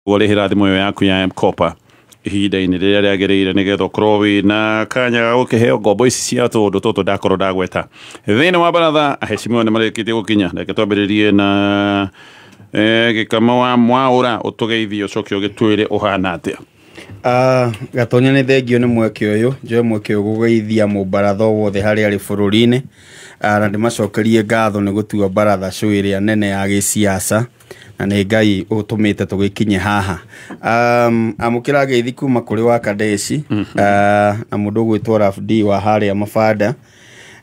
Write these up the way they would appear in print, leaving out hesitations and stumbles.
Ũrĩhĩra thimũ ĩyo yaku ya M-Kopa ihinda-inĩ rĩrĩa rĩagĩrĩire, nĩgetha ũkorwo wĩna kanya ga gũkĩheo ngombo ici cia tũũndũ tũtũ ndakorwo ndagweta. Thĩinĩ wa baratha, aheshimiwa nĩ marĩkĩtie gũkinya. Reke twambĩrĩrie na Gĩkama wa Mwaũra, ũtũgeithie, ũcoke ũgĩtwĩre ũhana atĩa. Gatonya, nĩ thengio nĩ mweke ũyũ. Njoe mweke ũyũ gũgeithia mũbaratha o wothe harĩa arĩ bũrũri-inĩ, na ndĩmacokerie ngatho nĩ gũtua baratha show ĩrĩa nene ya gĩciaca, na nĩ Ngai ũtũmĩte tũgĩkinye haha. Amũkĩra ngeithi kuma kũrĩ wa Kadeshi, na mũndũ ũgwĩtwo Raf D wa harĩa Mabanda.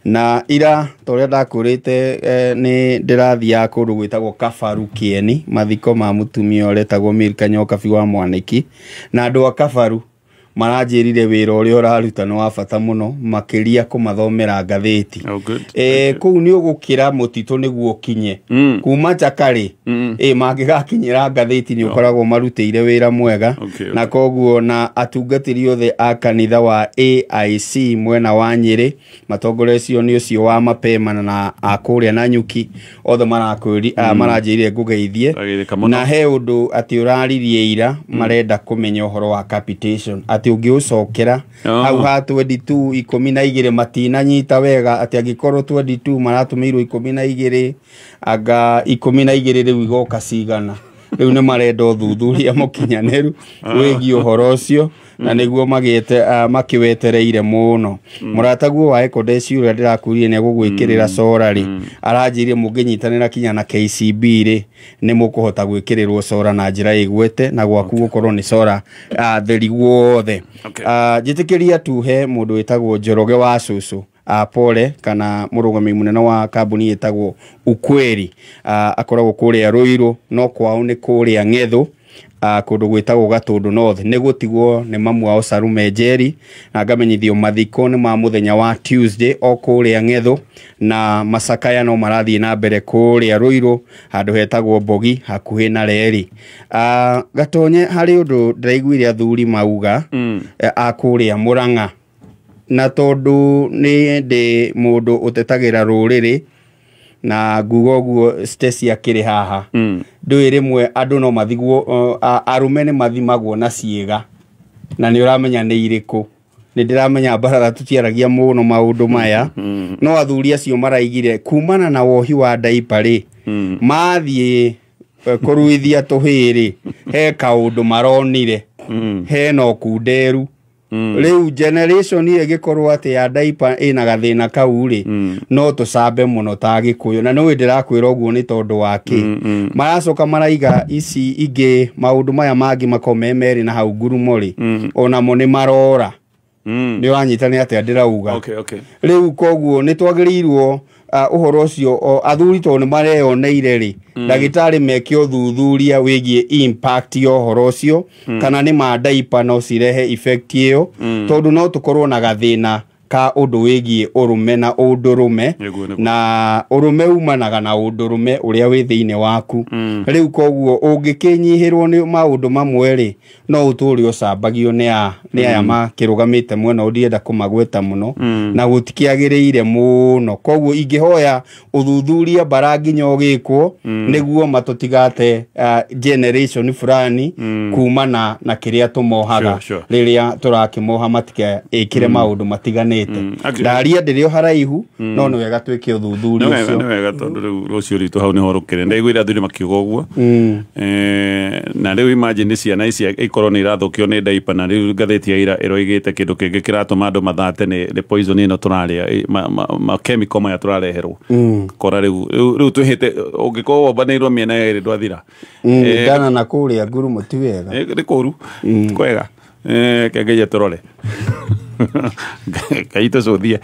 Na ira ta ũrĩa ndakwĩrĩte, nĩ ndĩrathiaga kũndũ gwĩtagwo Kabaru Kĩeni, mathiko ma mũtumia ũretagwo Milka Nyokabi wa Mwanĩki, na andũ a Kabaru maranjĩrire wĩra ũrĩa ũraruta nĩ wa bata mũno, makĩria kũmathomera ngathĩti. Oh, good. Kũu nĩ ũgũkĩra mũtitũ nĩguo ũkinye kuma Njakarĩ. Mangĩgakinyĩra ngathĩti, nĩ ũkoragwo marutĩire wĩra mwega. Na koguo na atungatĩri othe a kanitha wa AIC mwena wa Nyĩrĩ, matongoretio nĩ ũcio wa Mapema na a kũrĩa Nanyuki, othe maranjĩrire ngũgeithie. Twageithĩka mũno. Na he ũndũ atĩ ũraririe ira, marenda kũmenya ũhoro wa capitation, atĩ ũngĩũcokera hau ha 22 12, matinanyita wega atĩ angĩkorwo 22 maratũmĩirwo 12, anga 12 rĩu igoka cigana. Rĩu nĩ marenda ũthuthuria mũkinyanĩru wĩgiĩ ũhoro ũcio, na nĩguo magĩte makĩwetereire mũno. Mũrataguo wa Ekodeci ũrĩa ndĩrakwĩrire nĩ egũgwĩkĩrĩra cora rĩ, aranjĩrire mũngĩnyitanĩra kinya na KCB rĩ, nĩ mũkũhota gwĩkĩrĩrwo cora na njĩra ĩgwete, na gwaku gũkorwo nĩ cora theri guothe. Njĩtĩkĩria tuhe mũndũ wĩtagwo Njoroge wa cũcũ, pole, kana mũrũgamĩrĩri mũnene wa kambuni ĩtagwo Ukweli, akoragwo kũrĩa Ruiru, no kwao nĩ kũrĩa Ng'ethũ, kũndũ gwĩtagwo Gatũndũ North. Nĩ gũtigwo nĩ mamu wao Sarume Njeri, na ngamenyithio mathiko nĩ ma mũthenya wa Tuesday o kũrĩa Ng'ethũ, na macakaya no marathiĩ na mbere kũrĩa Ruiru, handũ hetagwo Mbogi, hakuhĩ na reri. Gatonye, harĩ ũndũ ndĩraiguire athuri mauga a kũrĩa Mũrang'a, na tondũ nĩ ndĩ mũndũ ũtetagĩra rũrĩrĩ, na nguga ũguo Stacy akĩrĩ haha. Ndũĩ rĩmwe andũ no mathigwo, arũme nĩ mathimagwo na ciĩga, na nĩ ũramenya nĩ irĩkũ. Nĩ ndĩramenya mbaratha tũtiaragia mũno maũndũ maya, no athuri acio maraigire kumana na wohi wa ndaipa rĩ, mathiĩ kũruithia tũhĩĩ rĩ, he kaũndũ maronire hena ũkunderu. Rĩu generation ĩyo ĩgĩkorwo atĩ ya ndaipa ĩna gathĩna kau rĩ, no tũcambe mũno ta Gĩkũyũ. Na nĩũĩ ndĩrakwĩra ũguo nĩ tondũ wa kĩ? Maracoka maraiga ici ingĩ, maũndũ maya mangĩ makoragwo me merĩ na hau ngurumo rĩ, onamo nĩ marora. Nĩ ũranyita nĩ atĩa ndĩrauga? Okay. Rĩu koguo nĩ twagĩrĩirwo ũhoro ũcio athuri tondũ nĩ mareyoneire rĩ, ndagĩtarĩ meke ũthuthuria wĩgiĩ impact ya ũhoro ũcio, kana nĩ ma ndaipa no cirehe effect ĩyo, tondũ no tũkorwo na gathĩna ka ũndũ wĩgiĩ ũrũme na ũndũrũme. Nĩguo, nĩguo. Na ũrũme umanaga na ũndũrũme ũrĩa wĩ thĩinĩ waku. Rĩu koguo ũngĩkĩnyihĩrwo nĩ maũndũ mamwe rĩ, no ũtũre ũcambagio nĩ aya makĩrũgamĩte mwena ũyũ, ndienda kũmagweta mũno, na gũtikĩagĩrĩire mũno. Koguo ingĩhoya ũthuthuria bara nginya ũgĩkwo, nĩguo matũtigate generation fulani kumana na kĩrĩa tũmohaga. Sure. Rĩrĩa tũrakĩmoha matikeĩkĩre maũndũ matiganĩte. Actually- Ndaria ndĩrĩ o haraihu, no nĩ wega twĩke ũthuthuria Nĩ wega. ũcio. Nĩ wega, tondũ rĩu rũciũ ritũ hau nĩho rũkĩrĩ. Ndaiguire athuri makiuga ũguo. Na rĩu imagine ciana ici ikorwo nĩ irathũkio nĩ ndaipa, na rĩu ngathĩti ya ira ĩroigĩte kĩndũ kĩngĩ kĩratũma andũ mathate nĩ poison ĩno tũrarĩa, ma chemical maya tũrareherwo. Kora rĩu twĩhĩte ũngĩkorwo wombanĩirwo mĩena yerĩ ndwathira. Ndana na kũrĩa ngurumo ti wega. Nĩ kũru kwega. Kengeria tũrore Ngai tũcũthie.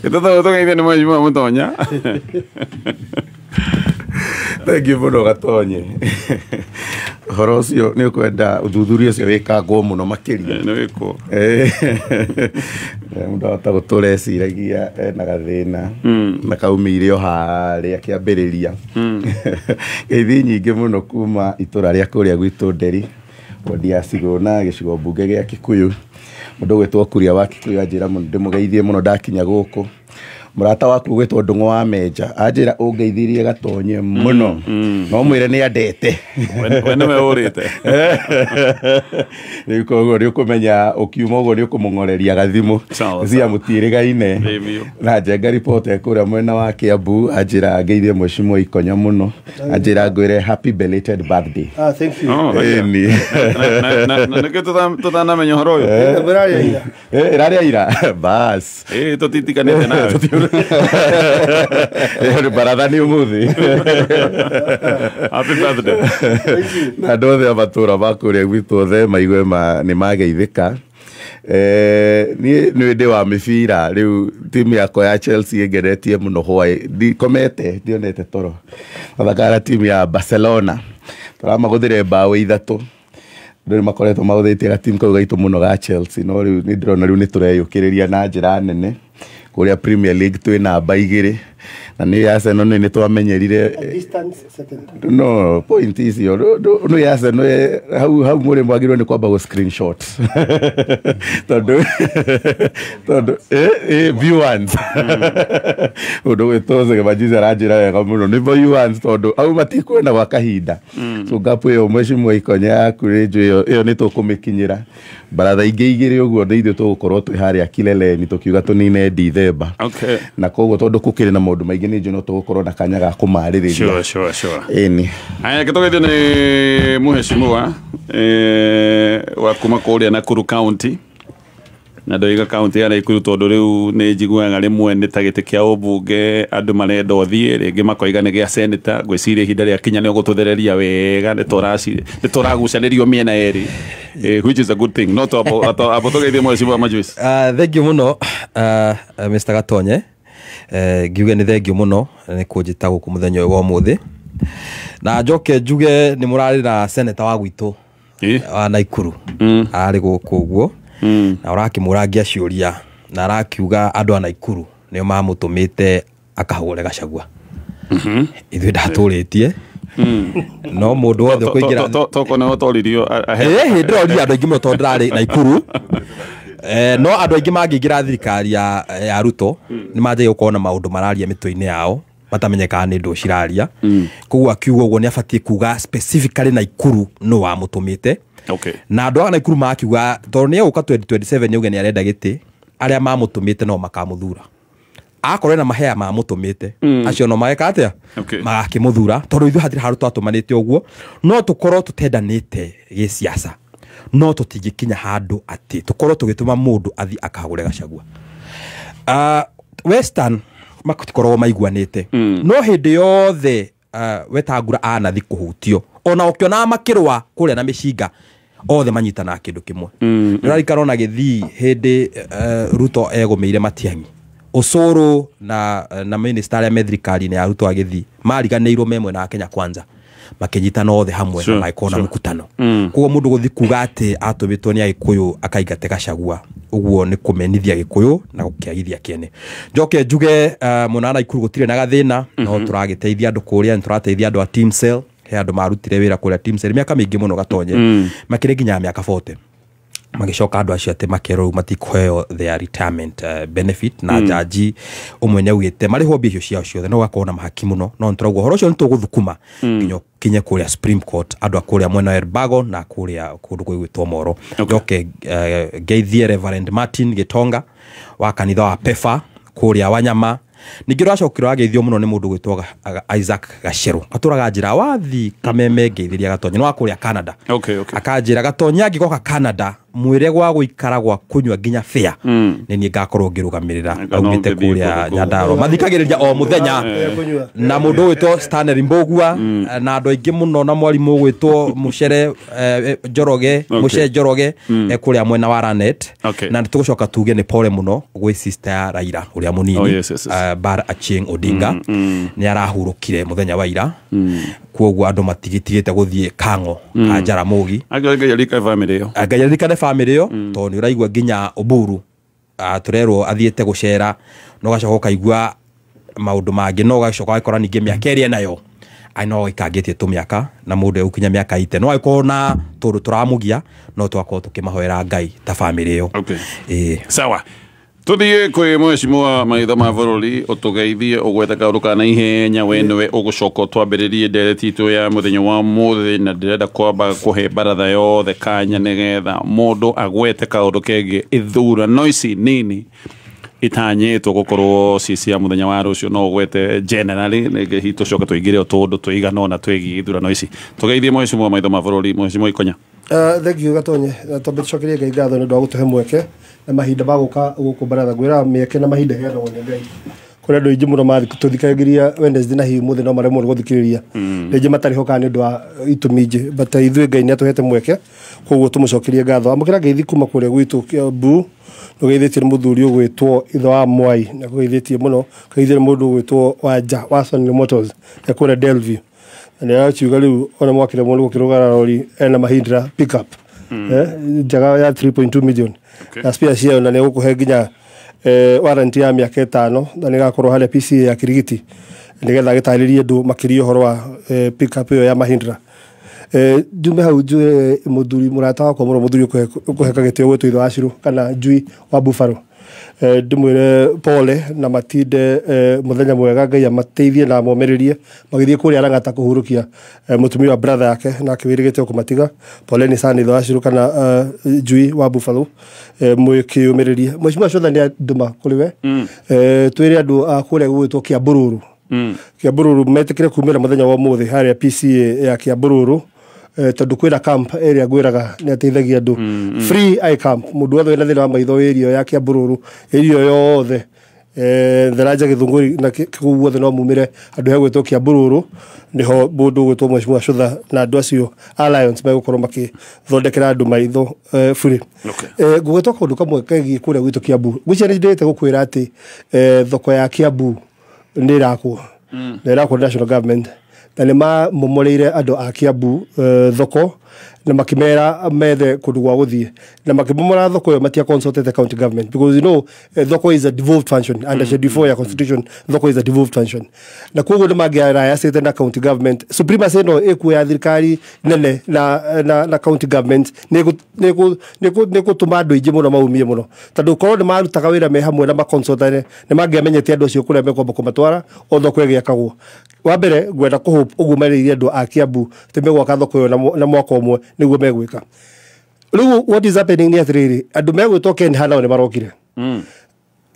Gĩtũtũ tũgeithie nĩ mheshimiwa Mũtonya. Thengiũ mũno, Gatonye. Ũhoro ũcio nĩ ũkwenda ũthuthuria ũcio wĩkangwo mũno makĩria. Nĩ wĩkwo. Mũndũ ahota gũtũra eciragia ena gathĩna na kaumĩire o harĩa kĩambĩrĩria. Ngeithi nyingĩ mũno kuma itũra rĩa kũrĩa gwitũ Nderi, wodi ya Cigũna, gĩcigo mbunge gĩa Kikuyu. Mũndũ ũgwĩtwo Kuria wa Kikuyu anjĩra mũno ndĩmũgeithie mũno ndakinya gũkũ. Mũrata waku gwĩtwo Ndũng'ũ wa Menja anjĩra ũngeithirie Gatonye mũno, no mwĩre nĩ andete. We nĩwe ũrĩte. Rĩu koguo nĩ ũkũmenya ũkiuma ũguo nĩ ũkũmũng'oreria gathimũ cia mũtiĩrĩgaine. Na Njenga ripota kũrĩa mwena wa Kiambu anjĩra ngeithie Mheshimiwa Ikonya mũno, anjĩra ngwĩre happy belated birthday. Ah, thank you. Na nĩkĩo tũtanamenya ũhoro ũyũ. Ĩrarĩa ira bas. Tũtitikanĩte nawe. Baratha nĩ ũmũthĩ. Happy birthday. Na andũ othe a matũra ma kũrĩa gwitũ othe maigue nĩ mageithĩka. Niĩ nĩ ndĩ wa mĩbira rĩu, timu yakwa ya Chelsea ĩngeretie mũno hwaĩ, ndikomete, ndionete toro. Mathakaga na timu ya Barcelona, tũramagũthire mbaũ 3. Andũ nĩ makoretwo magũthĩtie gatimu kau gaitũ mũno ga Chelsea, no rĩu nĩ ndĩrona rĩu nĩ tũreyũkĩrĩria na njĩra nene kũrĩa Premier League twĩ namba 2, na nĩ Arsenal nĩ twamenyerire no point icio nĩ Arsenal hau hau mũrĩ mwagĩrĩirwo nĩ kwamba gũ screenshot tondũ view once ũndũ gwĩtwo Zege aranjĩra wega mũno nĩ view once tondũ au matikuona gwa kahinda. So gap ĩyo Mheshimiwa Ikonya yaku nĩ njũĩ ĩyo nĩ tũkũmĩkinyĩra baratha ingĩ igĩrĩ ũguo nĩ ithuĩ tũgũkorwo twĩ harĩa kileleni tũkiuga tũnine Dithemba. Na koguo tondũ gũkĩrĩ na maũndũ maingĩ nĩ njũĩ no tũgũkorwo na kanya ga kũmarĩrĩria. Sure. Ĩni. Aya gĩtũgeithio nĩ Mheshimiwa wa kuma kũrĩa Nakuru County, na ndoiga county ya Nakuru tondũ rĩu nĩ njiguaga rĩmwe nĩ ta gĩtĩ kĩa ũmbunge andũ marenda ũthiĩ, rĩngĩ makoiga nĩ gĩa senator. Ngwĩciria ihinda rĩa kinya nĩ ũgũtũthereria wega, nĩ tũragucanĩrio mĩena yerĩ, which is a good thing. No abo tũgeithie Mheshimiwa Majuice. Thank you mũno Mr. Gatonye. Ngiuge nĩ thank you mũno nĩ kũnjĩta gũkũ mũthenya ũyũ wa ũmũthĩ, na njoke njuge nĩ mũrarĩ na senator wa gwitũ wa Nakuru arĩ gũkũ ũguo, na ũrakĩmũrangia ciũria na arakiuga andũ a Nakuru nĩo mamũtũmĩte akahũre Gachagua. Ithuĩ ndatũrĩtie no mũndũ wothe ũkũingĩra toko nĩwe ũtoririo. Ndĩroria andũ aingĩ mũno tondũ ndĩrarĩ Nakuru. No andũ aingĩ mangĩingĩra thirikari ya Ruto nĩ manjagia gũkorwo na maũndũ mararia mĩtwe-inĩ yao matamenyekaga nĩ ndũ ciraria. Koguo akiuga ũguo nĩ abatiĩ kuga specifically Nakuru nũ wamũtũmĩte. Na andũ a Nakuru makiuga tondũ nĩ egũka 2027 nĩauge nĩ arenda gĩtĩ, arĩa mamũtũmĩte no makamũthura. Akorwo ena mahea mamũtũmĩte acio no mageka atĩa, magakĩmũthura, tondũ ithuĩ hatirĩ handũ twatũmanĩte ũguo. No tũkorwo tũtendanĩte gĩciaca, no tũtingĩkinya handũ atĩ tũkorwo tũgĩtũma mũndũ athiĩ akahagũre Gachagua. Western matikoragwo maiguanĩte, no hĩndĩ yothe Wetangula anathi kũhutio, ona ũkĩonaga makĩrũa kũrĩa na mĩcinga othe manyitanaga kĩndũ kĩmwe. Nĩũrarikana ona gĩthii hĩndĩ Ruto egũmĩire Matiang'i, Osoro na minister arĩa me thirikari-inĩ ya Ruto agĩthiĩ mariganĩirwo me mwena wa Kenya Kwanza, makĩnyitana othe hamwe na magĩkorwo na mũkutano. Koguo mũndũ gũthiĩ kuga atĩ atũmĩtwo nĩ Agĩkũyũ akaingate Gachagua, ũguo nĩ kũmenithia Gĩkũyũ na gũkĩagithia kĩene. Njoke njuge mwena wa Nakuru gũtirĩ na gathĩna, no tũragĩteithia andũ kũrĩa, nĩ tũrateithia andũ a Team Cell. He andũ marutire wĩra kũrĩa Team Cell mĩaka mĩingĩ mũno Gatonye, makĩrĩ nginya mĩaka 40, magĩcoka andũ acio atĩ makerwo rĩu matikũheo their retirement benefit, na jaji ũmwe nĩ augĩte marĩhwo mbia icio ciao ciothe, no gũgakorwo na mahaki mũno. No nĩtũrauga ũhoro ũcio nĩtũgũthukuma nginya ũkinye kũrĩa Supreme Court, andũ a kũrĩa mwena wa Elbago na kũrĩa kũndũ gwĩtwo Moro. Njoke ngeithie Reverend Martin Gitonga wa kanitha wa PEFA kũrĩa Wanyama. Ningĩ ũracokire wageithio mũno nĩ mũndũ gwĩtwo Isaac Gacheru, atũraga njĩra wathi Kameme ngeithĩria Gatonye, nĩ wa kũrĩa Canada. Akanjĩra Gatonye angĩgoka Canada mwĩre gwa gũikara gwa kũnyua nginya fare nĩ niĩ ngakorwo ngĩrũgamĩrĩra aumĩte kũrĩa Nyandarua. Mathikagĩrĩria o mũthenya na mũndũ ũgwĩtwo Stanley Mbũgua na andũ aingĩ mũno, na mwarimũ ũgwĩtwo Mũcere Njoroge, Mũcere Njoroge kũrĩa mwena wa Lanet. Na nĩtũgũcoka tuge nĩ pole mũno gwĩ sister ya Raila ũrĩa mũnini, Bar Achieng Odinga, nĩ arahurũkire mũthenya wa ira. Koguo andũ matigitigĩte gũthiĩ Kang'o ka Jaramogi. Ngai aririkane family ĩyo. Ngai aririkane family ĩyo, tondũ nĩ ũraigua nginya Oburu tũrerwo athiĩte gũcera, no ũgacoka ũkaigua maũndũ mangĩ, no ũgacoka ũgakora ningĩ mĩaka ĩrĩa enayo no ĩkangĩtie tũmĩaka, na mũndũ egũkinya mĩaka ite no agĩkorwo na tũndũ tũramũgia, no tũgakorwo tũkĩmahoera Ngai ta family ĩyo. Sawa. Tuthiĩ kwĩ mheshimiwa maitho ma bũrũri ũtũgeithie ũgwete kaũndũ ka naihenya we nĩwe ũgũcoka ũtwambĩrĩrie ndereti itũ ya mũthenya wa mũthĩ na ndĩrenda kwamba kũhe baratha yothe kanya nĩgetha mũndũ agwete kaũndũ kegiĩ ithurano ici nini itanyĩtwo gũkorwo ci cia mũthenya wa rũciũ no ũgwete generally rĩngĩ hihi tũcoke tũingĩre o tũndũ tũigana ũna twĩgiĩ ithurano ici. Tũgeithie mheshimiwa maitho ma bũrũri, mheshimiwa Ikonya. Thank you Gatonye. Twambe tũcokerie Ngai ngatho nĩ ũndũ wa gũtũhe mweke na mahinda ma gũka gũkũ baratha. Ngwĩra mĩeke na mahinda ĩheanagwo nĩ Ngai. Kũrĩ andũ aingĩ mũno matũthikagĩrĩria Wednesday na hihi ũmũthĩ no maremwo nĩ gũthikĩrĩria, rĩngĩ matarĩ ho kana nĩ ũndũ wa itũmi ingĩ, but ithuĩ Ngai nĩ atũhete mweke, koguo tũmũcokerie ngatho. Amũkĩra ngeithi kuma kũrĩa gwitũ Kiambu, nĩũgeithĩtie nĩ mũthuri ũgwĩtwo Ithe wa Mwai, nĩ akũgeithĩtie mũno. Ũgeithie nĩ mũndũ ũgwĩtwo Wanja wa Sony Motors ya kũrĩa Delview. Na nĩ arakiuga rĩu ona mwakĩremwo nĩ gũkĩrũgara rori ena Mahindra pickup njega ya 3.2 million na spare ciayo, na nĩ egũkũhe nginya warranty ya mĩaka 5, na nĩ ĩgakorwo harĩa PCA ya Kirigiti nĩgetha agĩtarĩrie andũ makĩria ũhoro wa pickup ĩyo ya Mahindra. Njume hau njue mũthuri mũrata wakwa mũno, mũthuri ũkũheka gĩtĩo gwĩtwo Ithe wa Cirũ kana Njui wa Buffalo. Ndĩmwĩre pole na matinde mũthenya mwega, Ngai amateithie na amomĩrĩrie magĩthiĩ kũrĩa Lang'ata kũhurũkia mũtumia wa brother yake nake wĩrĩgĩte kũmatiga. Poleni sana Ithe wa Cirũ kana Njui wa Buffalo, mwĩkĩyũmĩrĩrie. Mheshimiwa Shotha nĩ andũma kũrĩ we, twĩre andũ a kũrĩa gũgwĩtwo Kiambururu. Kiambururu metĩkĩre kumĩra mũthenya wa ũmũthĩ harĩa PCA ya Kiambururu, tondũ kwĩna camp ĩrĩa ngwĩraga nĩ ateithagia andũ free eye camp. Mũndũ wothe wĩna thĩna wa maitho area ya Kiambururu, area yothe Tharanja Gĩthũngũri na kũu guothe no mumĩre andũ hegwĩtwo Kiambururu, nĩho mũndũ ũgwĩtwo Mheshimiwa Shotha na andũ acio a Lions megũkorwo makĩthondekera andũ maitho bure. Ngũgwĩtwo kaũndũ kamwe kegiĩ kũrĩa gwitũ Kiambu. Ngwĩciria nĩ ndĩrĩte gũkwĩra atĩ thoko ya Kiambu nĩ ĩrakwo, na ĩrakwo national government, na nĩ mamomoreire andũ a Kiambu thoko na makĩmera methe kũndũ gwa gũthiĩ, na makĩmomora thoko ĩyo matia consulted county government, because you know thoko is a devolved function under schedule 4 ya constitution. Thoko is a devolved function, na koguo nĩ mangĩarayacĩte na county government. Supremacy ĩno ĩkuo ya thirikari nene na county government nĩ gũtũma andũ aingĩ mũno maumie mũno, tondũ korwo nĩ marutaga wĩra me hamwe na maconsultane nĩ mangĩamenyete andũ acio kũrĩa mekwamba kũmatwara o thoko ĩgĩakagwo. Wa mbere ngwenda kũhope ũguo merĩire andũ a Kiambu atĩ megwaka thoko ĩyo na mwaka ũmwe nĩguo megwĩka. Rĩu what is happening nĩ atĩrĩrĩ, andũ megwĩtwo Ken Hana nĩ marokire.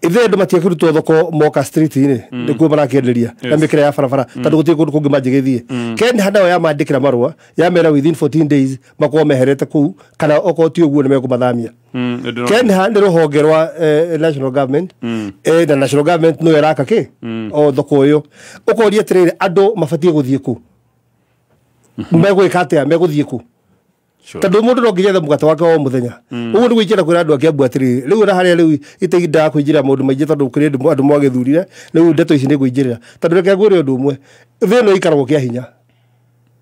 Ithuĩ andũ matiakĩrutwo thoko moka street-inĩ nĩkuo marakĩenderia na mĩkĩra ya barabara, tondũ gũtirĩ kũndũ kũngĩ mangĩgĩthiĩ. Ken Hana yo yamandĩkĩra marũa yamera within 14 days makorwo meherete kũu, kana okorwo ti ũguo nĩ mekũmathamia. Ken Hana nĩ rũhonge rwa national government, na national government nĩyo ĩraka kĩ o thoko ĩyo. Ũkoria atĩrĩrĩ, andũ mabatiĩ gũthiĩ kũ? Megwĩka atĩa? Megũthiĩ kũ? Tondũ mũndũ no nginya ethe mũgate wake wa o mũthenya. Ũguo nĩguo ingĩenda kwĩra andũ a Kiambu atĩrĩrĩ, rĩu ona harĩa rĩu itehindaga kũingĩrĩra maũndũ maingĩ, tondũ kũrĩ andũ mwagĩthurire, rĩu ndeto ici nĩ ngũingĩrĩra. Tondũ reke ngwĩre ũndũ ũmwe, thĩ ĩno ĩikaragwo kĩa hinya.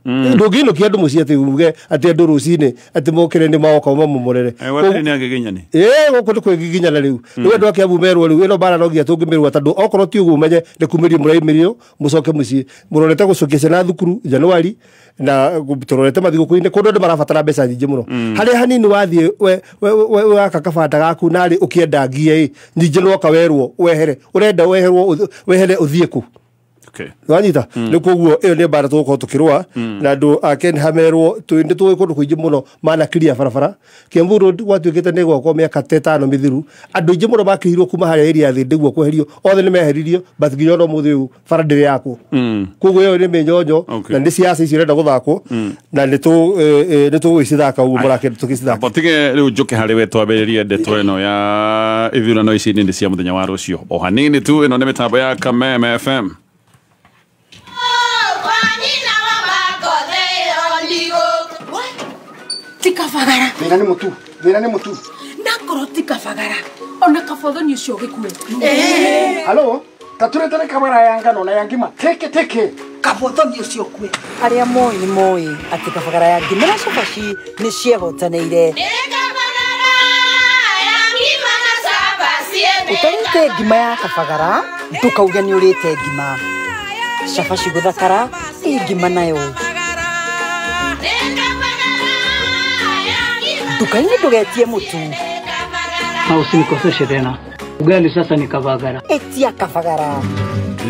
Ndũngĩinũkia andũ mũciĩ atĩ uge atĩ andũ rũcinĩ atĩ mokĩre nĩ maoka mamomorere. Gũkũ nĩ kwĩgiginyana rĩu. Rĩu andũ a Kiambu merwo rĩu ĩno mbara no nginya tũngĩmĩrũa, tondũ okorwo ti ũguo ũmenye nĩ kumĩrio mũraimĩrio mũcoke mũciĩ. Mũrorete gũcokia ciana thukuru Januari na tũrorete mathigũkũ-inĩ, kũndũ andũ marabatara mbeca nyingĩ mũno. Harĩa hanini wathiĩ waka kabanda gaku narĩ ũkĩenda ngie ĩ, ningĩ nwoka werwo wehere, ũrenda weherwo wehere ũthiĩ kũ? Wanyita nĩ koguo ĩyo nĩ mbara tũgũkorwo tũkĩrũa na andũ a Ken hamerwo nĩ tũĩ kũndũ kũingĩ mũno manakiria barabara. Kiambu Road gwatuĩkĩte nĩ gwakwo mĩaka ta ĩtano mĩthiru, andũ aingĩ mũno makĩrirwo kuma harĩa area ya thĩ nĩguo kweherio, othe nĩ meheririo, but nginya ona ũmũthĩ ũyũ bara ndĩrĩ yakwo. Koguo ĩyo nĩ mĩnyonyo na nĩ siasa icio irenda gũthakwo na nĩ tũgũgĩcithaka ũguo mũrakĩenda tũgĩcithaka. Botige rĩu njũke harĩ we twambĩrĩrie ndeto ĩno ya ithurano ici nini cia mũthenya wa rũciũ o hanini tu. Ĩno nĩ mĩtambo ya Kameme FM. Tikabagara. Thĩna nĩ mũtu, thĩna nĩ mũtu. Nakorwo tikabagara. Ona kabothoni ũcio ũgĩkue. Halo, taturetere kamera ya ngano na ya ngima. Teke teke. Kabothoni ũcio ũkue. Arĩa moĩ nĩ moĩ atĩ kabagara ya ngima na cabaci nĩ ciehotanĩire. Ũtarĩte ngima ya kabagara, ndũkauge nĩ ũrĩte ngima. Cabaci gũthakara, ĩ ngima nayo. Nduka-inĩ ndũgetie mũtu. Na usinikoseshe tena. Ugali sasa ni Kabagara. Etia Kabagara.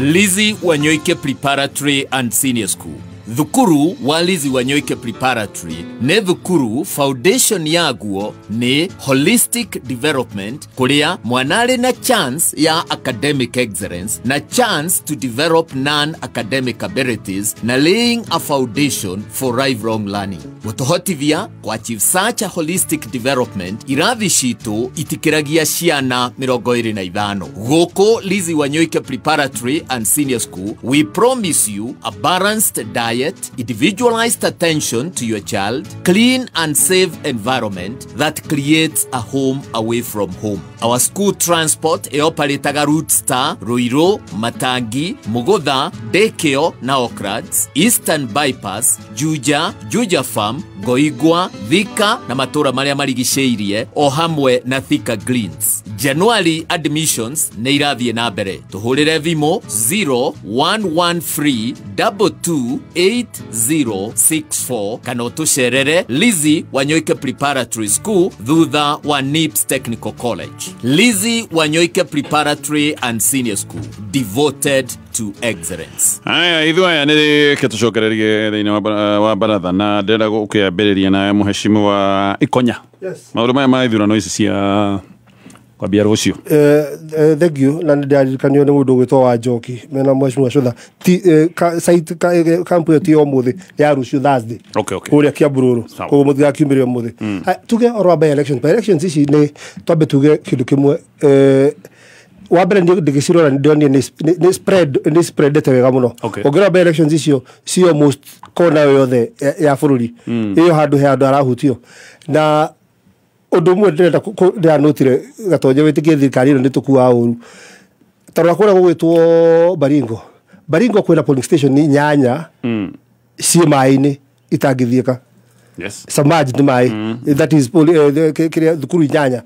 Lizzy Wanyoike Preparatory and Senior School. Thukuru wa Lizzy Wanyoike Preparatory nĩ thukuru foundation yaguo nĩ holistic development kuria mwana arĩ na chance ya academic excellence na chance to develop non-academic abilities na laying a foundation for lifelong learning. Gũtũhotithia ku achieve such a holistic development, irathi citũ itikĩragia ciana 25. Gũkũ Lizzy Wanyoike Preparatory and Senior School, we promise you a balanced diet, individualized attention to your child, clean and safe environment that creates a home away from home. Our school transport ĩoparĩtaga Route Star, Ruiru, Matangi, Mugutha, Dekeo na Okrads, Eastern Bypass, Juja, Juja Farm, Goigwa, Thika na matũra marĩa marigicĩirie o hamwe na Thika Greens. January admissions nĩ irathiĩ na mbere. Tũhũrĩre thimũ 0113 228064 kana ũtũcerere Lizzy Wanyoike Preparatory School thutha wa NIPS Technical College. Lizzy Wanyoike Preparatory and Senior School, devoted to excellence. Aya ithuĩ aya nĩ tũcokererie thĩinĩ wa baratha na ndĩrenda gũkĩambĩrĩria na mũheshimiwa Ikonya. Yes. Maũndũ maya ma ithurano ici cia kwambia rũciũ. Thank you. Na nĩndĩrarikanio nĩ mũndũ ũgwĩtwo wa Njoki mena mheshimiwa Cũtha. Ti site kampu ĩyo ti ya ũmũthĩ, ya rũciũ Thursday. Okay, okay. Kũrĩa Kiambururu. Koguo mũtigakiumĩre ũmũthĩ. Tuge ũhoro wa by elections. By elections ici nĩ twambe tuge kĩndũ kĩmwe. Wa mbere ndĩgĩcirora nĩndĩronire nĩ spread nĩ spreadete wega mũno. Ũngĩrora by elections icio ci almost kona yothe ya bũrũri. Ĩyo handũ he andũ arahutio. Na ũndũ ũmwe ndĩrenda ndĩranotire Gatonye wĩtĩkie thirikari ĩno nĩ tũkuaga ũru. Tarora kũrĩa gũgwĩtwo Baringo. Baringo kwĩna polling station 8 ciĩ maĩ-inĩ itangĩthiĩka. Yes. Submerged nĩ maĩ. That is kĩrĩa thukuru 8.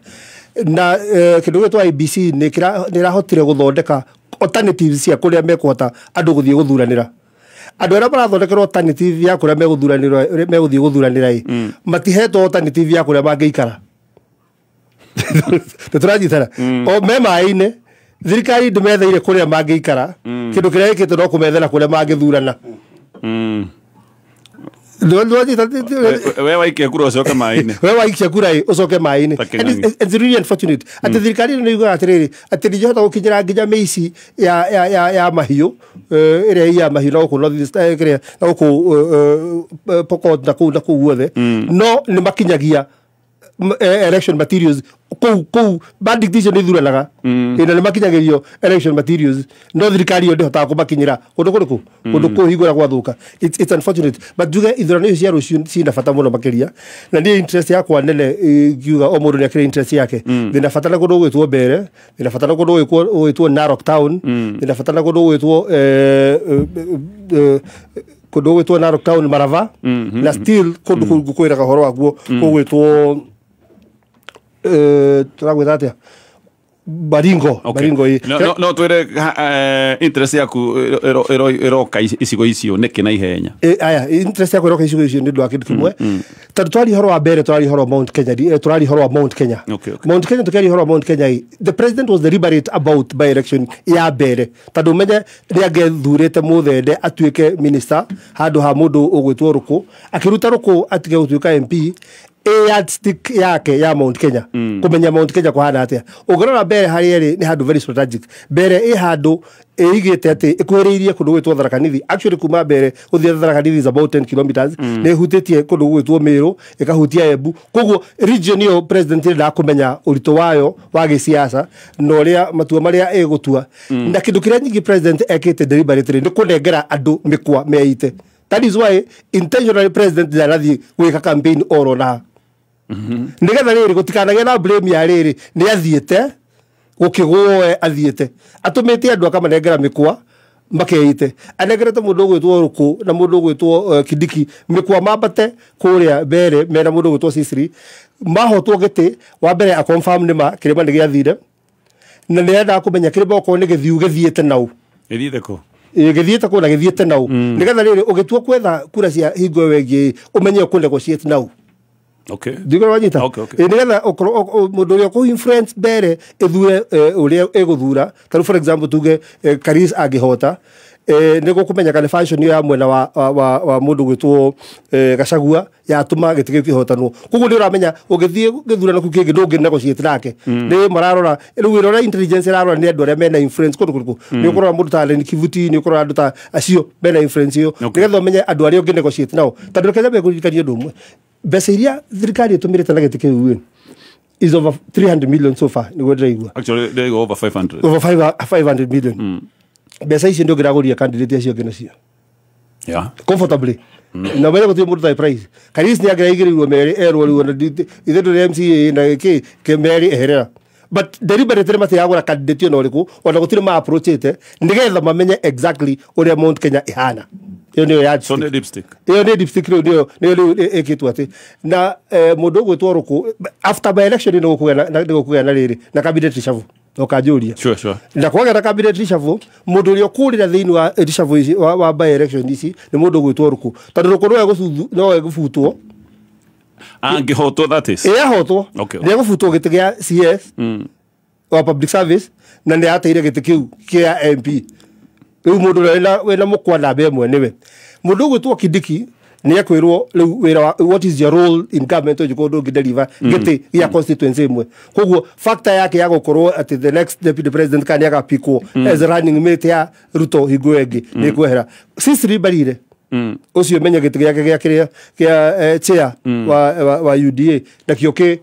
Na kĩndũ gĩtwo IBC nĩ ĩrahotire gũthondeka alternatives cia kũrĩa mekũhota andũ gũthiĩ gũthuranĩra. Andũ arĩa marathondekerwo alternative ya kũrĩa megũthuranĩra megũthiĩ gũthuranĩra ĩ matihetwo alternative ya kũrĩa mangĩikara. Tũranyitana o me maĩ-inĩ thirikari ndĩmetheire kũrĩa mangĩikara. Kĩndũ kĩrĩa gĩkĩtwo no kũmethera kũrĩa mangĩthurana. We waikia kura ũcoke maĩ-inĩ. We waikia kura ũcoke maĩ-inĩ. It's really unfortunate. Atĩ thirikari ĩno nĩ yugaga atĩrĩrĩ atĩ ndingĩhota gũkinyĩra nginya mĩici ya mahiũ ĩrĩa ya mahiũ na gũkũ North kĩrĩa na gũkũ Pokot na kũu guothe, no nĩ makinyagia election materials kũu bandit icio nĩ ithuranaga na nĩ makinyagĩrio election materials, no thirikari ĩyo ndĩhotaga kũmakinyĩra kũndũ kũrĩkũ kũndũ kũu hingo ĩrĩa gwathũka. It's unfortunate but njuge ithurano icio cia rũciũ ciĩna bata mũno makĩria, na niĩ interest yakwa nene ngiuga o mũndũ nĩ akĩrĩ interest yake. Ndĩna bata na kũndũ gũgwĩtwo Mbere, ndĩna bata na kũndũ gũgwĩtwo Narok Town, ndĩna bata na kũndũ gũgwĩtwo kũndũ gũgwĩtwo Narok Town Marava, na still kũndũ kũu ngũkwĩraga ũhoro waguo gũgwĩtwo tũragwĩta atĩa Baringo. Baringo no twĩre interest yaku ĩroka icigo icio nĩkĩ na ihenya? Aya interest yaku ĩroka icigo icio nĩ ũndũ wa kĩndũ kĩmwe, tondũ twaria ũhoro wa mbere tũraria ũhoro wa Mount Kenya, tũraria ũhoro wa Mount Kenya. Mount Kenya tũkĩaria ũhoro wa Mount Kenya, the president was deliberate about by election ya mbere, tondũ ũmenye nĩ angĩethurĩte Mũthende atuĩke minister handũ ha mũndũ ũgwĩtwo Rũkũ, akĩruta Rũkũ atige gũtuĩka MP yardstick yake ya Mount Kenya kumenya Mount Kenya kuhana atia. Ũngĩrora mbere harĩa ĩrĩ nĩ handũ very strategic. Mbere ĩ handũ ĩigĩte atĩ ĩkuhĩrĩirie kũndũ gwĩtwo Tharaka Nithi. Actually kuma mbere gũthiĩ Tharaka Nithi is about 10 kilometers. Nĩ ĩhutĩtie kũndũ gwĩtwo Meru, ĩkahutia Embu. Koguo region ĩyo president endaga kũmenya ũritũ wayo wa gĩsiasa na ũrĩa matua marĩa ĩgũtua. Na kĩndũ kĩrĩa nyingĩ president ekĩte deliberately nĩ kũnengera andũ mĩkwa meite. That is why intentionally president ndanathiĩ gwĩka campaign oro na nigetha rĩrĩ gũtikanagĩe na blame ya rĩrĩ nĩ athiĩte gũkĩgũo athiĩte atũmĩte andũ akamanengera mĩkwa makeite anengerete mũndũ ũgwĩtwo Rũkũ na mũndũ ũgwĩtwo Kindiki mĩkwa mambate kũrĩa mbere mena mũndũ ũgwĩtwo Sisiri mahotwo gĩtĩ wa mbere a confirm nĩma kĩrĩma nĩ gĩathire na nĩ endaga kũmenya kĩrĩma okorwo nĩ gĩthiu gĩthiĩte nau gĩthiĩte kũ gĩthiĩte kũ na gĩthiĩte nau nĩgetha rĩrĩ ũgĩtua kwetha kura cia hingo ĩyo ĩngĩ ũmenye ũkũ negotiate nau. Okay. Ndigoro wanyita. Okay. Nĩgetha ũkorwo mũndũ ũrĩa ũkũ influence mbere ĩthure ũrĩa ĩgũthura. Ta rĩu for example tuge Karis angĩhota nĩ gũkũmenyeka nĩ fashion ĩyo ya mwena wa mũndũ gwĩtwo Gachagua yatũma gĩtĩ kĩu kĩhotanwo. Koguo nĩ ũramenya ũgĩthiĩ gĩthurano kĩu kĩngĩ ndũngĩ negotiate nake. Nĩ mararora rĩu wĩra ũrĩa intelligence ĩrarora nĩ andũ arĩa mena influence kũndũ kũrĩkũ. Nĩ ũkũrora mũndũ ta Lenny Kivuti, nĩ ũkũrora andũ ta acio mena influence ĩyo nĩgetha ũmenye andũ arĩa ũngĩ negotiate nao. Tondũ reke nyambe ngũririkanie ũndũ ũmwe. Mbeca iria thirikari ĩtũmĩrĩte na gĩtĩ kĩu is over 300 million so far, nĩguo ndĩraigua. Actually they go over 500. Over 500 million. Mbeca icio ndũngĩragũria candidate acio angĩ nacio. Yeah. Comfortably. Na mbere gũtirĩ mũndũ tarĩ price. Karis nĩ angĩraigĩrĩirwo merĩ erwo rĩu ona ithe ndũrĩ MCA na kĩ kĩ merĩ eherera. But deliberately matiragũra candidate ona ũrĩkũ ona gũtirĩ ma approachĩte nĩgetha mamenye exactly ũrĩa Mount Kenya ĩhana. Ĩyo nĩyo yardstick. So nĩ dipstick. Ĩyo nĩ dipstick rĩu nĩyo rĩu ĩkĩtwo atĩ na mũndũ ũgwĩtwo Rũkũ after by election nĩ gũkũgĩa na rĩrĩ na cabinet reshuffle. Ũkanjũria. Sure. Na kwagĩa na cabinet reshuffle mũndũ ũrĩa ũkũrĩra thĩinĩ wa reshuffle ici wa by election ici nĩ mũndũ ũgwĩtwo Rũkũ. Tondũ Rũkũ no egũbutwo. Angĩhotwo that is. Ĩahotwo. Okay. Nĩ egũbutwo gĩtĩ gĩa CS wa public service na nĩ ateire gĩtĩ kĩu kĩa MP. Rĩu mũndũ ũrĩa wĩna mũkwa namba ĩmwe nĩwe. Mũndũ ũgwĩtwo Kindiki nĩ ekwĩrwo rĩu wĩra wa what is your role in government ũngĩkorwo ndũngĩ-deliver gĩtĩ gĩa constituency ĩmwe. Koguo factor yake ya gũkorwo atĩ the next deputy president kana nĩagapikwo as a running mate ya Ruto hingo ĩyo ĩngĩ nĩ ĩkwehera. Cicely Mbarire ũcio menye gĩtĩ gĩake gĩa kĩrĩa kĩa chair wa UDA nakĩo kĩ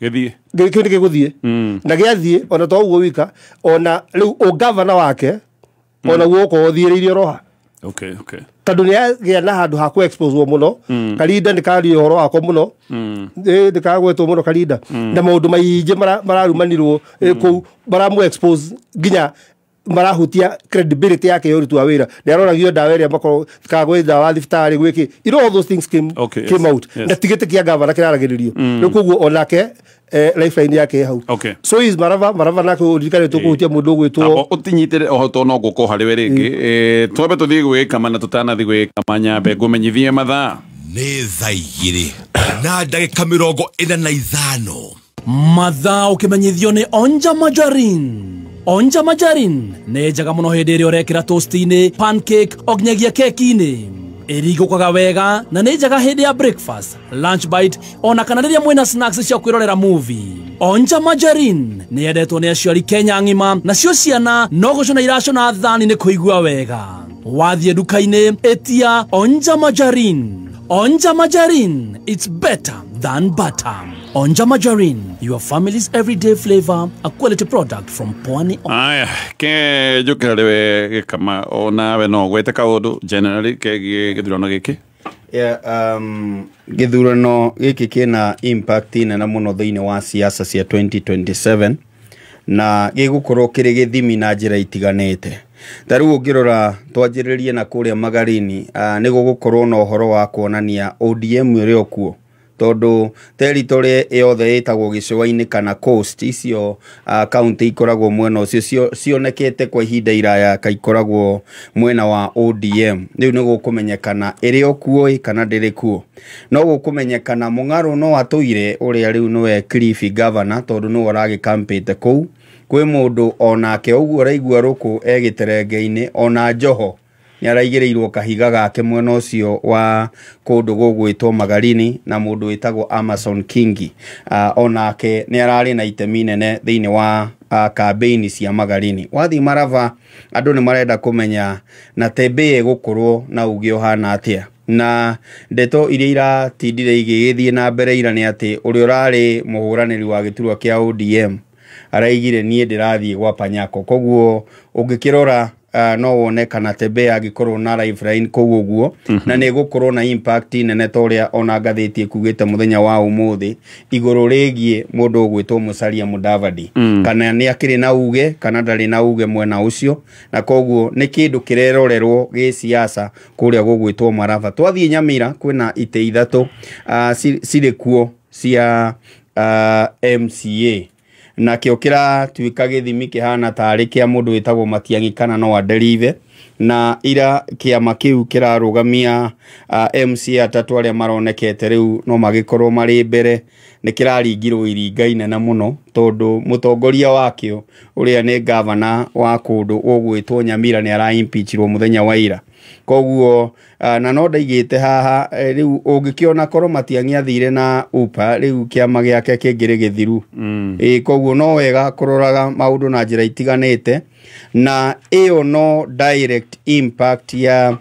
gĩthiĩ kĩu nĩ gĩgũthiĩ na gĩathiĩ ona to ũguo wika ona rĩu ũgavana wake ona guo ũkorwo ũthiĩrĩirie roha. Okay. Tondũ nĩ agĩa na handũ ha kũ-expose mũno. Karinda nĩ karia ũhoro wakwa mũno. Nĩ kagwetwo mũno Karinda. Na maũndũ maingĩ mararumanirwo kũu maramũ expose nginya marahutia credibility yake ya ũruti wa wĩra. Nĩ aroragio ndawa ĩrĩa makorwo kana gwĩ ndawa thibitarĩ gwĩkĩ. You know all those things came, okay, came out. Yes. Na ti gĩtĩ kĩa gavana kĩraragĩrĩrio. Rĩu koguo onake lifeline yake hau. Okay. So is Marava nake ũririkane tũkũhutia mũndũ ũgwĩtwo ũtinyitĩre oho no ngũkũ harĩ we rĩngĩ. Twambe tũthiĩ gwĩkama na tũtanathiĩ gwĩkama nyambe ngũmenyithie mathaa. Nĩ thaa 2 na ndagĩka 45. Mathaa ũkĩmenyithio nĩ Onja Margarine. Onja Margarine nĩ njega mũno hĩndĩ ĩrĩa ũrekĩra toast-inĩ, pancake o nginyagia keki-inĩ. Ĩringũkaga wega na nĩ njega hĩndĩ ya breakfast, lunch bite ona kana rĩrĩa mwĩna snacks cia kwĩrorera movie. Onja Margarine nĩ yendetwo nĩ aciari Kenya ng'ima nacio ciana no gũcũna iracũna thani nĩ kũigua wega. Wathiĩ nduka-inĩ ĩtia Onja Margarine. Onja Margarine, it's better than butter. Onja Margarine, your family's everyday flavor, a quality product from Pwani. Aya, ke njũkĩra rĩwe gĩkama onawe no gwete kaũndũ generally kegiĩ gĩthurano gĩkĩ. Yeah, gĩthurano gĩkĩ kĩna impact nene mũno thĩinĩ wa siasa cia 2027 na gĩgũkorwo kĩrĩ gĩthimi na njĩra itiganĩte. Ta rĩu ũngĩrora twanjĩrĩrie na kũrĩa Magarini, nĩ gũgũkorwo na ũhoro wa kuonania ODM ĩrĩ o kuo tondũ territory yothe ĩtagwo gĩcũa-inĩ kana coast icio county ikoragwo mwena ũcio cionekete kwa ihinda iraya kaikoragwo mwena wa ODM. Rĩu nĩ gũkũmenyekana ĩrĩ o kuo kana ndĩrĩ kuo. No gũkũmenyekana Mũng'arũ no atũire ũrĩa rĩu nĩwe Kilifi governor tondũ nĩwe ũragĩkampĩte kũu. Kwĩ mũndũ onake ũguo ũraigua Rũkũ e gĩterenge-inĩ ona Joho nĩ araigĩrĩirwo kahiga gake mwena ũcio wa kũndũ gũgwĩtwo Magarini na mũndũ wĩtagwo Amason Kingi onake nĩ ararĩ na itemi nene thĩinĩ wa campaign cia Magarini. Wathiĩ Marava andũ nĩ marenda kũmenya na Tembee ĩgũkorwo na uge ũhana atĩa. Na ndeto iria iratindire igĩgĩthiĩ na mbere ira nĩ atĩ ũrĩa ũrarĩ mũhũranĩri wa gĩturwa kĩa ODM araigire niĩ ndĩrathiĩ gwa Panyako. Koguo ũngĩkĩrora no wone kana Tembee angĩkorwo na lifeline kũu ũguo na nĩ ĩgũkorwo na impact nene ta ũrĩa ona ngathĩti ĩkugĩte mũthenya wa ũmũthĩ igũrũ rĩgiĩ mũndũ ũgwĩtwo Musalia Mudavadi kana nĩ akĩrĩ na uge kana ndarĩ na uge mwena ũcio, na koguo nĩ kĩndũ kĩrerorerwo gĩ siasa kũrĩa gũgwĩtwo Marava. Twathiĩ Nyamira kwĩna itĩ ithatũ cirĩ kuo cia MCA Nakĩo kĩratuĩka gĩthimi kĩhana tarĩ kĩa mũndũ wĩtagwo Matiang'i kana no aderive. Na ira kĩama kĩu kĩrarũgamia MCA atatũ arĩa maronekete rĩu no magĩkorwo marĩ mbere, nĩ kĩraringirwo iringa inene mũno tondũ mũtongoria wakĩo ũrĩa nĩ gavana wa kũndũ ũgwĩtwo Nyamira nĩ ara-impeachirwo mũthenya wa ira. Koguo na no ndaigĩte haha, rĩu ũngĩkĩona korwo Matiang'i athire na UPA, rĩu kĩama gĩake kĩngĩrĩ gĩthiru. Koguo no wega kũroraga maũndũ na njĩra itiganĩte, na ĩyo no direct impact ya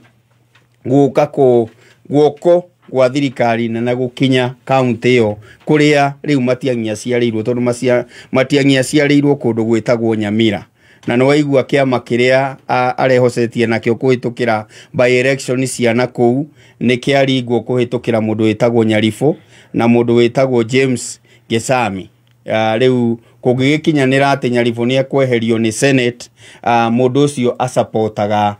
gũka kũ guoko gwa thirikari nene gũkinya kaunti ĩyo kũrĩa rĩu Matiang'i aciarĩirwo, tondũ Matiang'i aciarĩirwo kũndũ gwĩtagwo Nyamira. Na nĩ waigua kĩama kĩrĩa arehocetie nakĩo kũhĩtũkĩra by election cia kũu nĩ kĩaringwo kũhĩtũkĩra mũndũ wĩtagwo Nyaribũ na mũndũ wĩtagwo James Gesami. Rĩu kũngĩgĩkinyanĩra atĩ Nyaribũ nĩ ekweherio nĩ Senate, mũndũ ũcio asapotaga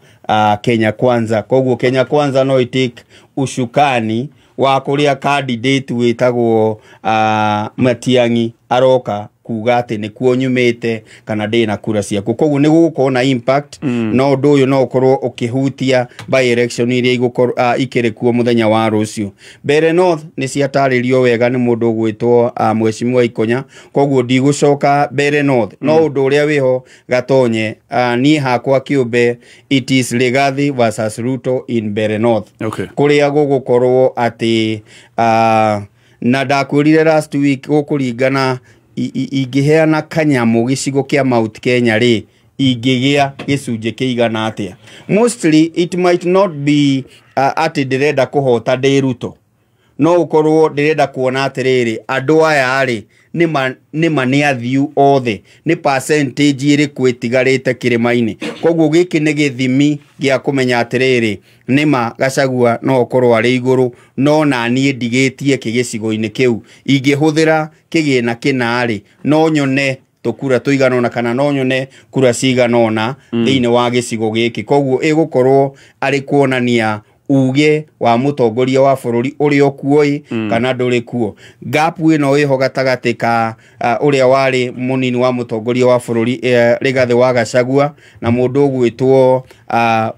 Kenya Kwanza. Koguo Kenya Kwanza no itake ucukani wa kũrĩa candidate wĩtagwo Matiang'i aroka kuga atĩ nĩkuo nyumĩte kana ndĩ na kura ciaku. Koguo nĩ gũgũkorwo na impact. No ũndũ ũyũ no ũkorwo ũkĩhutia by election iria igũkorwo ikĩrĩ kuo mũthenya wa rũciũ. Mbeere North nĩ ciatarĩrio wega nĩ mũndũ ũgwĩtwo Mheshimiwa Ikonya, koguo ndigũcoka Mbeere North. No ũndũ ũrĩa wĩho Gatonye, niĩ hakwa kĩũmbe, it is Rigathi versus Ruto in Mbeere North. Kũrĩa gũgũkorwo atĩ na ndakwĩrire last week gũkũringana ingĩheana kanyamũ gĩcigo kĩa Mount Kenya rĩ, ingĩgĩa gĩcunjĩ kĩigana atĩa. Mostly it might not be atĩ ndĩrenda kũhota ndĩ Ruto, no ũkorwo ndĩrenda kuona atĩrĩrĩ, andũ aya rĩ nĩma nĩ athiu othe, nĩ percentage ĩrĩkũ ĩtigarĩte kĩrĩma-inĩ. Koguo gĩkĩ nĩ gĩthimi gĩa kũmenya atĩrĩrĩ, nĩma Gachagua no ũkorwo arĩ igũrũ, no naniĩ ndigĩtie kĩ gĩcigo-inĩ kĩu, ingĩhũthĩra kĩgĩna kĩna rĩ, no nyone tũkura tũigana ũna kana no nyone kura cigana ũna thĩinĩ wa gĩcigo gĩkĩ. Koguo ĩgũkorwo arĩ kuonania uge wa mũtongoria wa bũrũri ũrĩa ũkuo kana ndũrĩ kuo. Gap ĩno ĩho gatagatĩ ka ũrĩa warĩ mũnini wa mũtongoria wa bũrũri Rigathĩ wa Gachagua na mũndũ ũgwĩtwo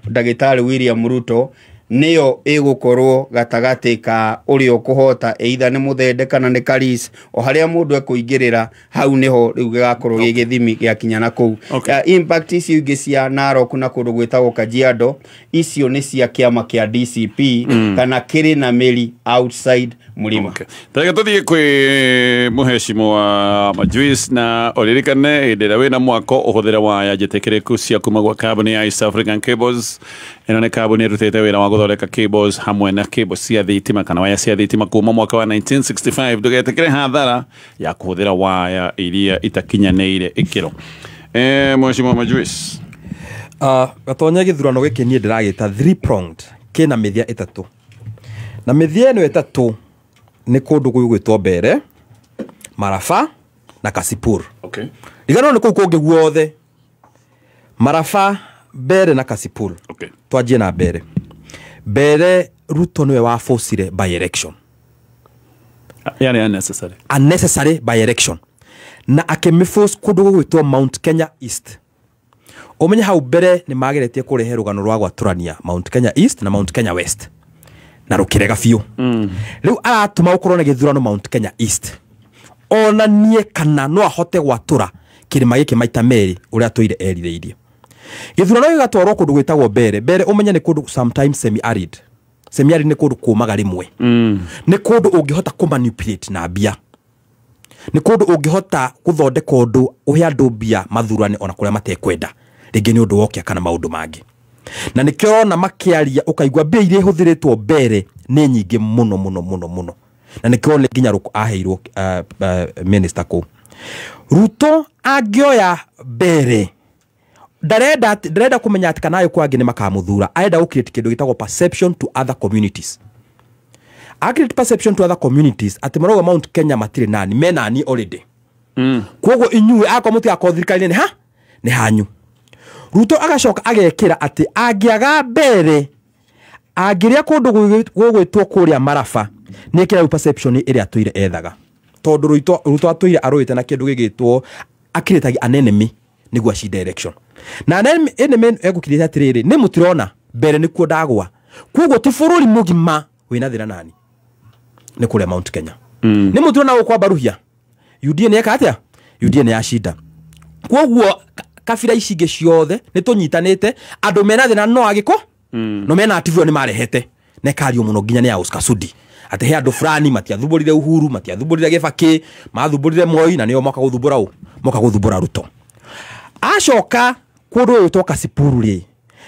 ndagĩtarĩ William Ruto, nĩyo ĩgũkorwo gatagatĩ ka ũrĩa ũkũhota, either nĩ Mũthende kana nĩ Karis. O harĩa mũndũ ekũingĩrĩra hau nĩho rĩu gĩgakorwo gĩ gĩthimi gĩakinya na kũu. Impact icio ingĩ cia Narok na kũndũ gwĩtagwo Kajiado, icio nĩ cia kĩama kĩa DCP kana kĩrĩ na mĩri outside mũrĩma. Tareke tũthiĩ kwĩ mũhecimo wa Majuice, na ũririkane hĩndĩ ĩrĩa wĩna mwako ũhũthĩre waya njĩtĩkĩrĩku cia kuma gwa kambuni ya East African Cables. Ĩno nĩ kambuni ĩrutĩte wĩra wa gũthondeka cables hamwe na cables cia thitima kana waya cia thitima kuma mwaka wa 1965. Ndũgetĩkĩre hathara ya kũhũthĩra waya iria itakinyanĩire ikĩro. Mheshimiwa Majuice. Gatonya, gĩthurano gĩkĩ niĩ ndĩragĩta three pronged, kĩna mĩthia ĩtatũ, na mĩthia ĩno ĩtatũ nĩ kũndũ gũgwĩtwo Mbeere, Maraba na Kasipur. Riganĩrwo nĩ kũu kũngĩ guothe, Maraba, Mbeere na Kasipur. Twanjie na Mbeere. Mbeere, Ruto nĩwe wabocire by election. Yani unnecessary. Unnecessary by election, na akĩmĩforce kũndũ gũgwĩtwo Mount Kenya East. Ũmenye hau mbere nĩ mageretie kũrehe rũgano rwa gwatũrania Mount Kenya East na Mount Kenya West na rũkĩrega biũ. Rĩu aratũma gũkorwo na gĩthurano Mount Kenya East, onanie kana no ahote gwatũra kĩrĩma gĩkĩ maita merĩ ũrĩa atũire erirĩirie. Gĩthurano gĩgatwarwo kũndũ gwĩtagwo Mbeere. Mbeere ũmenye nĩ kũndũ sometimes semi arid. Semi arid nĩ kũndũ kũmaga rĩmwe, nĩ kũndũ ũngĩhota kũmanipulate na mbia, nĩ kũndũ ũngĩhota gũthondeka ũndũ ũhe andũ mbia mathurane ona kũrĩa matekwenda, rĩngĩ nĩ ũndũ wa ũkĩa kana maũndũ mangĩ. Na nĩkĩo ũrona makĩaria ũkaigua mbia iria ihũthĩrĩtwo Mbeere nĩ nyingĩ mũno mũno mũno mũno, na nĩkĩo nginya Ruku aheirwo minister kũu. Ruto angĩoya Mbeere, ndarenda kũmenya atĩ kana Agĩkũyũ angĩ nĩ makamũthura, arenda gũ create kĩndũ gĩtagwo perception to other communities. A create perception to other communities atĩ marauga Mount Kenya matirĩ nani me nani already. Koguo inyuĩ akorwo mũtigakorwo thirikari-inĩ ha nĩ hanyu. Ruto agacoka agekĩra atĩ angĩaga Mbeere, angĩrĩa kũndũ gũgwĩtwo kũrĩa Maraba, nĩ ekĩra rĩu perception ĩrĩa atũire ethaga. Tondu Ruto atũire arũĩte na kĩndũ gĩgĩtwo akirĩtagia an enemy nĩguo acinde election. Na an enemy egũkirĩte atĩrĩrĩ, nĩ mũtirona mbere nĩkuo ndagwa. Koguo ti bũrũri mũgima wĩna thĩna nani nĩ kũrĩa Mount Kenya. Nĩ mũtirona gũkwa Baruhia UDA nĩ eka atĩa? UDA nĩ yacinda. Koguo kabira ici ingĩ ciothe nĩ tũnyitanĩte, andũ mena thĩna no agĩkũ no mena ativuo nĩ marehete na ĩkario mũno nginya nĩ ya Oscar Sudi atĩ he andũ fulani matiathumbũrire Uhuru, matiathumbũrire Kibaki, mathumbũrire Moi, na nĩo moka gũthumbũra ũ, moka gũthumbũra Ruto. Acoka kũndũ gwĩtwo Kasipuru rĩ,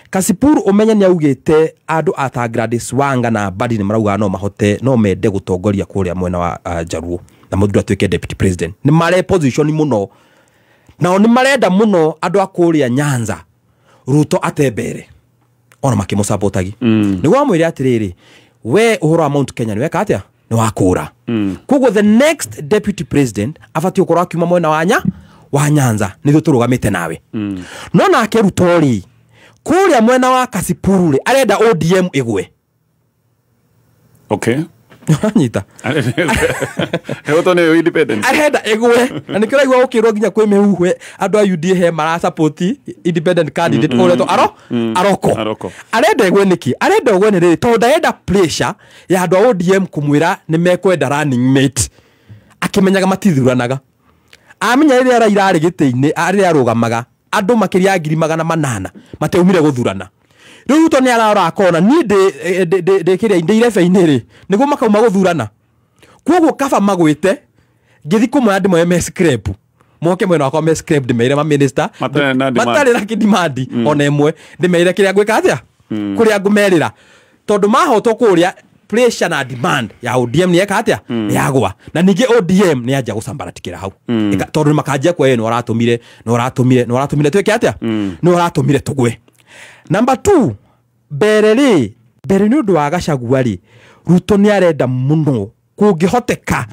Kasipuru ũmenye nĩ augĩte andũ ata Gladys Wanga na Mbadi nĩ marauga no mahote, no mende gũtongoria kũrĩa mwena wa Jaruo na mũthuri atuĩke deputy president. Nĩ mare position mũno, nao nĩ marenda mũno andũ a kũrĩa Nyanza Ruto atembere ona makĩmũsapotagi. Nĩguo amwĩre atĩrĩrĩ, we ũhoro wa Mount Kenya nĩ weka atĩa? Nĩ wakũra. Koguo the next deputy president abatiĩ gũkorwo akiuma mwena wa Nyanza, nĩthuĩ tũrũgamĩte nawe. No nake Ruto rĩ, kũrĩa mwena wa Kasipuru rĩ, arenda ODM ĩgwe. Okay. Ũranyita? Ruto nĩ independent. Arenda ĩgwe. Na nĩkĩo ũraigua gũkĩrwo nginya kwĩ mĩhuhwe andũ a UDA he marasupport independent candidate ũretwo Aroko. Arenda ĩgwe nĩkĩ? Arenda ĩgwe nĩ rĩrĩ, tondũ ndarenda pressure ya andũ a ODM kũmwĩra nĩ mekwenda running mate, akĩmenyaga matithuranaga. Amenya rĩrĩa Raila arĩ gĩtĩ-inĩ, rĩrĩa arũgamaga andũ makĩria ya 800,000 matiaumire gũthurana. Rĩu Ruto nĩ ararora akona niĩ ndĩ kĩrĩa ndĩ irebe-inĩ rĩ, nĩguo makauma gũthurana. Koguo kaba magwĩte ngĩthi kũmoya ndĩmoe me scrap, moke mwena wakwa me scrap, ndĩmeire ma minister matarĩ na kĩdimandi ona ĩmwe, ndĩmeire kĩrĩa ngwĩka atĩa, kũrĩa ngũmerĩra, tondũ mahotwo kũrĩa pressure na demand ya ODM nĩ eka atĩa, nĩ yagwa. Na ningĩ ODM nĩ yanjia gũcambaratikĩra hau, tondũ makanjia kuoya nĩ ũratũmire, nĩ ũratũmire, nĩ ũratũmire twĩke atĩa, nĩ ũratũmire tũgwe. Number 2, mbere rĩ, mbere nĩ ũndũ wa Gachagua rĩ, Ruto nĩ arenda mũno kũngĩhoteka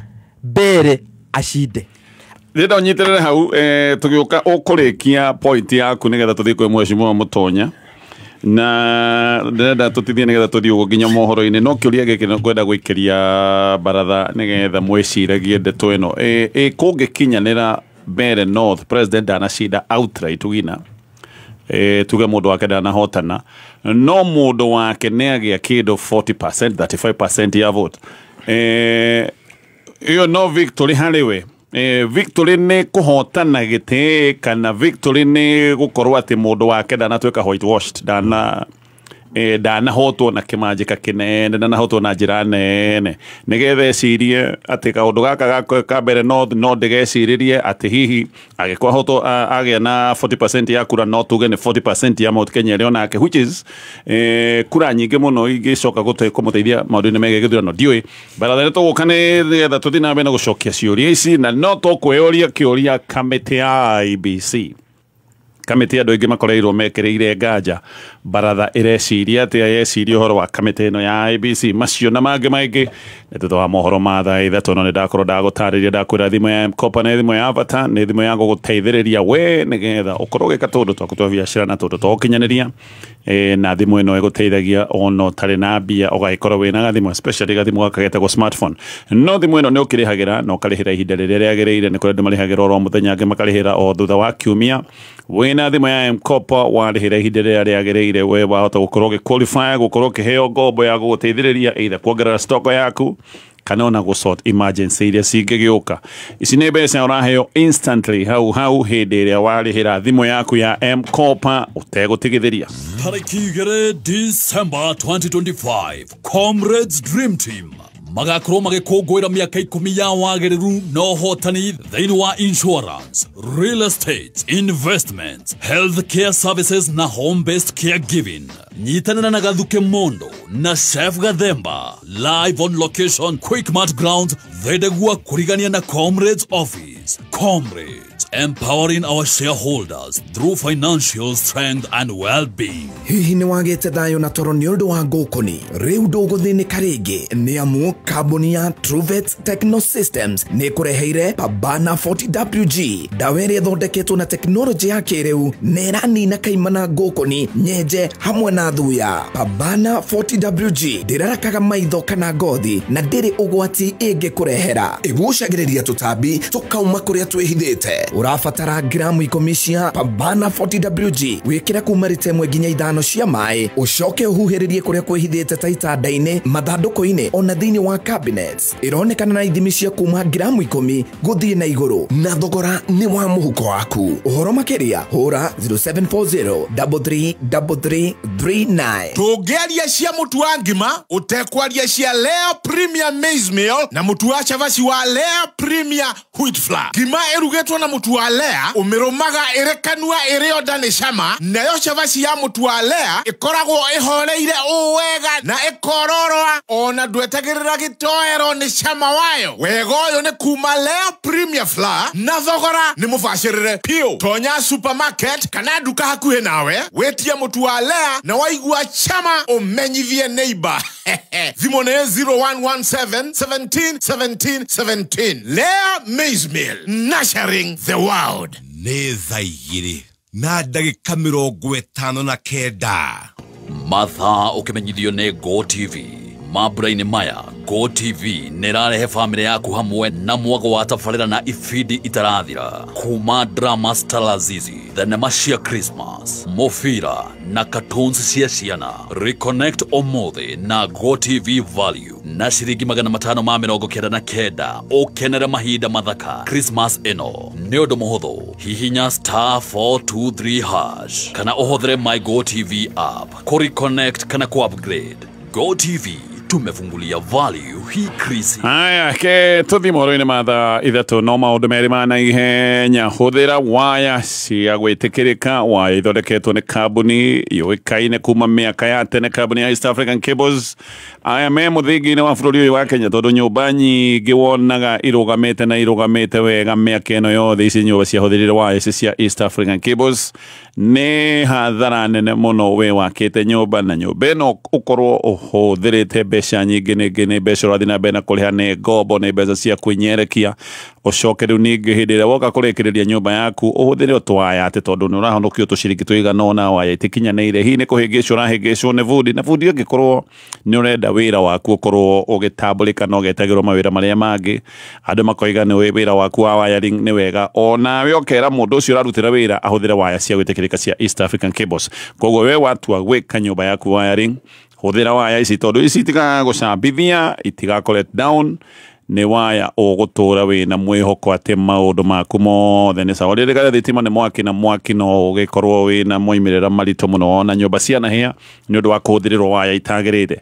mbere acinde. Ndĩrenda ũnyitĩrĩre hau, tũgĩũka ũkũrĩkia point yaku nĩgetha tũthiĩ kwĩ mheshimiwa Mũtonya, na ndĩrenda tũtithie nĩgetha tũthiĩ ũguo nginya mohoro-inĩ. No kĩũria gĩkĩ nĩ ngwenda gũikĩria baratha nĩgetha mwĩciragie ndeto ĩno. Kũngĩkinyanĩra Mbeere North president ndanacinda outright wina, tuge mũndũ wake ndanahotana, no mũndũ wake nĩ agĩa kĩndũ 40%, 35% ya vote, ĩyo no victory harĩ we. Victory nĩ kũhotana gĩtĩ kana victory nĩ gũkorwo atĩ mũndũ wake ndanatuĩka whitewashed, ndanahotwo na kĩmanjĩka kĩnene, ndanahotwo na njĩra nene, nĩgetha ecirie atĩ kaũndũ gaka ka Mbeere North no ndĩgecirĩrie atĩ hihi angĩkorwo ahotwo agĩa na 40% ya kura, no tuge nĩ 40% ya Mount Kenya ĩrĩa onake, which is kura nyingĩ mũno ingĩcoka kũmũteithia maũndũ-inĩ megiĩ gĩthurano. Ndiũĩ baratha nĩ tũgũka nĩgetha tũthiĩ na mbere na gũcokia ciũria ici, na no tũkwĩyũria kĩũria kamĩtĩ ya IEBC, kamĩtĩ andũ aingĩ makoreirwo mekĩrĩire nganja baratha ĩreciria atĩa yeciria ũhoro wa kamĩtĩ ĩno ya IEBC. Macio na mangĩ maingĩ nĩ thutha wa mohoro ma thaa 3. No nĩ ndakorwo ndagũtarĩria, ndakwĩra thimũ ya M-Kopa nĩ thimũ ya bata, nĩ thimũ ya gũgũteithĩrĩria we nĩgetha ũkorwo ũgĩka tũũndũ twaku twa biacara na tũũndũ twa ũkinyanĩria. Na thimũ ĩno ĩgũteithagia ona ũtarĩ na mbia ũgagĩkorwo wĩna gathimũ, especially gathimũ gaka getagwo smartphone. No thimũ ĩno nĩ ũkĩrĩhagĩra na ũkarĩhĩra ihinda rĩrĩa rĩagĩrĩire. Nĩ kũrĩ andũ marĩhagĩra oro mũthenya, angĩ makarĩhĩra o thutha wa kiumia. Wĩna thimũ ya M-Kopa warĩhĩra ihinda rĩrĩa rĩagĩrĩire, we wahota gũkorwo ũgĩ-qualify gũkorwo ũkĩheo ngombo ya gũgũteithĩrĩria either kuongerera stock yaku kana ona gũ-sort emergency iria cingĩgĩũka. Ici nĩ mbeca ũraheo instantly hau hau hĩndĩ ĩrĩa warĩhĩra thimũ yaku ya M-Kopa ũtegũtigithĩria. Tarĩki 2 December 2025, Comrades Dream Team magakorwo magĩkũngũĩra mĩaka 10 ya wagĩrĩru na ũhotani thĩinĩ wa insurance, real estate, investment, health care services na home based caregiving. Nyitanĩra na Gathuke Mondo na Chef Gathemba live on location Quickmart Grounds, Thendegua, kũrigania na Comrades Office. Comrades Empowering our shareholders through financial strength and well-being. Hihi nĩ wagĩte thayũ na toro nĩ ũndũ wa ngũkũni? Rĩu ndũgũthĩnĩka rĩngĩ nĩ amu kambuni ya Truvet Techno Systems nĩ ĩkũreheire Pabana 40WG, ndawa ĩrĩa ĩthondeketwo na tekinoronjĩ ya kĩrĩu na ĩranina kaimana ngũkũni, nyenje hamwe na thuya. Pabana 40WG ndĩrarakaga maitho kana ngothi na ndĩrĩ ũgwati ĩngĩkũrehera. Ĩgucagĩrĩria tũtambi tũkauma kũrĩa twĩhithĩte. Ũrabatara gramu 10 cia Pabana 40WG wĩkĩre kuma rita 1 nginya 5 cia maĩ, ũcoke ũhuhĩrĩrie kũrĩa kwĩhithĩte ta itanda-inĩ, mathandũkũ-inĩ ona thĩinĩ wa cabinets. Ĩronekana na ithimi cia kuma gramu 10 gũthiĩ na igũrũ, na thogora nĩ wa mũhuko waku. Ũhoro makĩria hũra 0740 333339. Tũngĩaria cia mũtu wa ngima ũtekwaria cia Lea Premier Maize Meal na mũtu wa cabaci wa Lea Premier Wheat Flour. Ngima ĩrugĩtwo na mũtu wa Lea ũmĩrũmaga ĩrĩ kanua ĩrĩ onda nĩ cama, nayo cabaci ya mũtu wa Lea ĩkoragwo ĩhoreire ũũ wega na ĩkororoa ona ndwetagĩrĩra gĩtoero nĩ cama wayo. Wega ũyũ nĩ kuma Lea Premier Flour na thogora nĩ mũbacĩrĩre piũ. Tonya supermarket kana nduka hakuhĩ nawe wĩtie mũtu wa Lea na waigua chama ũmenyithie neighbor. Thimũ nĩ 0117 17 17 17. Lea Maize Meal, nurturing the world. Nĩ thaa 2 na ndagĩka 59. Mathaa ũkĩmenyithio nĩ Go TV. Mambura-inĩ maya Go TV nĩ ĩrarehe bamĩrĩ yaku hamwe na mwago wa tabarĩra na ibindi itarathira, kuma drama Stalazizi, thenema cia Christmas, mũbira na cartoons cia ciana. Reconnect ũmũthĩ na Go TV Value na ciringi 599 ũkenere mahinda mathaka Christmas ĩno. Nĩ ũndũ mũhũthũ, hihinya *423# kana ũhũthĩre My Go TV app kũ reconnect kana kũ upgrade. Go TV tumefungulia value hii krisi. Haya, ke tuthi mohoro-inĩ ma thaa 3 no maũndũ merĩ ma naihenya. Hũthĩra waya cia gwĩtĩkĩrĩka, waya ithondeketwo nĩ kambuni yũĩkaine kuma mĩaka ya tene, kambuni ya East African Cables. Aya me mũthingi-inĩ wa bũrũri ũyũ wa Kenya, tondũ nyũmba nyingĩ wonaga irũgamĩte na irũgamĩte wega mĩaka ĩno yothe, ici nyũmba ciahũthĩrire waya ici cia East African Cables. Nĩ hathara nene mũno we wakĩte nyũmba, na nyũmba ĩno ũkorwo ũhũthĩrĩte mbeca nyingĩ, ningĩ nĩ mbeca ũrathiĩ na mbere na kũrĩha, nĩ ngombo, nĩ mbeca cia kwĩnyerekia. Ũcoke rĩu ningĩ hĩndĩ ĩrĩa woka kũrĩkĩrĩria nyũmba yaku ũhũthĩre twaya atĩ tondũ nĩ ũrahonokio tũciringi tũigana ũna, waya itikinyanĩire, hihi nĩ kũhĩngĩcwo ũrahĩngĩcwo nĩ bundi, na bundi ũngĩkorwo nĩ ũrenda wĩra waku ũkorwo ũgĩtambũrĩka na ũgetagĩrwo mawĩra marĩa mangĩ, andũ makoiga nĩ wĩra waku wa wiring nĩ wega, onawe ũkera mũndũ ũcio ũrarutĩra wĩra ahũthĩre waya cia gwĩtĩkĩrĩka cia East African Cables. Koguo we watua gwĩka nyũmba yaku wiring, hũthĩra waya ici tondũ ici itigagũcambithia, itigakũ let down, nĩ waya ũgũtũra wĩna mwĩhoko atĩ maũndũ maku mothe nĩ sawa. Ririkana thitima nĩ mwaki, na mwaki no ũgĩkorwo wĩna moimĩrĩra maritũ mũno na nyũmba cianahĩa nĩ ũndũ wa kũhũthĩrĩrwo waya itagĩrĩire.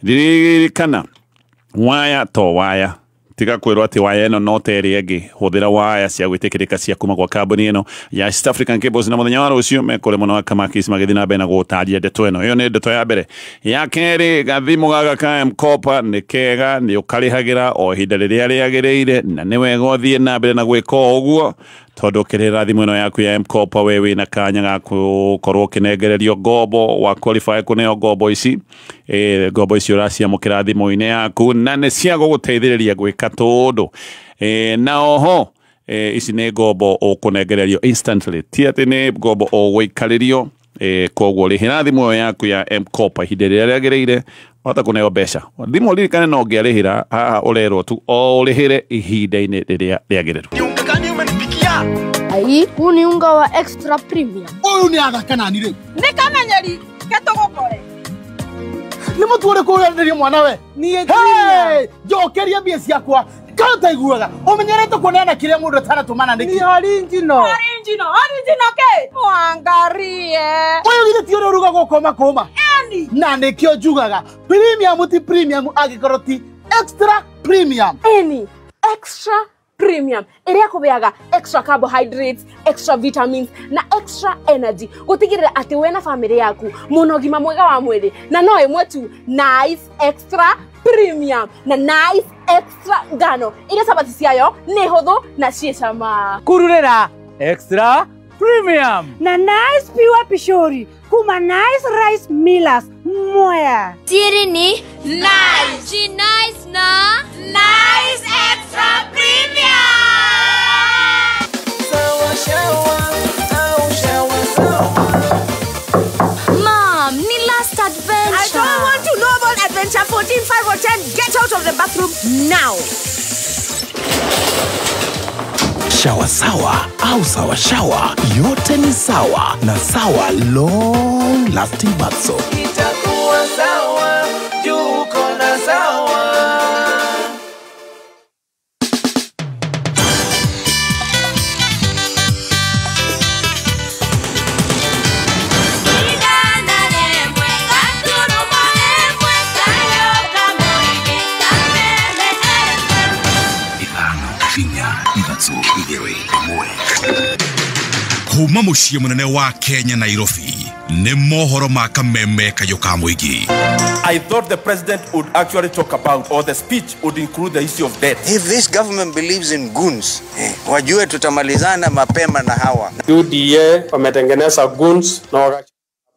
Ririkana waya to waya, tiga kwĩrwo atĩ waya ĩno no ta ĩrĩa ĩngĩ. Hũthĩra waya cia gwĩtĩkĩrĩka cia kuma gwa kambuni ĩno ya East African Cables, na mũthenya wa rũciũ mekũrĩ mũno wa Kamakis magĩthiĩ na mbere na gũtaria ndeto ĩno. Ĩyo nĩ ndeto ya mbere. Ya kerĩ, gathimũ gaka ka M-Kopa nĩ kega, nĩ ũkarĩhagĩra o ihinda rĩrĩa rĩagĩrĩire, na nĩ wega ũthiĩ na mbere na gwĩka o ũguo, tondũ ũkĩrĩhĩra thimũ ĩno yaku ya M-Kopa we wĩna kanya ga gũkorwo ũkĩnengererio ngombo, wa qualify kũneo ngombo ici. Ngombo ici ũraciamũkĩra thimũ-inĩ yaku na nĩ cia gũgũteithĩrĩria gwĩka tũndũ. Na oho ici nĩ ngombo ũkũnengererio instantly, ti atĩ nĩ ngombo ũgũikarĩrio. Koguo rĩhĩra thimũ ĩyo yaku ya M-Kopa ihinda rĩrĩa rĩagĩrĩire, wahota kũneo mbeca. Thimũ ririkane no ũngĩarĩhĩra haha ũrerwo tu o ũrĩhĩre ihinda-inĩ rĩrĩa rĩagĩrĩru. Ai, huu ni unga wa extra premium. Ũyũ nĩ athaka nani rĩu? Nĩ kamenyeri ke tũgũkore. Nĩ mũtu ũrĩkũ ũrenderio mwana we? Niĩ njokeria mbia ciakwa. Kana ũtaiguaga ũmenyerete kuoneana kĩrĩa mũndũ ataratũmana nĩkĩ? Ni original. Original, original ke? Mwangarie. Ũyũ githĩ ti ũrĩa ũrugagwo kũma kũma? Eni. Na nĩkĩo njugaga premium ti premium angĩkorwo ti extra premium. Eni, extra premium ĩrĩa kũbeaga extra carbohydrates, extra vitamins na extra energy gũtigĩrĩra atĩ we na famĩlĩ yaku mũna ũgima mwega wa mwĩrĩ, na no ĩmwe tu, Nice Extra Premium na Nice Extra Ngano ĩrĩa cabaci ciayo nĩ hũthũ na ciĩ cama. Kururĩra Extra Premium na Nice Pure Pishori kuma Nice Rice Millers Mwea. Siri ni Nice. She nice na Nice Extra Premium. Sawa shawa au shawa sawa. Mom, ni last adventure. I don't want to know about adventure 14, 5 or 10. Get out of the bathroom now. Shawa sawa au sawa shawa, yote ni sawa na Sawa long lasting bath soap. Itakuwa sawa, juu uko na sawa. Kuma muciĩ mũnene wa Kenya Nairobi nĩ mohoro ma kameme kayũ ka mũingĩ. I thought the president would actually talk about, or the speech would include the issue of debt. If this government believes in goons, wajue tutamalizana mapema na hawa. UDA wametengeneza goons na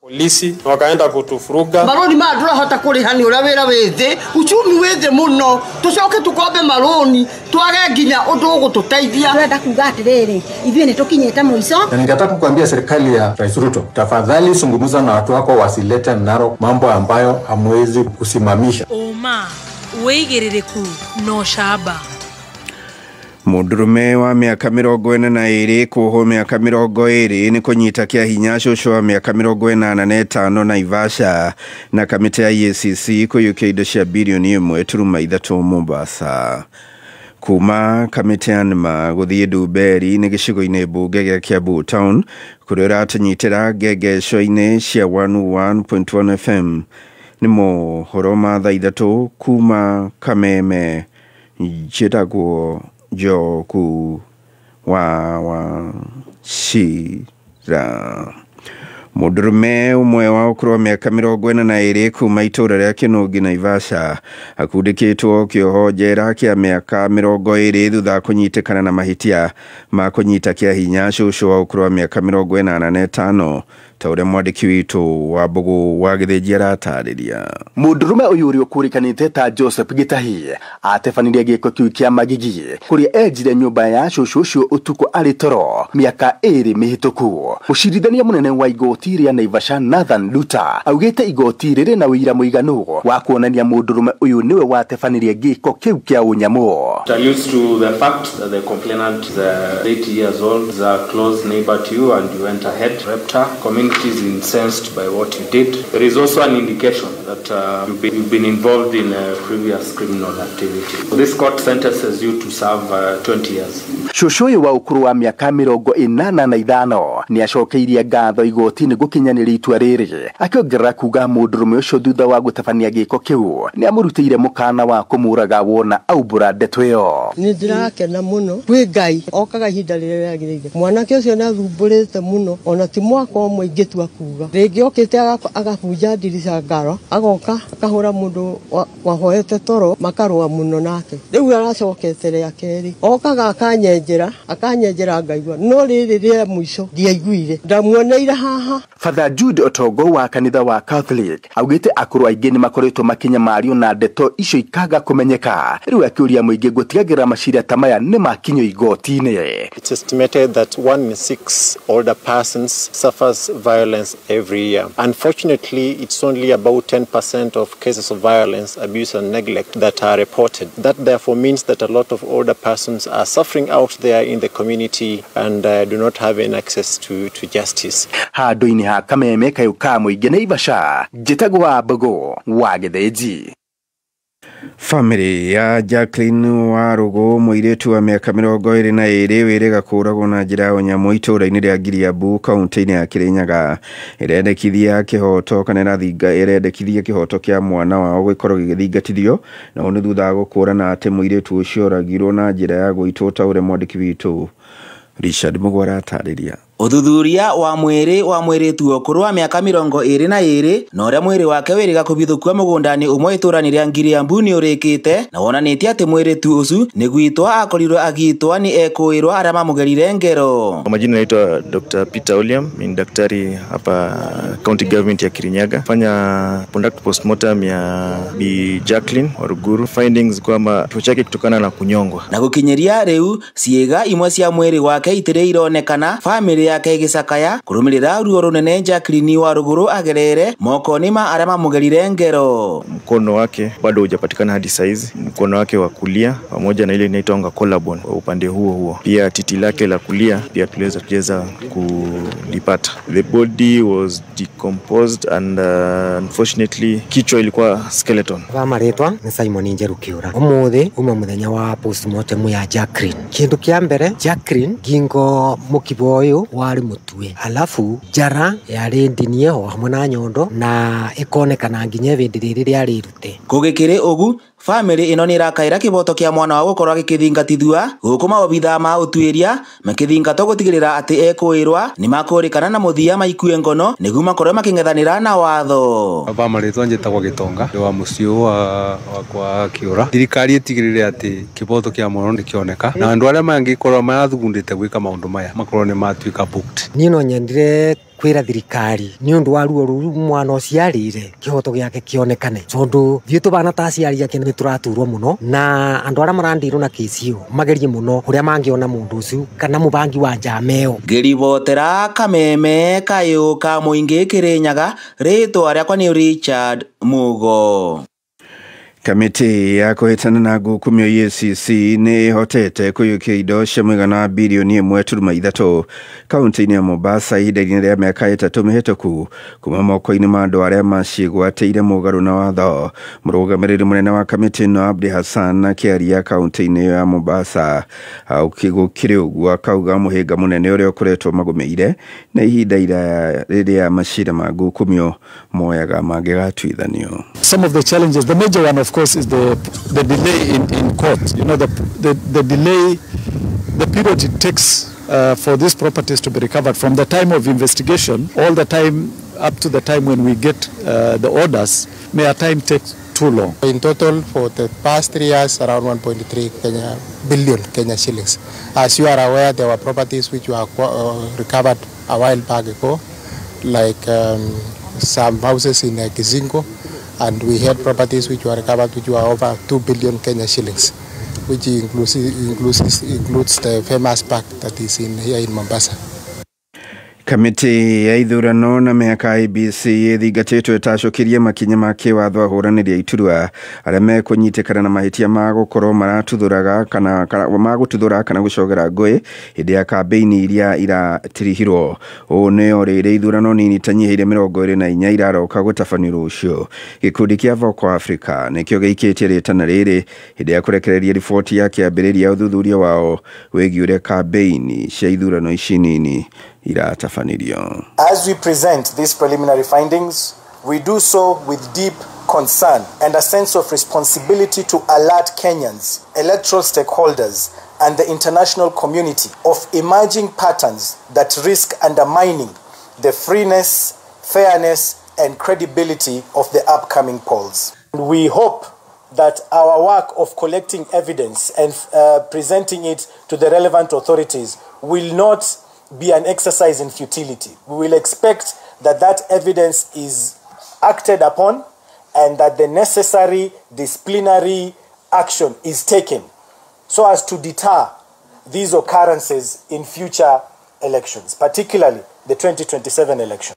polisi na wakaenda kutufuruga. Maroni ma ndurahota kuriha ni uria wira wi thi, uchumi wi thi muno, tucoke tukombe maroni twage nginya undu ugututeithia. Turenda kuga atiriri, ithuĩ nĩtũkinyĩte mũico. Na ningetaka kuambia serikali ya Rais Ruto, tafadhali zungumza na watu wako wasilete Narok mambo ambayo hamwezi kusimamisha. Uma wĩigĩrĩrĩku no shaba. Mũndũrũme wa mĩaka 42 kuohwo mĩaka 20 nĩ kũnyita kĩa hinya cũcũ wa mĩaka 85 Naivasha na kamĩtĩ ya EACC kũiyũkia indo cia birioni 1.3 Mombasa. Kuma kamĩtĩ ya nĩma gũthiĩ Ndumberi nĩ gĩcigo-inĩ mbunge gĩa Kiambu Town kũrĩa ũratũnyitĩra ngengesho-inĩ cia 101.1 FM. Nĩ mohoro ma thaa 3 kuma Kameme. Njĩtagwo Njoku wa Wachira. Mũndũrũme ũmwe wa ũkũrũ wa mĩaka 42 kuma itũũra rĩa Kĩnũngi Naivasha akundĩkĩtwo kĩoho njera kĩa mĩaka 20 thutha wa kũnyitĩkana na mahĩtia ma kũnyita kĩa hinya cũcũ wa ũkũrũ wa mĩaka 85 ta ũrĩa mwandĩki witũ wa Mbũgũ wa Gĩthĩnji aratarĩria. Mũndũrũme ũyũ ũrĩa ũkũrĩkanĩte ta Joseph Gĩtahi atebanirie gĩko kĩu kĩa magigi kũrĩa enjire nyũmba ya cũcũ ũcio ũtukũ arĩ toro mĩaka 2 mĩhĩtũku. Mũcirithania mũnene wa igoti rĩa Naivasha Nathan Luta augĩte igoti rĩrĩ na ũira mũiganu wa kuonania mũndũrũme ũyũ nĩwe watebanirie gĩko kĩu kĩa ũnyamũ. It alludes to the fact that the complainant is 80 years old, is a close neighbor to you, and you went ahead, raped her. Community is incensed by what you did. There is also an indication that you've been involved in a previous criminal activity. This court sentences you to serve 20 years. Cũcũ ũyũ wa ũkũrũ wa mĩaka 85 nĩ acokeirie ngatho igoti-inĩ gũkinyanĩria itua rĩrĩ, akĩongerera kuga mũndũrũme ũcio thutha wa gũtabania gĩko kĩu nĩ amũrutĩire mũkana wa kũmũraga wona aumbũra ndeto ĩyo. Nĩ ndĩrakena mũno kwĩ Ngai okaga ihinda rĩrĩa rĩagĩrĩire. Mwanake ũcio nĩ athumbũrĩte mũno, ona ti mwaka ũmwe ingĩtua kuga. Rĩngĩ okĩte agabunja ndirica ngaro, agoka akahũra mũndũ wahoete toro, makarũa mũno nake. Rĩu aracokete rĩa kerĩ, okaga akanyenjera ngaigua, no rĩrĩ rĩa mũico ndiaiguire, ndamuoneire haha. Father Jude Otogo wa kanitha wa Catholic augĩte akũrũ aingĩ nĩ makoretwo makĩnyamario na ndeto icio ikaga kũmenyeka. Rĩu akĩũria mũingĩ gũtigagĩrĩra macira ta maya nĩ makinyio igoti-inĩ. It's estimated that 1 in 6 older persons suffers violence every year. Unfortunately, it's only about 10% of cases of violence, abuse and neglect that are reported. That therefore means that a lot of older persons are suffering out there in the community and do not have any access to justice. Handũ-inĩ ha Kameme kayũ ka mũingĩ Naivasha, njĩtagwo wa Mbũgũ wa Gĩthĩnji. Famĩlĩ ya Jacqueline Warũgũ mũirĩtu wa mĩaka 22 wĩrĩga kũũragwo na njĩra ya ũnyamũ itũũra-inĩ rĩa Ngiriambu kaũntĩ-inĩ ya Kĩrĩnyaga ĩrendekithia kĩhoto kana ĩrendekithia kĩhoto kĩa mwana wao gĩkorwo gĩgĩthingatithio, na ũũ nĩ thutha wa gũkũrana atĩ mũirĩtu ũcio oragirwo na njĩra ya gũitwo ta ũrĩa mwandĩki witũ Richard Mũgwa aratarĩria. Ũthuthuria wa mwĩrĩ wa mwĩrĩtu ũkũrũ wa mĩaka 22 na ũrĩa mwĩrĩ wake wĩrĩga kũbithũkua mũgũnda-inĩ ũmwe itũũra-inĩ rĩa Ngiriambu nĩ ũrĩkĩte na wonanĩtie atĩ mwĩrĩtu ũcio nĩ gwitwa akorirwo agĩitwa nĩ ekũĩrwo arĩa mamũgerire ngero. Kwa majina naitwa Dr. Peter William, ni daktari hapa County Government ya Kirinyaga. Fanya conduct postmortem ya Bi Jacqueline Waruguru. Findings kwamba kifo chake kutokana na kunyongwa. Na gũkinyĩria rĩu ciĩga imwe cia mwĩrĩ wake itirĩ ironekana, famĩlĩ yake ĩgĩcakaya kũrũmĩrĩra ruo rũnene Jacqueline Waruguru agerere moko-inĩ ma arĩa mamũgerire ngero. Mkono wake bado hujapatikana hadi saizi, mkono wake wa kulia pamoja na ile inaitwa collarbone upande huo huo. Pia titi lake la kulia pia tuliweza kulipata. The body was decomposed and unfortunately kichwa ilikuwa skeleton. Kwa marĩtwa nĩ Simon Njeru Kĩũra. Ũmũthĩ uma mũthenya wa postmortem ya Jacqueline. Kĩndũ kĩa mbere Jacqueline ngingo mũkibo ũyũ warĩ mũtue, alafu njara yarĩ ndinie o hamwe na nyondo na ĩkonekana nginya ibĩndĩ rĩrĩ rĩarĩ irute. Gũgĩkĩrĩ ũgu famĩlĩ ĩno nĩ ĩrakaĩra kĩboto kĩa mwana wao gũkorwo agĩkĩthingatithua gũkũ maobithaa ma ũtuĩria makĩthingatwo gũtigĩrĩra atĩ ekũĩrwa nĩ makũrĩkana na mũthia maikue ngono nĩguo makorwo makĩng'ethanĩra na watho. Ba marĩtwa njĩtagwo Gĩtonga wa mũciĩ wakwa Kĩũra. Thirikari ĩtigĩrĩre atĩ kĩboto kĩa mwana nĩ kĩoneka na andũ arĩa mangĩkorwo marathugundĩte gwĩka maũndũ maya makorwo nĩ matuĩka booked. Niĩ no nyendire kwĩra thirikari nĩ ũndũ wa ruo rũu mwana ũcio arĩire kĩhoto gĩake kĩonekane, tondũ ithuĩ tũbana ta aciari ake nĩ tũraturwo mũno na andũ arĩa marandirwo na kĩci ĩyo magerie mũno ũrĩa mangĩona mũndũ ũcio kana mũbangi wa njama ĩyo. Ngĩribotera Kameme kayũ ka mũingĩ Kĩrĩnyaga, rĩtwa rĩakwa nĩ Richard Mugo. Kamĩtĩ ya kũhĩtana na ngukumio EACC nĩ ĩhotete kũiyũkia indo cia mũigana wa birioni 1.3 kaunti-inĩ ya Mombasa ihinda-inĩ rĩa mĩaka 3 mĩhĩtũku kuma moko-inĩ ma andũ arĩa maciĩgwatĩire mũgarũ na watho. Mũrũgamĩrĩri mũnene wa kamĩtĩ ĩno Abdi Hassan akĩaria kaunti-inĩ ĩyo ya Mombasa gũkĩrĩ ũguo akauga mũhĩnga mũnene ũrĩa ũkoretwo magũmĩire na ihinda iraya rĩrĩa macira ma ngukumio moyaga mangĩgatuithanio. Some of the challenges, the major one of course is the delay in court. You know, the delay, the period it takes for these properties to be recovered from the time of investigation all the time up to the time when we get the orders, may at time take too long. In total, for the past 3 years, around 1.3 billion Kenya shillings. As you are aware, there were properties which were recovered a while back ago, like some houses in Kizingo, and we had properties which were recovered which were over 2 billion Kenya shillings, which includes the famous park that is in here in Mombasa. Kamĩtĩ ya ithurano na mĩhaka IEBC ĩthingatĩtwo ĩtacũkĩrie makinya ma kĩwatho ahũranĩri a iturwa arĩa mekũnyitĩkana na mahĩtia ma gũkorwo maratuthũraga kana magũtuthũra kana gũcogera ngũĩ hĩndĩ ya kambĩini iria iratirihirwo. Ũũ nĩ o rĩrĩ ithurano nini itanyihĩire 24 iraroka gũtabanio rũciũ. Gĩkundi kĩa Vocal Africa nĩkĩo gĩikĩtie rĩtana rĩrĩ hĩndĩ ya kũrekereria riboti ya kĩambĩrĩria ũthuthuria wao wĩgiĩ ũrĩa kambĩini cia ithurano ici nini iratabanĩrio. As we present these preliminary findings, we do so with deep concern and a sense of responsibility to alert Kenyans, electoral stakeholders, and the international community of emerging patterns that risk undermining the freeness, fairness, and credibility of the upcoming polls. We hope that our work of collecting evidence and presenting it to the relevant authorities will not be an exercise in futility. We will expect that that evidence is acted upon and that the necessary disciplinary action is taken so as to deter these occurrences in future elections, particularly the 2027 election.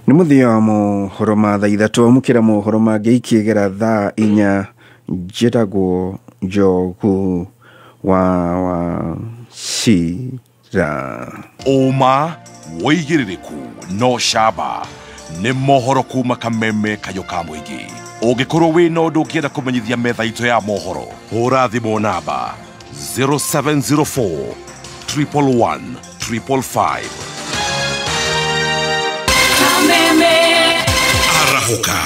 Nĩ mũthia wa mohoro ma thaa 3 amũkĩra mohoro mangĩ ikĩgera thaa 4. Njĩtagwo Njogu wa Wachira. Ũma wĩigĩrĩrĩku no camba nĩ mohoro kuma Kameme kayũ ka mũingĩ. Ũngĩkorwo wĩna ũndũ ũngĩenda kũmenyithia metha itũ ya mohoro, hũra thimũ namba 0704 111 555. Kameme. Arahũka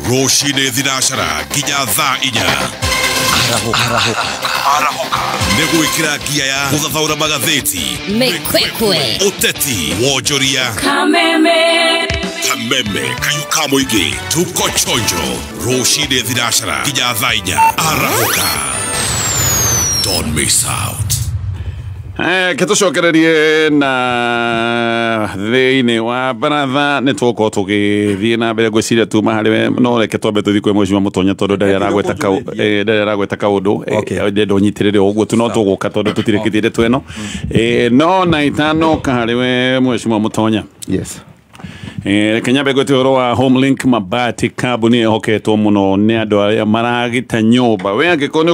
rũcinĩ thinacara nginya thaa 4. Arahũka nĩ gwĩkĩra ngia ya gũthathaũra magathĩti, mĩkwekwe, ũteti, wonjoria, kameme, kameme kayũ ka mũingĩ. Tuko chonjo rũcinĩ thinacara nginya thaa 4. Arahũka, don't miss out. Ke tũcokererie na thĩinĩ wa baratha nĩ tũgũkorwo tũgĩthiĩ na mbere ngwĩciria tuma harĩ we, no reke twambe tũthiĩ kwĩ Mheshimiwa Mũtonya tondũ ndarĩ aragweta kaũndũ, ndenda ũnyitĩrĩre ũguo tu, no tũgũka tondũ tũtirĩkĩtie ndeto ĩno. No na itano harĩ we Mheshimiwa Mũtonya. Yes. Reke nyambe ngwĩte ũhoro wa Homelink Mabati, kambuni ĩhoketwo mũno nĩ andũ arĩa maragita nyũmba. We angĩkorwo nĩ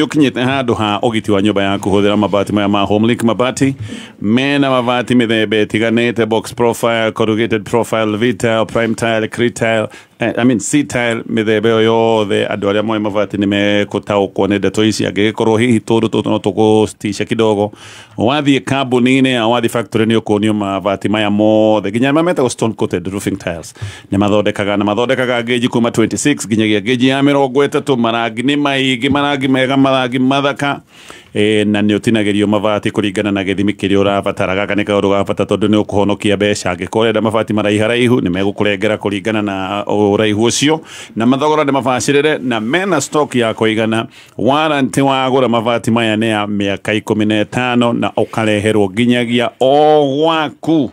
ũkinyĩte handũ ha ũgiti wa nyũmba yaku, hũthĩra mabati maya ma Homelink Mabati. Mena mabati mĩthemba ĩtiganĩte, box profile, corrugated profile, V-tile, prime tile, cre-tile, I mean C-tile, mĩthemba ĩyo yothe. Andũ arĩa moĩ mabati nĩ mekũtaũkwo nĩ ndeto ici. Angĩgĩkorwo hihi tũndũ tũtũ no tũgũcitica kidogo, wathiĩ kambuni-inĩ ya wathiĩ factory nĩ ũkuonio mabati maya mothe, nginya marĩa metagwo stone coated roofing tiles nĩ mathondekaga, na mathondekaga gauge kuma 26 nginyagia gauge ya 30. Marangi nĩ maingĩ, marangi mega, marangi mathaka, na nĩ ũtinagĩrio mabati kũringana na gĩthimi kĩrĩa ũrabatara. Gaka nĩ kaũndũ ga bata tondũ nĩ ũkũhonokia mbeca. Angĩkorwo ũrenda mabati maraiharaihu, nĩ megũkũrengera kũringana na ũraihu ũcio, na mathogora nĩ mabacĩrĩre, na mena stock ya kũigana. Warranty wagũra mabati maya nĩ ya mĩaka 15, na ũkareherwo nginyagia o gwaku,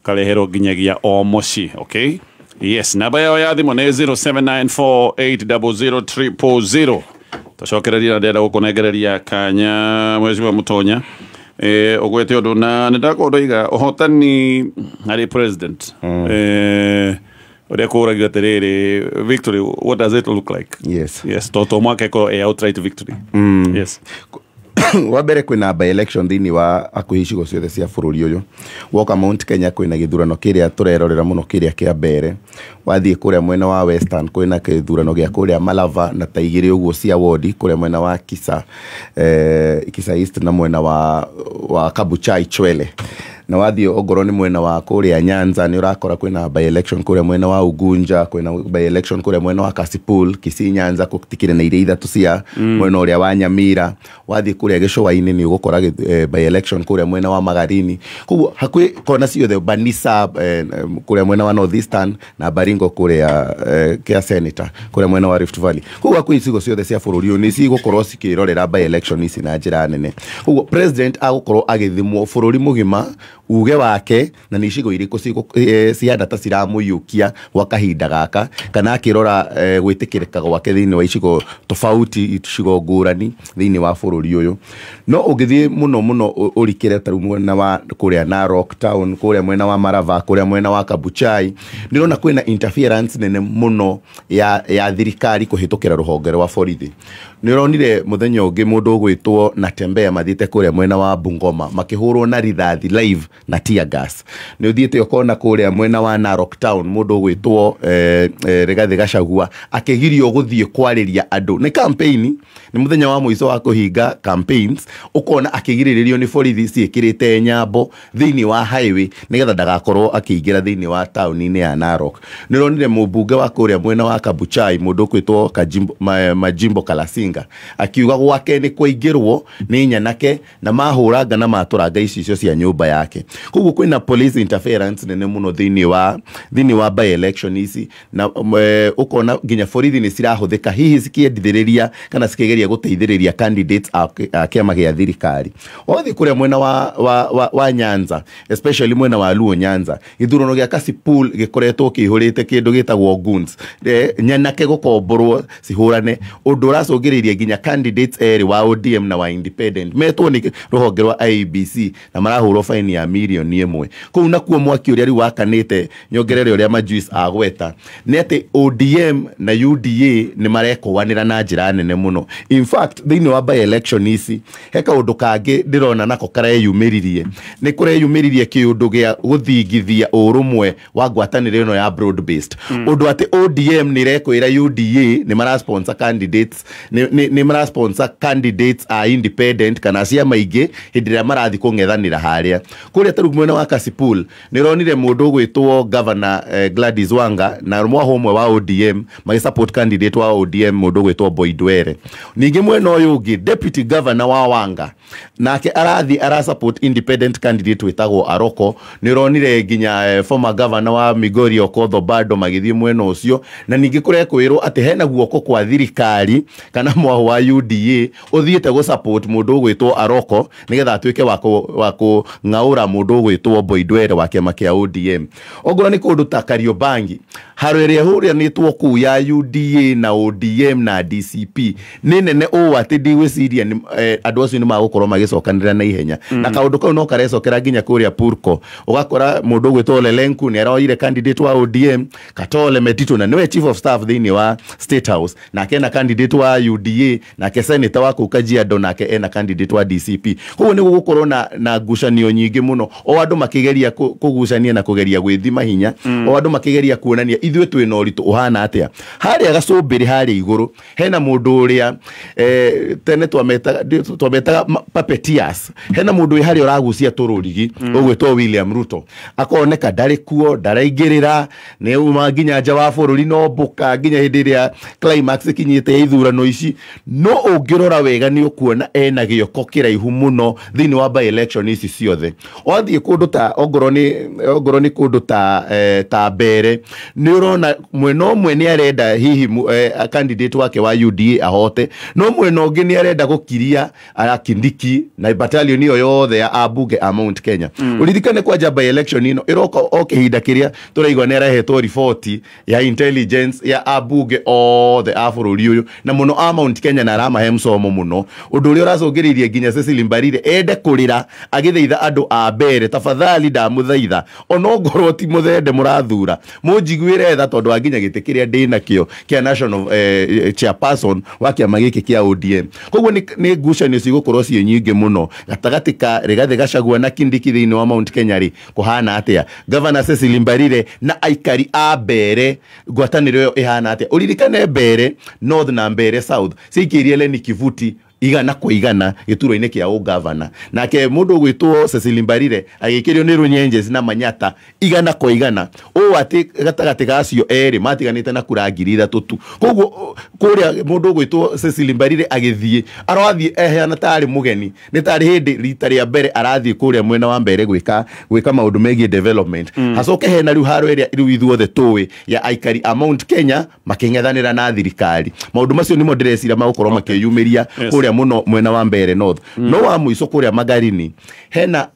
ũkareherwo nginyagia o mũciĩ. Okay, yes, namba yao ya thimũ nĩ 0794800000. Tũcokereria na ndĩrenda gũkũnengereria kanya Mheshimiwa Mũtonya, ũgwete ũndũ na nĩ ndakorwo ndoiga ũhotani harĩ president, ũrĩa kũragio atĩrĩrĩ, victory, what does it look like? Yes. Yes, toto mwaka ĩkorwo ĩ outright victory. Yes. Wa mbere, kwĩna by election thĩinĩ wa hakuhĩ icigo ciothe cia bũrũri ũyũ. Woka Mount Kenya, kwĩna gĩthurano kĩrĩa tũrerorera mũno, kĩrĩa kĩa mbere. Wathiĩ kũrĩa mwena wa Western, kwĩna gĩthurano gĩa kũrĩa Malava na ta igĩrĩ ũguo cia wodi kũrĩa mwena wa Kisa East na mwena wa Kabuchai Chwele. Na wathiĩ ongorwo nĩ mwena wa kũrĩa Nyanza, nĩ ũrakora kwĩna by election kũrĩa mwena wa Ugunja, kwĩna by election kũrĩa mwena wa Kasipul, Kisii, Nyanza gũtikĩrĩ na iria ithatũ cia mwena ũrĩa wa Nyamira. Wathiĩ kũrĩa gĩcũa-inĩ, nĩ ũgũkora by election kũrĩa mwena wa Magarini. Koguo hakuhĩ kona ciothe, Banisa kũrĩa mwena wa North Eastern na Baringo kũrĩa kĩa senator kũrĩa mwena wa Rift Valley. Koguo hakuhĩ icigo ciothe cia bũrũri ũyũ nĩ cigũkorwo cikĩrorera by election ici na njĩra nene. Koguo president agũkorwo agĩthimwo bũrũri mũgima uge wake, na nĩ icigo irĩkũ cihana ta ciramũiyũkia gwa kahinda gaka, kana akĩrora gwĩtĩkĩrĩka gwake thĩinĩ wa icigo tofauti, icigo ngũrani thĩinĩ wa bũrũri ũyũ. No ũngĩthiĩ mũno mũno ũrikĩre ta rĩu mwena wa kũrĩa Narok town, kũrĩa mwena wa Marava, kũrĩa mwena wa Kabuchai, ndĩrona kwĩna interference nene mũno ya thirikari kũhĩtũkĩra rũhonge rwa borithi. Nĩ ũronire mũthenya ũngĩ mũndũ ũgwĩtwo Natembea mathiĩte kũrĩa mwena wa Bungoma makĩhũrwo na rithathi live na tear gas. Nĩ ũthiĩte ũkona kũrĩa mwena wa Narok town mũndũ ũgwĩtwo Rigathĩ Gachagua akĩgirio gũthiĩ kwarĩria andũ nĩ campaign, nĩ mũthenya wa mũico wa kũhinga campaigns, ũkona akĩgirĩrĩrio nĩ borithi ciĩkĩrĩte nyambo thĩinĩ wa highway nĩgetha ndagakorwo akĩingĩra thĩinĩ wa taũni-inĩ ya Narok. Nĩ ũronire mũmbunge wa kũrĩa mwena wa Kabuchai, mũndũ ũgwĩtwo Majimbo Kalasinga, akiuga gwake nĩ kwaingĩrwo nĩ nyanake na mahũranga na matũranga icicio cia nyũmba yake. Koguo kwĩna police interference nene mũno thĩinĩ wa by election ici, na ũkona nginya borithi nĩ cirahũthĩka hihi cikĩendithĩrĩria kana cikĩgeria gũteithĩrĩria candidates a kĩama gĩa thirikari. Wathiĩ kũrĩa mwena wa Nyanza, especially mwena wa Luo Nyanza, gĩthurano gĩa Kasipul gĩkoretwo kĩihũrĩte kĩndũ gĩtagwo goons, nyanake gũkomborwo cihũrane, ũndũ ũracũngĩrĩirie nginya candidates erĩ wa ODM na wa independent metwo nĩ rũhonge rwa IEBC na marahũrwo faini ya mirioni 1. Kũu nakuo mwaki ũrĩa rĩu wakanĩte, nyongerere ũrĩa Majuice agweta, nĩ atĩ ODM na UDA nĩ marekũanĩra na njĩra nene mũno. In fact, thĩinĩ wa by election ici he kaũndũ kangĩ ndĩrona nako kareyumĩririe, nĩ kũreyumĩririe kĩũndũ gĩa gũthingithia ũrũmwe wa ngwatanĩro ĩno ya broad based, ũndũ atĩ ODM nĩ ĩrekwĩra UDA nĩ marasponsor candidates, nĩ marasponsor candidates a independent kana ciama ingĩ hĩndĩ ĩrĩa marathiĩ kũng'ethanĩra harĩa kũrĩa. Kũrĩa tarĩu mwena wa Kasipul nĩ ũronire mũndũ ũgwĩtwo governor Gladys Wanga na mwaho ũmwe wa ODM magĩ support candidate wa ODM mũndũ ũgwĩtwo Boyd Were. Ningĩ mwena ũyũ ũngĩ deputy governor wa Wanga nake arathiĩ ara support independent candidate wĩtagwo Aroko. Nĩ ũronire nginya former governor wa Migori Okoth Obado magĩthiĩ mwena ũcio. Na ningĩ kũrekwĩrwo atĩ hena guoko kwa thirikari kana mwaho wa UDA ũthiĩte gũ support mũndũ ũgwĩtwo Aroko nĩgetha atuĩke wa kũng'aũra mũndũ ũgwĩtwo Boyd Were wa kĩama kĩa ODM. Ongorwo nĩ kũndũ ta Kariobangi haro ĩrĩa ĩhũranĩtwo kũu ya UDA na ODM na DCP nĩ nene ũũ atĩ ndigwĩciria andũ acio nĩ magũkorwo magĩcokanĩrĩra na ihenya. Na kaũndũ kau no karecokera nginya kũrĩa Purko, ũgakora mũndũ ũgwĩtwo Lelenku nĩ aroire candidate wa ODM, Katole Metito na nĩwe chief of staff thĩinĩ wa State House nake ena candidate wa UDA, nake senator wa kũu Kajiado nake ena candidate wa DCP. Koguo nĩ gũgũkorwo na ngucanio nyingĩ mũno, o andũ makĩgeria kũgucania na kũgeria gwĩthima hinya, o andũ makĩgeria kuonania ithuĩ twĩna ũritũ ũhana atĩa. Harĩa gacũmbĩrĩ harĩa igũrũ hena mũndũ ũrĩa tene twametaga puppeteers, hena mũndũ wĩ harĩa ũragucia tũrũrigi ũgwĩtwo William Ruto, akoneka ndarĩ kuo, ndaraingĩrĩra, nĩ uma nginya nja wa bũrũri no mbũka nginya hĩndĩ ĩrĩa climax ĩkinyĩte ya ithurano ici. No ũngĩrora wega nĩ ũkuona ena gĩoko kĩraihu mũno thĩinĩ wa by election ici ciothe. Wathiĩ kũndũ ta ongorwo nĩ kũndũ ta Mbere nĩ ũrona mwena ũmwe nĩ arenda hihi candidate wake wa UDA ahote, no mwena ũngĩ nĩ arenda gũkiria Kindiki na battalion ĩyo yothe ya ambunge a Mount Kenya. Ũririkane kwanja by election ĩno ĩroka o kĩhinda kĩrĩa tũraigua nĩ arehetwo riboti ya intelligence ya ambunge othe a bũrũri ũyũ na mũno a Mount Kenya, na aramahe mcomo mũno, ũndũ ũrĩa ũracũngĩrĩirie nginya Cecily Mbarire ende kũrĩra agĩthaitha andũ a Mbere, tafadhali ndamũthaitha onongorwo ti mũthende mũrathura mũnjiguĩre tha tondũ wa nginya gĩtĩ kĩrĩa ndĩnakĩo kĩa national chairperson wa kĩama gĩkĩ kĩa ODM. Koguo nĩ ngucanio cigũkorwo ciĩ nyingĩ mũno gatagatĩ ka Rigathĩ Gachagua na Kindiki thĩinĩ wa Mount Kenya rĩ kũhana atĩa, Governor Cecily Mbarire na aikari a Mbere ngwatanĩro ĩyo ĩhana atĩa. Ũririkane Mbere North na Mbere South ciaikĩirie Lenny Kivuti 100 kwa 100 gĩturwa-inĩ kĩa ũgavana, nake mũndũ ũgwĩtwo Cecily Mbarire agĩkĩrio nĩ Runyenjes na Manyata 100 kwa 100, ũũ atĩ gatagatĩ ga acio erĩ matiganĩte na kura 3,000 tu. Koguo kũrĩa mũndũ ũgwĩtwo Cecily Mbarire agĩthiĩ arathiĩ eheana tarĩ mũgeni, nĩ tarĩ hĩndĩ rita rĩa mbere arathiĩ kũrĩa mwena wa Mbere gwĩka maũndũ megiĩ development. Hacoke hena rĩu haro ĩrĩa rĩu ithuothe tũĩ ya aikari a Mount Kenya makĩng'ethanĩra na thirikari. Maũndũ macio nĩmo ndĩreciria magũkorwo makĩyumĩria kũrĩa mũno mwena wa Mbere North. No wa mũico kũrĩa Magarini hena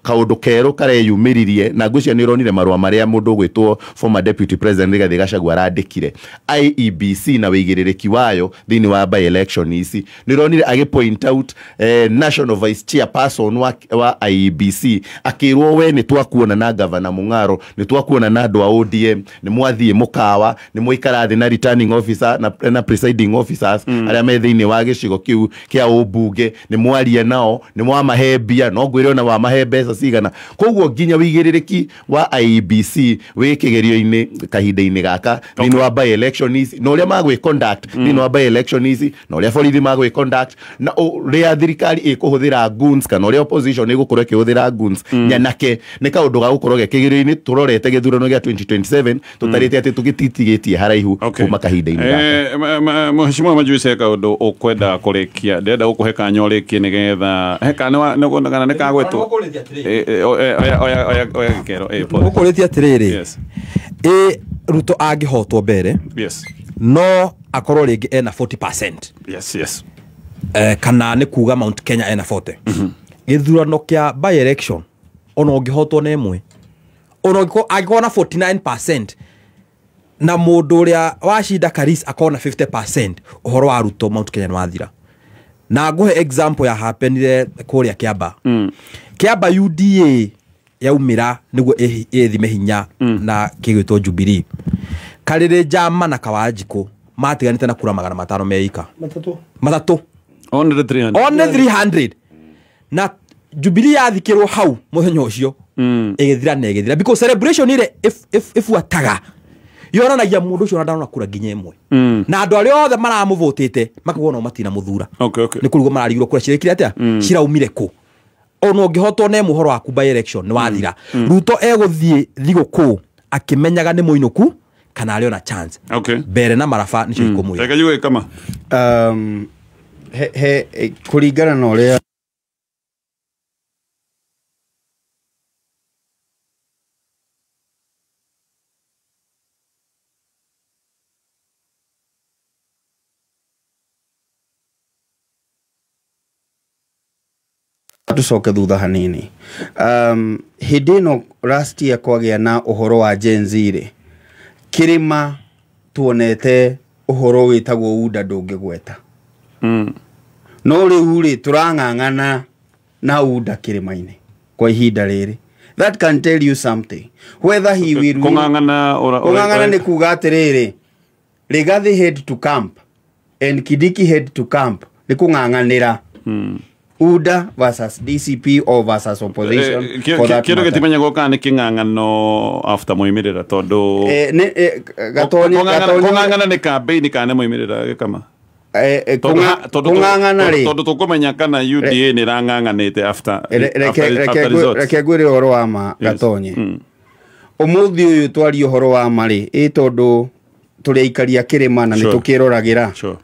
kaũndũ kerũ kareyumĩririe, na ngwĩciria nĩ ũronire marũa marĩa mũndũ ũgwĩtwo former deputy president Rigathĩ Gachagua arandĩkire IEBC na wĩigĩrĩrĩki wayo thĩinĩ wa by election ici. Nĩ ũronire agĩ point out national vice chairperson wa IEBC akĩrwo we nĩ twakuona na governor Mung'aro, nĩ twakuona na andũ a ODM, nĩ mwathiĩ mũkawa, nĩ mwaikara thĩ na returning officer na presiding officers arĩa me thĩinĩ wa gĩcigo kĩu kĩa ũmbunge, nĩ mwaria nao, nĩ mwamahe mbia, no ngwĩre ona wamahe mbeca cigana. Koguo nginya wĩigĩrĩrĩki wa IEBC wĩ kĩgerio-inĩ kahinda-inĩ gaka thĩinĩ wa by election ici, na ũrĩa magwĩ conduct thĩinĩ wa by election ici, na ũrĩa borithi magwĩ conduct, na ũrĩa thirikari ĩkũhũthĩra goons kana ũrĩa opposition ĩgũkorwo ĩkĩhũthĩra goons nyanake, nĩ kaũndũ ga gũkorwo ge kĩgerio-inĩ tũrorete gĩthurano gĩa 2027 tũtarĩte atĩ tũgĩtitigĩtie haraihu kuma kahinda-inĩ gaka. Mheshimiwa Majuice, kaũndũ ũkwenda kũrĩkia ndĩrenda gũkũhe kanya ũrĩkie nĩgetha he kana nĩ kagwetwo oya gĩkero. Ũkũrĩtie atĩrĩrĩ, ĩ Ruto angĩhotwo mbere, no akorwo rĩngĩ ena 40%, yes, kana nĩ kuga Mount Kenya ena 40. Gĩthurano kĩa by election ona ũngĩhotwo na ĩmwe, ona angĩkorwo na 49% na mũndũ ũrĩa wacinda Karis akorwo na 50%, ũhoro wa Ruto Mount Kenya nĩ wathira. Na nguhe example ya happenire kũrĩa Kiamba. Kiamba UDA yaumĩra nĩguo ĩthime hinya na kĩgwĩtwo Jubilee. Karĩrĩ Njama na Kawanjikũ matiganĩte na kura 500 meika. Matatũ. Only 300. Only 300. Na Jubilee yathikĩrwo hau mũthenya ũcio ĩgĩthira na ĩgĩthira, because celebration ĩrĩa ĩbuataga yonanagia mũndũ ũcio ona ndarona kura nginya ĩmwe, na andũ arĩa othe maramũvotĩte makauga no matina mũthura. Nĩ kũrigwo mararigirwo kura cirekire atĩa, ciraumire kũ. Ona ũngĩhotwo na ĩmwe ũhoro waku by election nĩ wathira. Ruto egũthiĩ thigũkũ akĩmenyaga nĩ mũinũku kana arĩ ona chance. Okay. Mbere na Maraba nĩcio ikũmwĩra. Reke njigue kama. He kũringana na ũrĩa tucoke thutha hanini. Hĩndĩ ĩno last year kwagĩa na ũhoro wa Gen Z rĩ, kĩrĩma tuonete ũhoro wĩtagwo UDA ndũngĩgweta. No rĩu rĩ tũrang'ang'ana na UDA kĩrĩma-inĩ kwa ihinda rĩrĩ. That can tell you something whether he will kũng'ang'ana. Kũng'ang'ana nĩ kuga atĩrĩrĩ, Rigathi head to camp and Kindiki head to camp nĩ kũng'ang'anĩra UDA versus DCP or versus opposition. For that Kĩndũ matter. gĩtimenyagwo kana nĩ kĩng'ang'ano after moimĩrĩra tondũ kũng'ang'ana nĩ campaign kana nĩ moimĩrĩra gĩkama. Kũng'ang'ana rĩ, Tondũ tũkũmenya kana UDA nĩ ĩrang'ang'anĩte after results. Reke ngwĩre ũhoro wa ma Gatonye. Ũmũthĩ ũyũ twarie ũhoro wa ma rĩ, ĩ tondũ tũrĩ aikaria kĩrĩma na nĩ tũkĩroragĩra.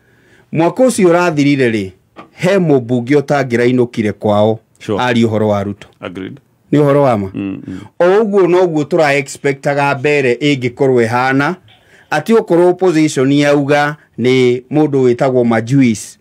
Mwaka ũcio ũrathirire rĩ, he mũmbunge ũtangĩrainũkire kwao arie ũhoro wa Ruto. Agreed. Nĩ ũhoro wa ma. O ũguo noguo tũra expectaga mbere ĩngĩkorwo ĩhana atĩ okorwo opposition yauga nĩ mũndũ wĩtagwo Majuice,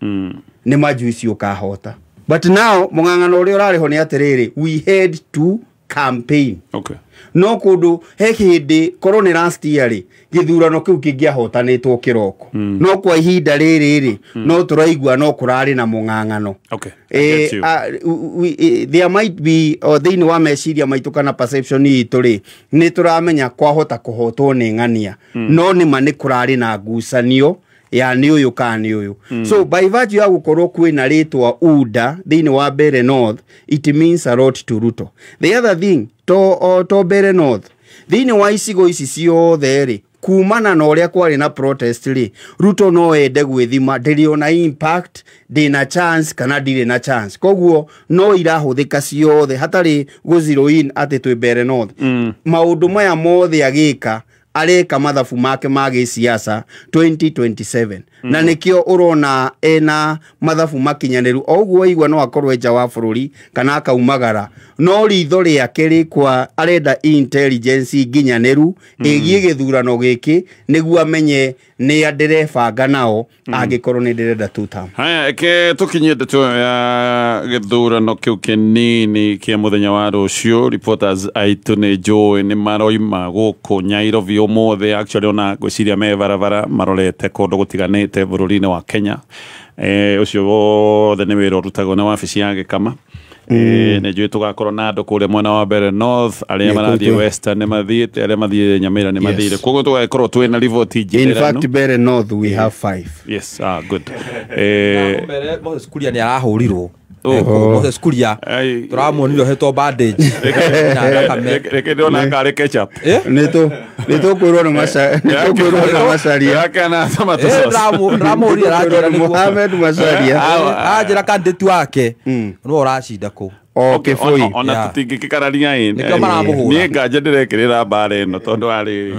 nĩ Majuice ũkahota. But now mũng'ang'ano ũrĩa ũrarĩho nĩ atĩrĩrĩ, we had to campaign. Okay. No kũndũ he hĩndĩ korwo nĩ last year rĩ, gĩthurano kĩu kĩngĩahotanĩtwo kĩroko. No kwa ihinda rĩrĩ rĩ, no tũraigua no kũrarĩ na mũng'ang'ano. Okay. I get you. There might be thĩinĩ wa meciria maitũ kana perception itũ rĩ, nĩ tũramenya kwahota kũhotwo nĩ ng'ania. No nĩ ma nĩ kũrarĩ na ngucanio ya nĩ ũyũ kana nĩ ũyũ. So by virtue ya gũkorwo kwĩna rĩtwa UDA thĩinĩ wa Mbeere North, it means a lot to Ruto. The other thing to Mbeere North thĩinĩ wa icigo ici ciothe rĩ, kumana na ũrĩa kwarĩ na protest rĩ, Ruto no ende gwĩthima ndĩrĩ ona impact, ndĩna chance kana ndirĩ na chance. Koguo no irahũthĩka ciothe hatarĩ gũ zero in atĩ twĩ Mbeere North. Maũndũ maya mothe agĩka areka mathabu make ma gĩsiasa 2027. Na nĩkĩo ũrona ena mathabu makinyanĩru. O ũguo waigua no akorwo nja wa bũrũri kana akaumagara, no ritho rĩake rĩkwa arenda intelligence nginyanĩru ĩgiĩ gĩthurano gĩkĩ nĩguo amenye nĩ a ndĩrebanga nao angĩkorwo nĩ ndĩrenda two term. Haya, eke tũkinyie ndeto ya gĩthurano kĩu kĩnini kĩa mũthenya wa rũciũ. Reporters aitũ nĩ njũĩ nĩ maroima gũkũ Nairobi ũmũthĩ, actually ona ngwĩciria me barabara marorete kũndũ gũtiganĩte bũrũri-inĩ wa Kenya. Ũcio wothe nĩ wĩra ũrutagwo nĩ wabici ya Gĩkama. Nĩ njũĩ tũgakorwo na andũ kũrĩa mwena wa Mbeere North, arĩa marathiĩ Western nĩ mathiĩte, arĩa mathiĩ Nyamira nĩ mathiĩte. Koguo tũgagĩkorwo twĩna riboti njiganu. In fact, Mbeere North we have 5. Yes, good. Mbere Moses Kuria nĩ arahũrirwo. Moses Kuria tũramuonire ohetwo bandage. Reke ndĩrona karĩ ketchup. Nĩ tũkwĩrwo nĩ Macharia. Ndĩramũrire aranjĩra nĩguo. Mohamed Macharia. Aranjĩra candidate wake nĩwe ũracinda kũu. Kĩbũi. Ona tũtingĩkĩkararia ĩ. Nĩkĩo maramũhũra. Niĩ nganja ndĩrekĩrĩra mbara ĩno tondũ arĩ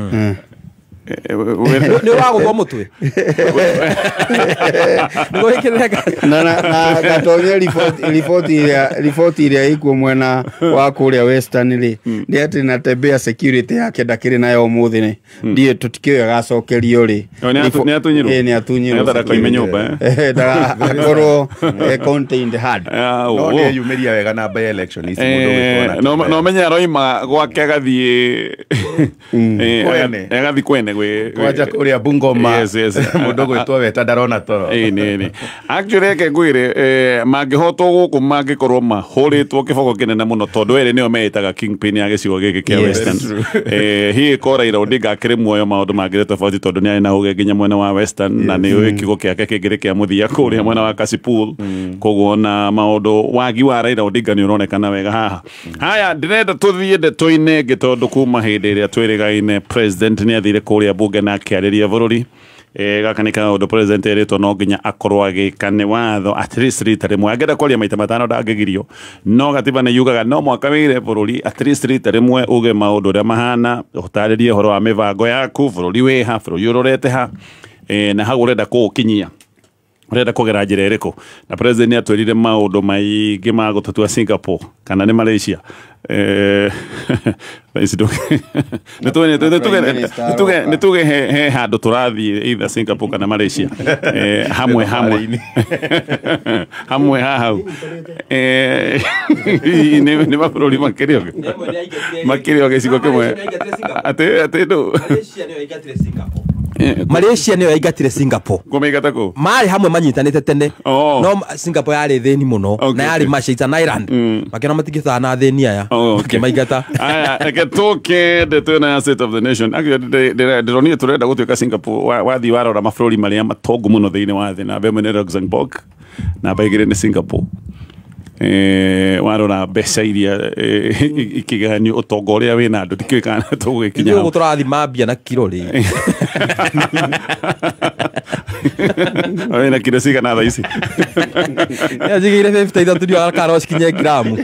Nĩ ũragũthwo mũtwe. Na Gatonye riboti ĩrĩa ĩkuo mwena wa kũrĩa Western rĩ, nĩ atĩ Natembeya security yake ndakĩrĩ nayo ũmũthĩ nĩ ndiĩ tũtikĩũĩ agacokerio rĩ. Nĩ atunyirwo. Nĩ atunyirwo. Nĩgetha ndakoime nyũmba. Akorwo contained hard. No nĩ eyumĩria wega na by election ici mũndũ ũgĩtwo na. No menye aroima gwake agathiĩ agathiĩ kwene gwĩ kwanja kũrĩa Bungoma. Yes, yes. Mũndũ ũgwĩtwo Weta ndarona toro. Ĩĩ. Actually reke ngwĩre mangĩhotwo gũkũ mangĩkorwo mahũrĩtwo kĩboko kĩnene mũno tondũ erĩ nĩo meĩtaga kingpin ya gĩcigo gĩkĩ kĩa Western. Hihi ko Raila Odinga akĩrĩ muoyo maũndũ mangĩrĩ tofauti tondũ nĩ arĩ na ũgĩ nginya mwena wa Western na nĩ ũĩ kiugo kĩake kĩngĩrĩ kĩa mũthia kũrĩa mwena wa Kasipul. Koguo na maũndũ wagi wa Raila Odinga nĩ ũronekana wega haha. Haya, ndĩrenda tũthiĩ ndeto-inĩ ĩngĩ tondũ kuma hĩndĩ ĩrĩa twĩrĩgaine president nĩ athire kũrĩa bunge na akĩarĩria bũrũri. Gaka nĩ kaũndũ president erĩtwo no nginya akorwo agĩka nĩ watho at least rita rĩmwe. Angĩenda kwaria maita matano ndangĩgirio, no gatiba nĩ yugaga no mwaka wĩire bũrũri at least rita rĩmwe uge maũndũ ũrĩa mahana, ũtarĩrie ũhoro wa mĩbango yaku, bũrũri wĩha, bũrũri ũrorete ha, na hau ũrenda kũũkinyia, ũrenda kũgera njĩra ĩrĩkũ. Na president nĩ atwĩrire maũndũ maingĩ ma gũtũtua Singapore kana nĩ Malaysia. Nĩ tuge he handũ tũrathiĩ either Singapore kana Malaysia, hamwe hamwe hamwe hau nĩ mabũrũri makĩrĩ o gĩcigo kĩmwe atĩ ndũ Malaysia nĩyo yaingatire Singapore. Kũmĩingata kũ? Marĩ hamwe manyitanĩte tene. No Singapore yarĩ thĩni mũno na yarĩ Malaysia it's an island. Makĩona matingĩhotana na athĩni aya. Makĩmaingata. Aya, reke tũke ndeto ĩno ya State of the Nation. Actually ndĩronire tũrenda gũtuĩka Singapore wathiĩ warora mabũrũri marĩa matongu mũno thĩinĩ wa thĩ. Namba ĩmwe nĩ Luxembourg, namba igĩrĩ nĩ Singapore. Warora mbeca iria ikĩgayanio ũtonga ũrĩa wĩna andũ ndikĩũĩ kana tũgũgĩkinya hau. Ithuĩ tũrathima mbia na kiro rĩ. Wĩna kiro cigana thaa ici? Njigĩire 53 ndiũĩ kana no cikinye gramu.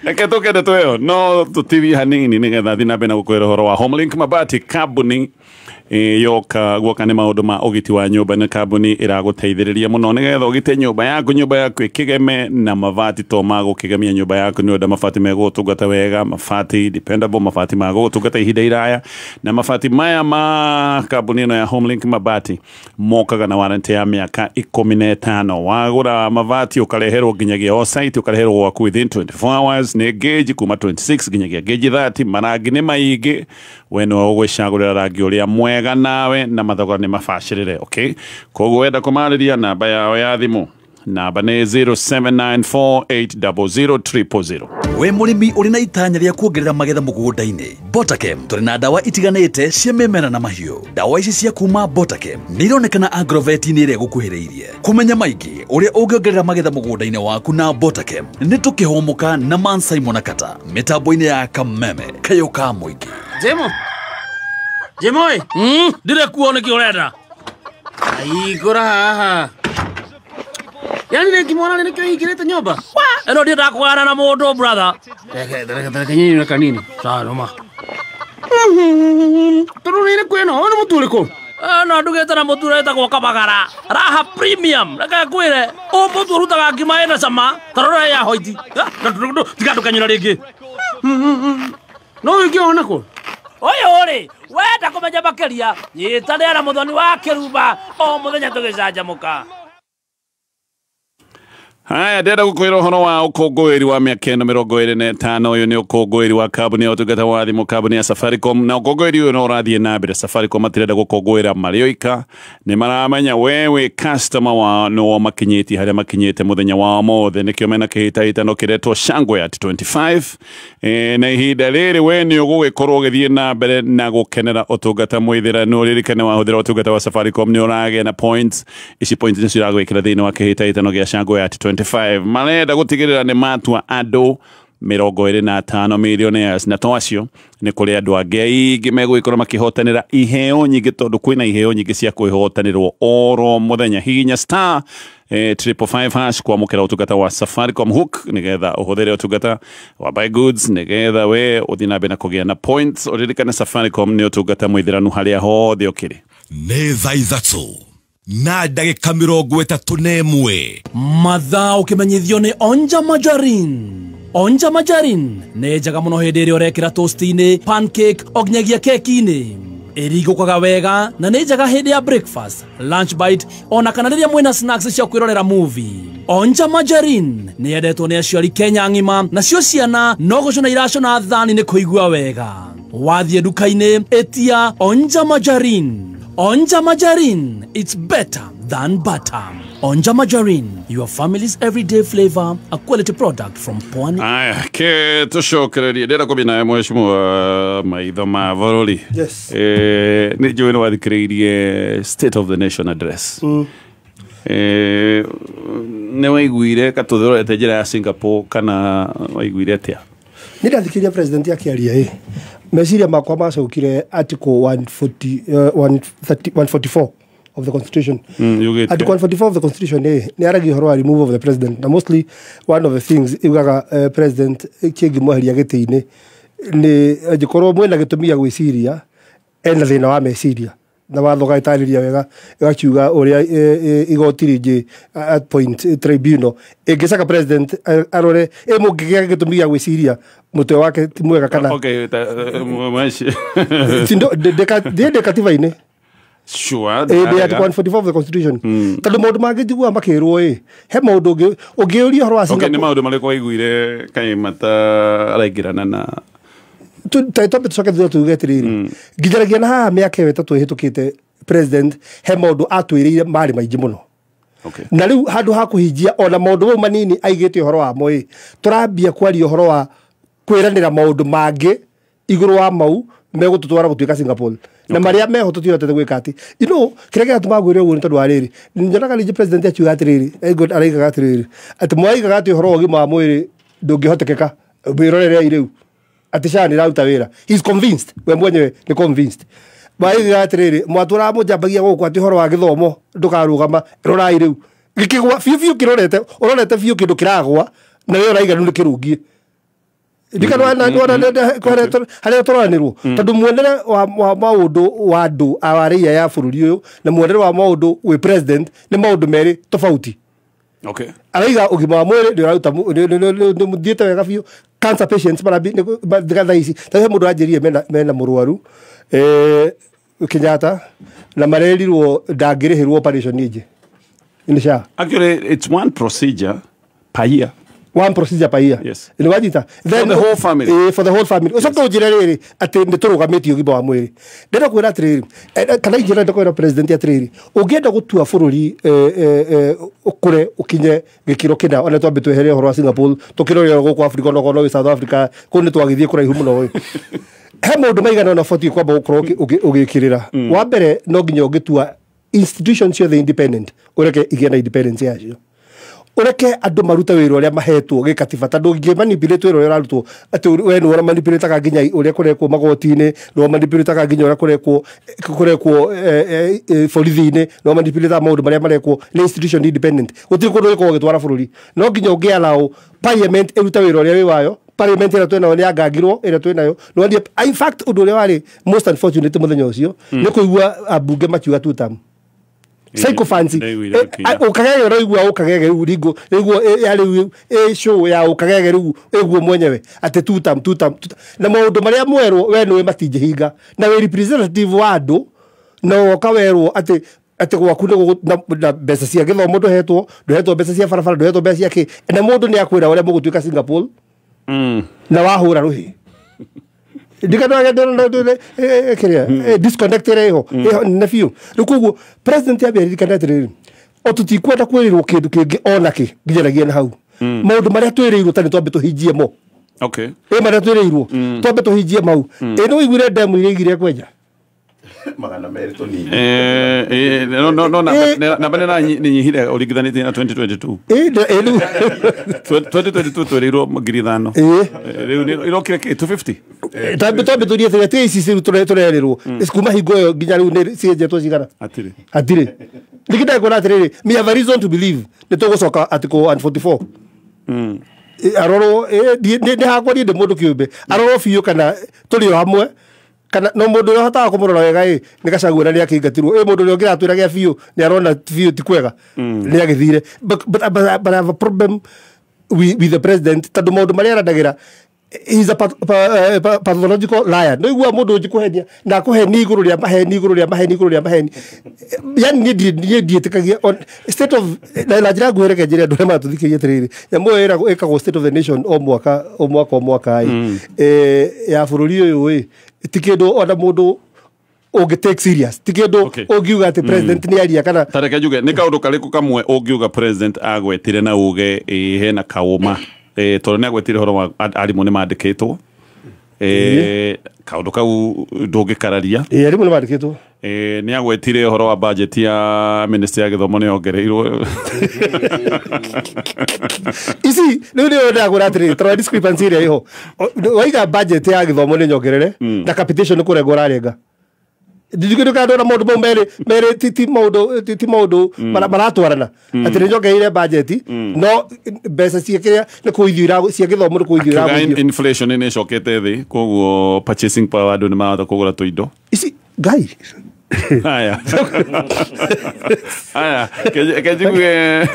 Reke tũke ndeto ĩyo no tũtithie hanini nĩgetha thiĩ na mbere na gũkwĩra ũhoro wa Homelink Mabati kambuni yoka guoka nĩ maũndũ ma ũgiti wa nyũmba. Nĩ kambuni ĩragũteithĩrĩria mũno nĩgetha ũgite nyũmba yaku, nyũmba yaku ĩkĩgeme na mabati to ma gũkĩgemia nyũmba yaku. Nĩ ũndũ mabati megũgũtungata wega, mabati dependable, mabati ma gũgũtungata ihinda iraya. Na mabati maya ma kambuni ĩno ya Homelink Mabati mokaga na warranty ya mĩaka 15. Wagũra mabati ũkareherwo nginyagia o site, ũkareherwo gwaku within 24 hours. Nĩ gauge kuma 26 nginyagia gauge 30. Marangi nĩ maingĩ, we nĩwe ũgwĩcagũrĩra rangi ũrĩa mwega nawe na mathogora nĩ mabacĩrĩre. Okay, koguo wenda kũmarĩria namba yao ya thimũ, namba nĩ 0794800000. We mũrĩmi ũrĩ na itanya rĩa kuongerera magetha mũgũnda-inĩ, Botakem tũrĩ na ndawa itiganĩte cia mĩmera na mahiũ. Ndawa ici cia kuma Botakem nĩ ironekana agrovet-inĩ ĩrĩa ĩgũkuhĩrĩirie. Kũmenya maingĩ ũrĩa ũngĩongerera magetha mũgũnda-inĩ waku na Botakem, nĩ tũkĩhũmũka na Man Simon Kata mĩtambo-inĩ ya Kameme kayũ ka mũingĩ. Jemo Jemoi, ndire kuo nĩkĩ ũrenda? Aigũra haha. Yani nĩngĩmwona nĩkĩo hingĩrĩte nyũmba? Ĩno ndiendaga kũgana na mũndũ brother. Reke nyinyi kanini. Sawa noma. Tondũ nĩ ĩrĩkũ ĩno? Ũyũ nĩ mũtu ũrĩkũ? No ndugĩte na mũtu ũretagwo Kabagara. Raha Premium. Reke ngwĩre, ũyũ mũtu ũrutaga ngima ĩna cama, ta rora ya hoiti. Tiga ndũkanyũra rĩngĩ. No ũngĩona kũ? Ũyũ rĩ, wenda kũmenya makĩria, nyitanĩra na Mũthoni wa Kĩrumba o mũthenya tũgĩcanjamũka. Haya, ndĩrenda gũkwĩra ũhoro wa ũkũngũĩri wa mĩaka ĩno 25. Ũyũ nĩ ũkũngũĩri wa kambuni ya ũtungata wa thimũ, kambuni ya Safaricom. Na ũkũngũĩri ũyũ no ũrathiĩ na mbere. Safaricom matirenda gũkũngũĩra marĩ oika, nĩ maramenya we wĩ customer wao nĩo makinyĩtie harĩa makinyĩte mũthenya wa ũmũthĩ. Nĩkĩo mena kĩhĩtahĩtano kĩretwo Shangwe at 25. Na ihinda rĩrĩ we nĩ ũgũgĩkorwo ũgĩthiĩ na mbere na gũkenera ũtungata mwĩthĩranu. Ririkane wahũthĩra ũtungata wa Safaricom nĩ ũragĩa na points. Ici points nĩcio iragwĩkĩra thĩinĩ wa kĩhĩtahĩtano gĩa Shangwe at 25. Marenda gũtigĩrĩra nĩ matua andũ 25 millionaires, na to acio nĩ kũrĩ andũ angĩ aingĩ megũgĩkorwo makĩhotanĩra iheo nyingĩ, tondũ kwĩna iheo nyingĩ cia kwĩhotanĩrwo oro mũthenya. Hihinya star 555 hash kwamũkĩra ũtungata wa Safaricom Hook nĩgetha ũhũthĩre ũtungata wa buy goods nĩgetha we ũthiĩ na mbere na kũgĩa na points. Ũririkane Safaricom nĩ ũtungata mwĩthĩranu harĩa hothe ũkĩrĩ. Nĩ thaa 3:31. Mathaa ũkĩmenyithio nĩ Onja Majarin. Onja Majarin nĩ njega mũno hĩndĩ ĩrĩa ũrekĩra toast-inĩ, pancake o nginyagia keki-inĩ. Ĩringũkaga wega na nĩ njega hĩndĩ ya breakfast, lunch bite ona kana rĩrĩa mwĩna snacks cia kwĩrorera movie. Onja Majarin nĩ yendetwo nĩ aciari Kenya ng'ima, nacio ciana no gũcũna iracũna thani nĩ kũigua wega. Wathiĩ nduka-inĩ ĩtia Onja Majarin. Onja Majarin, it's better than butter. Onja Majarin, your family's everyday flavor, a quality product from Pwani. Aya, ke tũcokererie ndĩrenda kũmenya nawe mheshimiwa maitho ma bũrũri. Yes. Nĩ njũĩ nĩ wathikĩrĩirie State of the Nation address. Nĩ waiguire katũthorete njĩra ya Singapore kana waiguire atĩa? Nĩ ndathikĩrĩria president akĩaria ĩ, meciria makwa macokire article 140, 130, 144 of the constitution. Yugĩte. Article 144 of the constitution ĩ nĩ aragia ũhoro wa removal of the president, na mostly one of the things iugaga president kĩngĩmweheria gĩtĩ-inĩ nĩ angĩkorwo mwĩna gĩtũmi gĩa gwĩciria ena thĩna wa meciria, na watho ũgagĩtarĩria wega ĩgakiuga ũrĩa igoti rĩngĩ at point tribunal ĩngĩcaka president arore ĩ mũngĩgĩa gĩtũmi gĩa gwĩciria mũtwe wake ti mwega kana Okay, mweshi. Ndĩ katiba-inĩ. Sure. Ndĩ article 144 of the constitution, tondũ maũndũ mangĩ njiguaga makĩrwo ĩ he maũndũ ũngĩũria ũhoro wa Okay, nĩ Singapore. maũndũ marĩkũ waiguire kaĩ mata araingĩrana na Twambe tũcoke thutha tuge atĩrĩrĩ, nginyanagia na haha mĩaka ĩyo 3 ĩhĩtũkĩte, president he maũndũ atwĩrĩire marĩ maingĩ mũno. Na rĩu handũ ha kũhingia ona maũndũ mau manini aigĩte ũhoro wamo ĩ, tũrambia kwaria ũhoro wa kwĩranĩra maũndũ mangĩ igũrũ wa mau megũtũtwara gũtuĩka Singapore, na marĩa meho tũtihotete gwĩka atĩ kĩrĩa kĩratũma ngwĩre ũguo nĩ tondũ wa rĩrĩ, nyonaga rĩngĩ president akiuga atĩrĩrĩ, araigaga atĩrĩrĩ atĩ mwaigaga atĩ ũhoro wa ũgima wa mwĩrĩ ndũngĩhotekeka, mwĩrorerei rĩu atĩ SHA nĩ ĩraruta wĩra. He's convinced, we mwenyewe nĩ convinced. Mwaigaga atĩrĩrĩ, mwatũraga mũnjambagia gũkũ atĩ ũhoro wa gĩthomo ndũkarũgama, rorai rĩu gĩkĩgwa biũ biũ, kĩrorete ũrorete biũ kĩndũ kĩragwa na we ũraiga rĩu nĩ kĩrũngie harĩa tũroranĩrwo, tondũ muonere wa maũndũ wa andũ a raia ya bũrũri ũyũ na muonere wa maũndũ wĩ president nĩ maũndũ merĩ tofauti. Araiga ũgima wa mwĩrĩ nĩ ũraruta nĩ mũthiĩte wega biũ, cancer patients marathiĩ thaa ici, ta he mũndũ aranjĩrire mena mũrwaru Kenyatta na marerirwo ndangĩrĩhĩrwo operation ĩngĩ nĩ SHA. Actually, it's one procedure per year. One procedure per year. Yes. Nĩ wanyita? For the whole family. For the whole family. Ũcoke ũnjĩre rĩrĩ atĩ nĩ tũrũgamĩtie ũgima wa mwĩrĩ. Ndĩrenda kwĩra atĩrĩrĩ, kana ingĩenda kwĩra president atĩrĩrĩ, ũngĩenda gũtua bũrũri ũkũre ũkinye gĩkĩro kĩna, ona twambe twehere ũhoro wa Singapore, tũkĩrore gũkũ Africa, onokorwo no wĩ South Africa, kũu nĩ twagĩthiĩ kũraihu mũno ĩ. He maũndũ maigana ũna ũbatiĩ kwamba gũkorwo ũgĩkĩrĩra. Wa mbere no nginya ũngĩtua institution ciothe independent, ũreke igĩe na independence yacio, ũreke andũ marute wĩra ũrĩa mahetwo gĩkatiba, tondũ ũngĩmanipulate wĩra ũrĩa ũrarutwo atĩ we nĩwe ũramanipulataga nginya ũrĩa kũrekwo magoti-inĩ, nĩwe ũmanipulataga nginya ũrĩa kũrekwo borithi-inĩ, nĩwe ũmanipulataga maũndũ marĩa marekwo nĩ institution independent, gũtirĩ kũndũ ũgĩkorwo ũgĩtwara bũrũri. No nginya ũngĩ-allow parliament ĩrute wĩra ũrĩa wĩ wayo. Parliament ĩrĩa twĩnayo nĩ yangangirwo, ĩrĩa twĩnayo nĩ, in fact ũndũ ũrĩa warĩ most unfortunate mũthenya ũcio nĩ kũigua ambunge makiuga two term. Sycophancy ukagege ũraigua ukagege rĩu ringo rĩguo ya rĩu ĩ show ya ukagege rĩu ĩguo mwenyewe atĩ two term, two term, na maũndũ marĩa mwerwo we nĩwe matingĩhinga, na wĩ representative wa andũ na woka werwo atĩ atĩ gwaku nĩ na mbeca cia gĩthomo ndũhetwo, ndũhetwo mbeca cia barabara, ndũhetwo mbeca cia kĩ, na mũndũ nĩ akwĩra ũrĩa mũgũtuĩka Singapore na wahũra rũhĩ ndikanaga disconnect ĩrĩa ĩho nene biũ. Rĩu koguo president ambia ririkane atĩrĩrĩ, o tũtikwenda kwĩrĩrwo kĩndũ kĩngĩ ona kĩ nginyanagia na hau maũndũ marĩa twĩrĩirwo ta nĩ twambe tũhingie mo. Ĩ marĩa twĩrĩirwo twambe tũhingie mau. Ĩ nĩ ũiguire ndemu iria igire kwenja 200 tũnini. No no namba nĩ nyihire ũringithanĩtie na 2022. 2022 twĩrĩirwo 5,000. Rĩu ĩrokire kĩ 250. Twambe tũrie atĩrĩ, ici rĩu tũrerĩrwo kuma hingo ĩyo nginya rĩu nĩ cienjetwo cigana? Hatirĩ. Hatirĩ. Nĩkĩ ndekuona atĩrĩrĩ, me have a reason to believe nĩ tũgũcoka article 144. Arorwo nĩ hakwa niĩ ndĩ mũndũ kĩũmbe, arorwo biũ kana tũrĩ o hamwe, kana no mũndũ ũrĩa ũhotaga kũmũrora wega ĩ nĩ Gachagua na nĩ akĩingatirwo, ĩ mũndũ ũrĩa ũngĩratwĩra gĩa biũ nĩ arona biũ ti kwega nĩ agĩthire. But I have a problem with the president, tondũ maũndũ marĩa arandagĩra, he's a pathological liar. No igua mũndũ ũngĩkũhenia na akũhenia igũrũ rĩa maheni, igũrũ rĩa maheni, igũrũ rĩa maheni. Yani niĩ ndiĩtĩkagia on state of na njĩra nguhĩ, reke njĩre andũ arĩa maratũthikĩrĩria atĩrĩrĩ, nyamũ ĩyo ĩkagwo state of the nation o mwaka o mwaka o mwaka ĩ ya bũrũri ũyũ ĩ ti kĩndũ ona mũndũ ũngĩ take serious, ti kĩndũ ũngiuga atĩ president nĩ aria kana. Tareke njuge nĩ kaũndũ karĩkũ kamwe ũngiuga president agwetire na uge ĩ hena kaũma, tondũ nĩ agwetire ũhoro wa arimũ nĩ mandĩkĩtwo. Kaundu kau ndũngĩkararia. Arimũ nĩ mandĩkĩtwo. Nĩ agwetire ũhoro wa budget ya ministry ya gĩthomo nĩ yongereirwo. Ici rĩu nĩyo ndagwĩra atĩrĩrĩ, tondũ discrepancy ĩrĩa ĩho, waiga budget ya gĩthomo nĩ nyongerere na capitation nĩ kũrengwo ũrarenga. Ndingĩ kana ndona maũndũ mau merĩ ti maũndũ ti maũndũ maratwarana, atĩ nĩ nyongereire budget no mbeca cia kĩrĩa nĩ kũithio cia gĩthomo nĩ kũithio iragũithio. Inflation nĩ ĩcokete thĩ, koguo purchasing power andũ nĩ marahota kũgũra tũindo. Ici ngai. Haya. Haya, kenjigue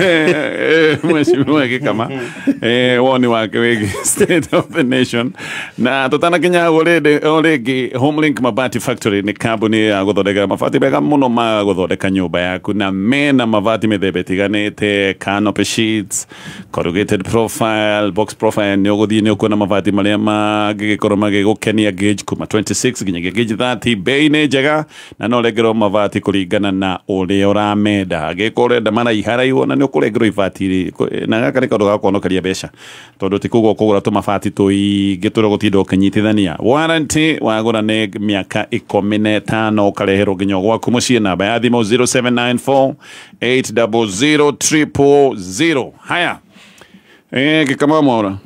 mheshimiwa Gĩkama woni wake wĩgiĩ State of the Nation. Na tũtanakinya hau o rĩngĩ, Homelink Mabati Factory nĩ kambuni ya gũthondeka mabati mega mũno ma gũthondeka nyũmba yaku, na mena mabati mĩthemba ĩtiganĩte, canopy sheets, corrugated profile, box profile. Nĩ ũgũthiĩ nĩ ũkuona mabati marĩa mangĩgĩkorwo magĩgũkenia, gauge kuma 26 nginyagia gauge 30. Bei nĩ njega na no ũrengerwo mabati kũringana na ũrĩa ũramenda. Angĩkorwo ũrenda maraiharaihu na nĩ ũkũrengerwo ibati, na gaka nĩ kaũndũ ga kũhonokeria mbeca, tondũ ti kuga ũkũgũra tũmabati tũingĩ tũrĩa ũgũtinda ũkĩnyitithania. Warranty wagũra nĩ mĩaka 15, ũkareherwo nginya gwaku mũciĩ. Namba ya thimũ 0794 800 000. Haya, Gĩkama Mwaura.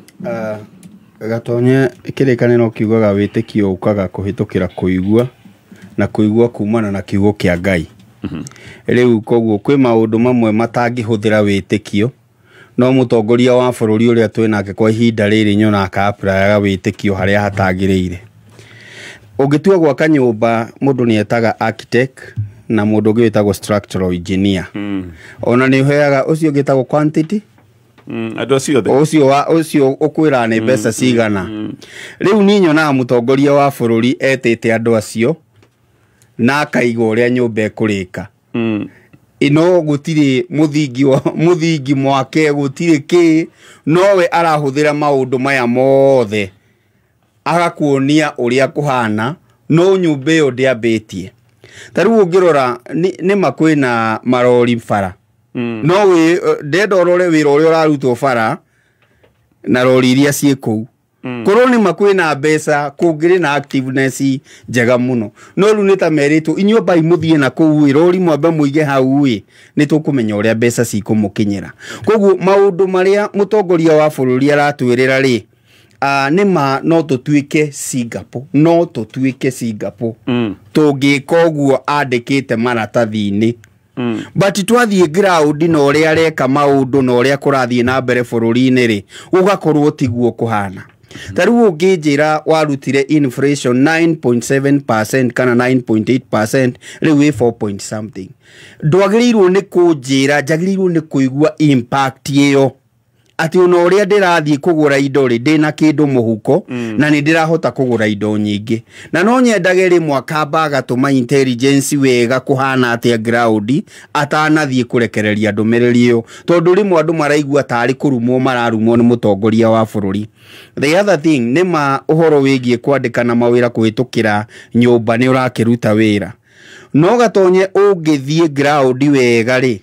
Gatonye, kĩrĩkanĩro kiugaga wĩtĩkio ũkaga kũhĩtũkĩra kũigua, na kũigua kumana na kiugo kĩa Ngai. Rĩu koguo kwĩ maũndũ mamwe matangĩhũthĩra wĩtĩkio, no mũtongoria wa bũrũri ũrĩa twĩ nake kwa ihinda rĩrĩ nyonaga aka-applyaga wĩtĩkio harĩa hatagĩrĩire. Ũngĩtua gwaka nyũmba, mũndũ nĩ etaga architect na mũndũ ũngĩ wĩtagwo structural engineer. Ona nĩ ũheaga ũcio ũngĩ wĩtagwo quantity Andũ acio othe. Ũcio wa ũcio ũkwĩra nĩ mbeca cigana. Rĩu niĩ nyonaga mũtongoria wa bũrũri etĩte andũ acio na akaiga ũrĩa nyũmba ĩkũrĩka, no gũtirĩ mũthingi wa mũthingi mwake, gũtirĩ kĩ, nowe arahũthĩra maũndũ maya mothe agakuonia ũrĩa kũhana, no nyũmba ĩyo ndĩambĩtie. Ta rĩu ũngĩrora nĩ ma kwĩna marori bara, no wĩ ndenda ũrore wĩra ũrĩa ũrarutwo bara na rori iria ciĩ kũu. Korwo nĩ ma kwĩna mbeca, kũngĩrĩ na activeness njega mũno, no rĩu nĩ ta merĩtwo inyuĩ ambai mũthiĩ na kũu ĩ, rori mwambe mũige hau ĩ, nĩ tũkũmenya ũrĩa mbeca cikũmũkinyĩra. Koguo maũndũ marĩa mũtongoria wa bũrũri aratwĩrĩra rĩ, nĩ ma no tũtuĩke Singapore, no tũtuĩke Singapore tũngĩka ũguo andĩkĩte maratathi-inĩ. But twathiĩ ground na ũrĩa areka maũndũ na ũrĩa kũrathiĩ na mbere bũrũri-inĩ rĩ, gũgakorwo tiguo kũhana. Ta rĩu ũngĩnjĩra warutire inflation 9.7% kana 9.8%, rĩu wĩ 4 point something, ndwagĩrĩirwo nĩ kũnjĩra, njagĩrĩirwo nĩ kũigua impact ĩyo atĩ ona ũrĩa ndĩrathiĩ kũgũra indo rĩ, ndĩna kĩndũ mũhuko na nĩ ndĩrahota kũgũra indo nyingĩ. Na no nyendage rĩmwe akamba agatũma intelligence wega kũhana atĩa ground atanathiĩ kũrekereria ndũmĩrĩri ĩyo, tondũ rĩmwe andũ maraigua tarĩ kũrumwo mararumwo nĩ mũtongoria wa bũrũri. The other thing nĩ ma ũhoro wĩgiĩ kwandĩkana mawĩra kũhĩtũkĩra nyũmba nĩ ũrakĩruta wĩra, no Gatonye ũngĩthiĩ ground wega rĩ,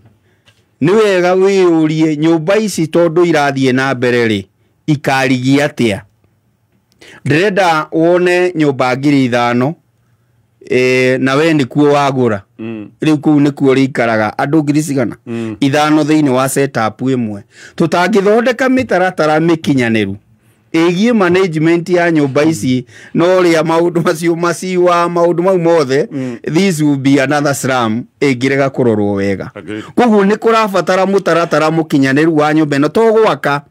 nĩ wega wĩyũrie nyũmba ici tondũ irathiĩ na mbere rĩ, ikarigia atĩa. Ndĩrenda wone nyũmba 5,000 na we nĩkuo wagũra. Rĩu kũu nĩkuo rĩikaraga andũ ngiri cigana 5 thĩinĩ wa setup ĩmwe. Tũtangĩthondeka mĩtaratara mĩkinyanĩru ĩgiĩ management ya nyũmba ici na ũrĩa maũndũ macio maciwa maũndũ mau mothe, this will be another slum ĩngĩrega kũrorwo wega. Koguo nĩ kũrabatara mũtaratara mũkinyanĩru wa nyũmba ĩno, to gwaka,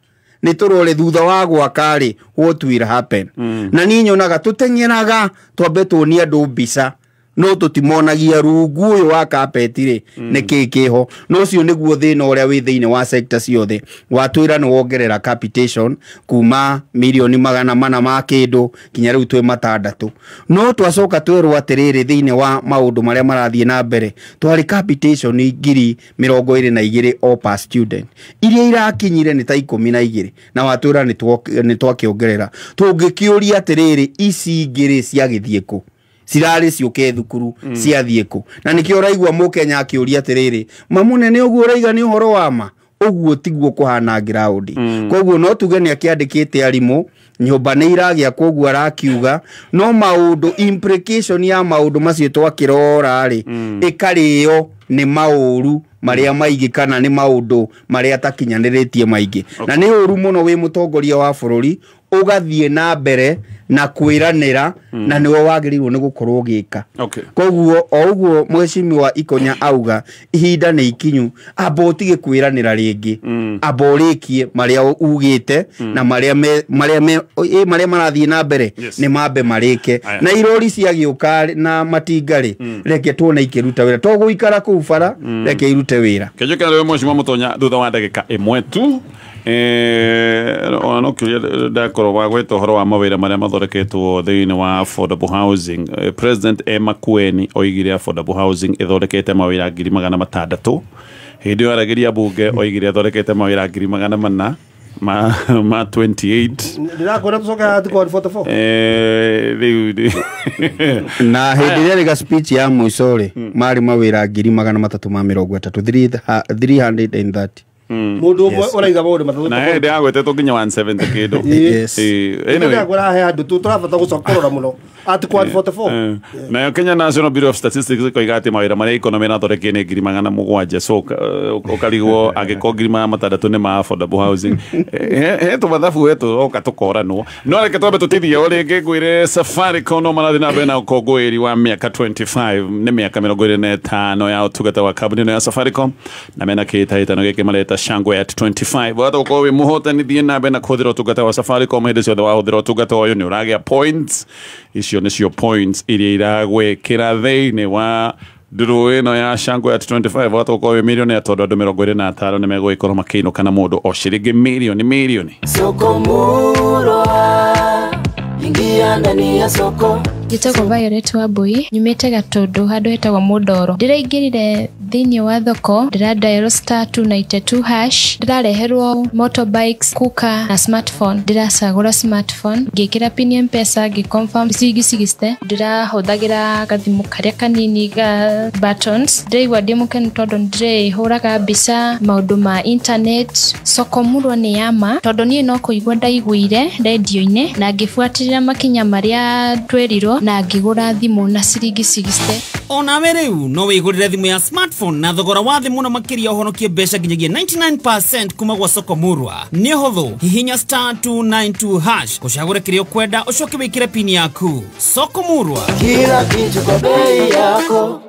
nĩ tũrore thutha wa gwaka rĩ, what will happen. Na niĩ nyonaga tũteng'eraga twambe tuonie andũ mbica, no tũtimonagia rungu ũyũ wa carpet rĩ nĩ kĩĩ kĩho. No ũcio nĩguo thĩna ũrĩa wĩ thĩinĩ wa sector ciothe. Watwĩra nĩ wongerera capitation kuma mirioni 400 ma kĩndũ kinya rĩu twĩ 6, no twacoka twerwo atĩrĩrĩ, thĩinĩ wa maũndũ marĩa marathiĩ na mbere twarĩ capitation 22,000 o per student, iria irakinyire nĩ ta 12, na watwĩra nĩ twakĩongerera. Tũngĩkĩũria atĩrĩrĩ, ici ingĩ rĩ ciagĩthiĩ kũ? Cirarĩ ciũke thukuru, ciathiĩ kũ? Na nĩkĩo ũraigua mũkenya akĩũria atĩrĩrĩ, mamũnene ũguo ũraiga nĩ ũhoro wa ma? Ũguo tiguo kũhana ground. Koguo no tuge nĩ akĩandĩkĩte arimũ nyũmba nĩ iragĩa, koguo arakiuga no maũndũ implication ya maũndũ macio twakĩrora rĩ, ĩkarĩo nĩ maũru marĩa maingĩ kana nĩ maũndũ marĩa atakinyanĩrĩtie maingĩ. Na nĩ ũru mũno wĩ mũtongoria wa bũrũri ũgathiĩ na mbere na kwĩranĩra na nĩwe wagĩrĩirwo nĩ gũkorwo ũgĩka. Koguo o ũguo mheshimiwa Ikonya auga ihinda nĩ ikinyu, amba ũtige kwĩranĩra rĩngĩ, amba ũrĩkie marĩa ugĩte na marĩa marĩa marathiĩ na mbere nĩ mambe marĩke. Na irori ciagĩũka na matinga rĩ, reke tuone ikĩruta wĩra, to gũikara kũu bara, reke irute wĩra. Kĩnjũkĩra rĩu mheshimiwa Mũtonya thutha wa ndagĩka ĩmwe tu. Ona no kĩũria ndakorwo wa gwĩta ũhoro wa mawĩra marĩa mathondeketwo thĩinĩ wa affordable housing. President Makueni oigire affordable housing ĩthondekete mawĩra 600,000. Hĩndĩ ĩyo aragĩria bunge oigire ĩthondekete mawĩra 400,000 ma 28. Ndĩrakwĩra tũcoke article 144. Rĩu na hĩndĩ ĩrĩa rĩga speech ya mũico rĩ, marĩ mawĩra 330, 330. Mundu umwe uraiga maundu matatu na hĩndĩ agwetetwo nginya 170 kĩndũ. Yes. Anyway, ndĩrakwĩra he handũ tũrabata gũcokorora mũno article 144. Nayo Kenya National Bureau of Statistics ĩkoiga atĩ mawĩra marĩa economy ĩrathondekire nĩ 700,000. So ũkarigwo angĩkorwo 600,000 nĩ ma affordable housing, he tũmathabu he tũroka tũkoranwo. No reke twambe tũtithie o rĩngĩ ngwĩre Safaricom no marathiĩ na mbere na ũkũngũĩri wa mĩaka 25, nĩ mĩaka 25 ya ũtungata wa kambuni ĩno ya Safaricom, na mena kĩhĩtahĩtano gĩkĩ mareta Shangwe at 25. Wata ũkorwo wĩ mũhotani thiĩ na mbere na kũhũthĩra ũtungata wa Safaricom hĩndĩ ciothe wahũthĩra ũtungata ũyũ nĩ ũragĩa points. Icio nĩcio points iria iragwĩkĩra thĩinĩ wa ndũrũ ĩno ya Shangwe at 25. Wata ũkorwo wĩ millionaire tondũ andũ 25 nĩ megũgĩkorwo makĩinũka na mũndũ o ciringi mirioni. Soko murwa, ingia ndani ya soko. Njĩtagwo Violet Wambui, nyumĩte Gatũndũ handũ hetagwo Mũndoro. Ndĩraingĩrire thĩinĩ wa thoko, ndĩra dial *292# ndĩrareherwo motorbikes, cooker na smartphone. Ndĩracagũra smartphone, ngĩkĩra pin ya M-Pesa, ngĩ-confirm ciringi 60. Ndĩrahũthagĩra gathimũ karĩa kanini ga buttons. Ndĩraigua ndĩ mũkenu tondũ ndĩrĩhũraga mbica maũndũ ma internet. Soko Murwa nĩ ya ma tondũ niĩ no kũigua ndaiguire rendio-inĩ na ngĩbuatĩrĩra makinya marĩa twerirwo na ngĩgũra thimũ na ciringi 60. Onawe rĩu no wĩgũrĩre thimũ ya smartphone na thogora wa thĩ mũno makĩria ũhonokie mbeca nginyagia 99% kuma gwa Soko Murwa. Nĩ ũhũthũ, hihinya *292# ũcagũre kĩrĩa ũkwenda ũcoke wĩkĩre pini yaku. Soko Murwa, kila kitu kwa bei yako.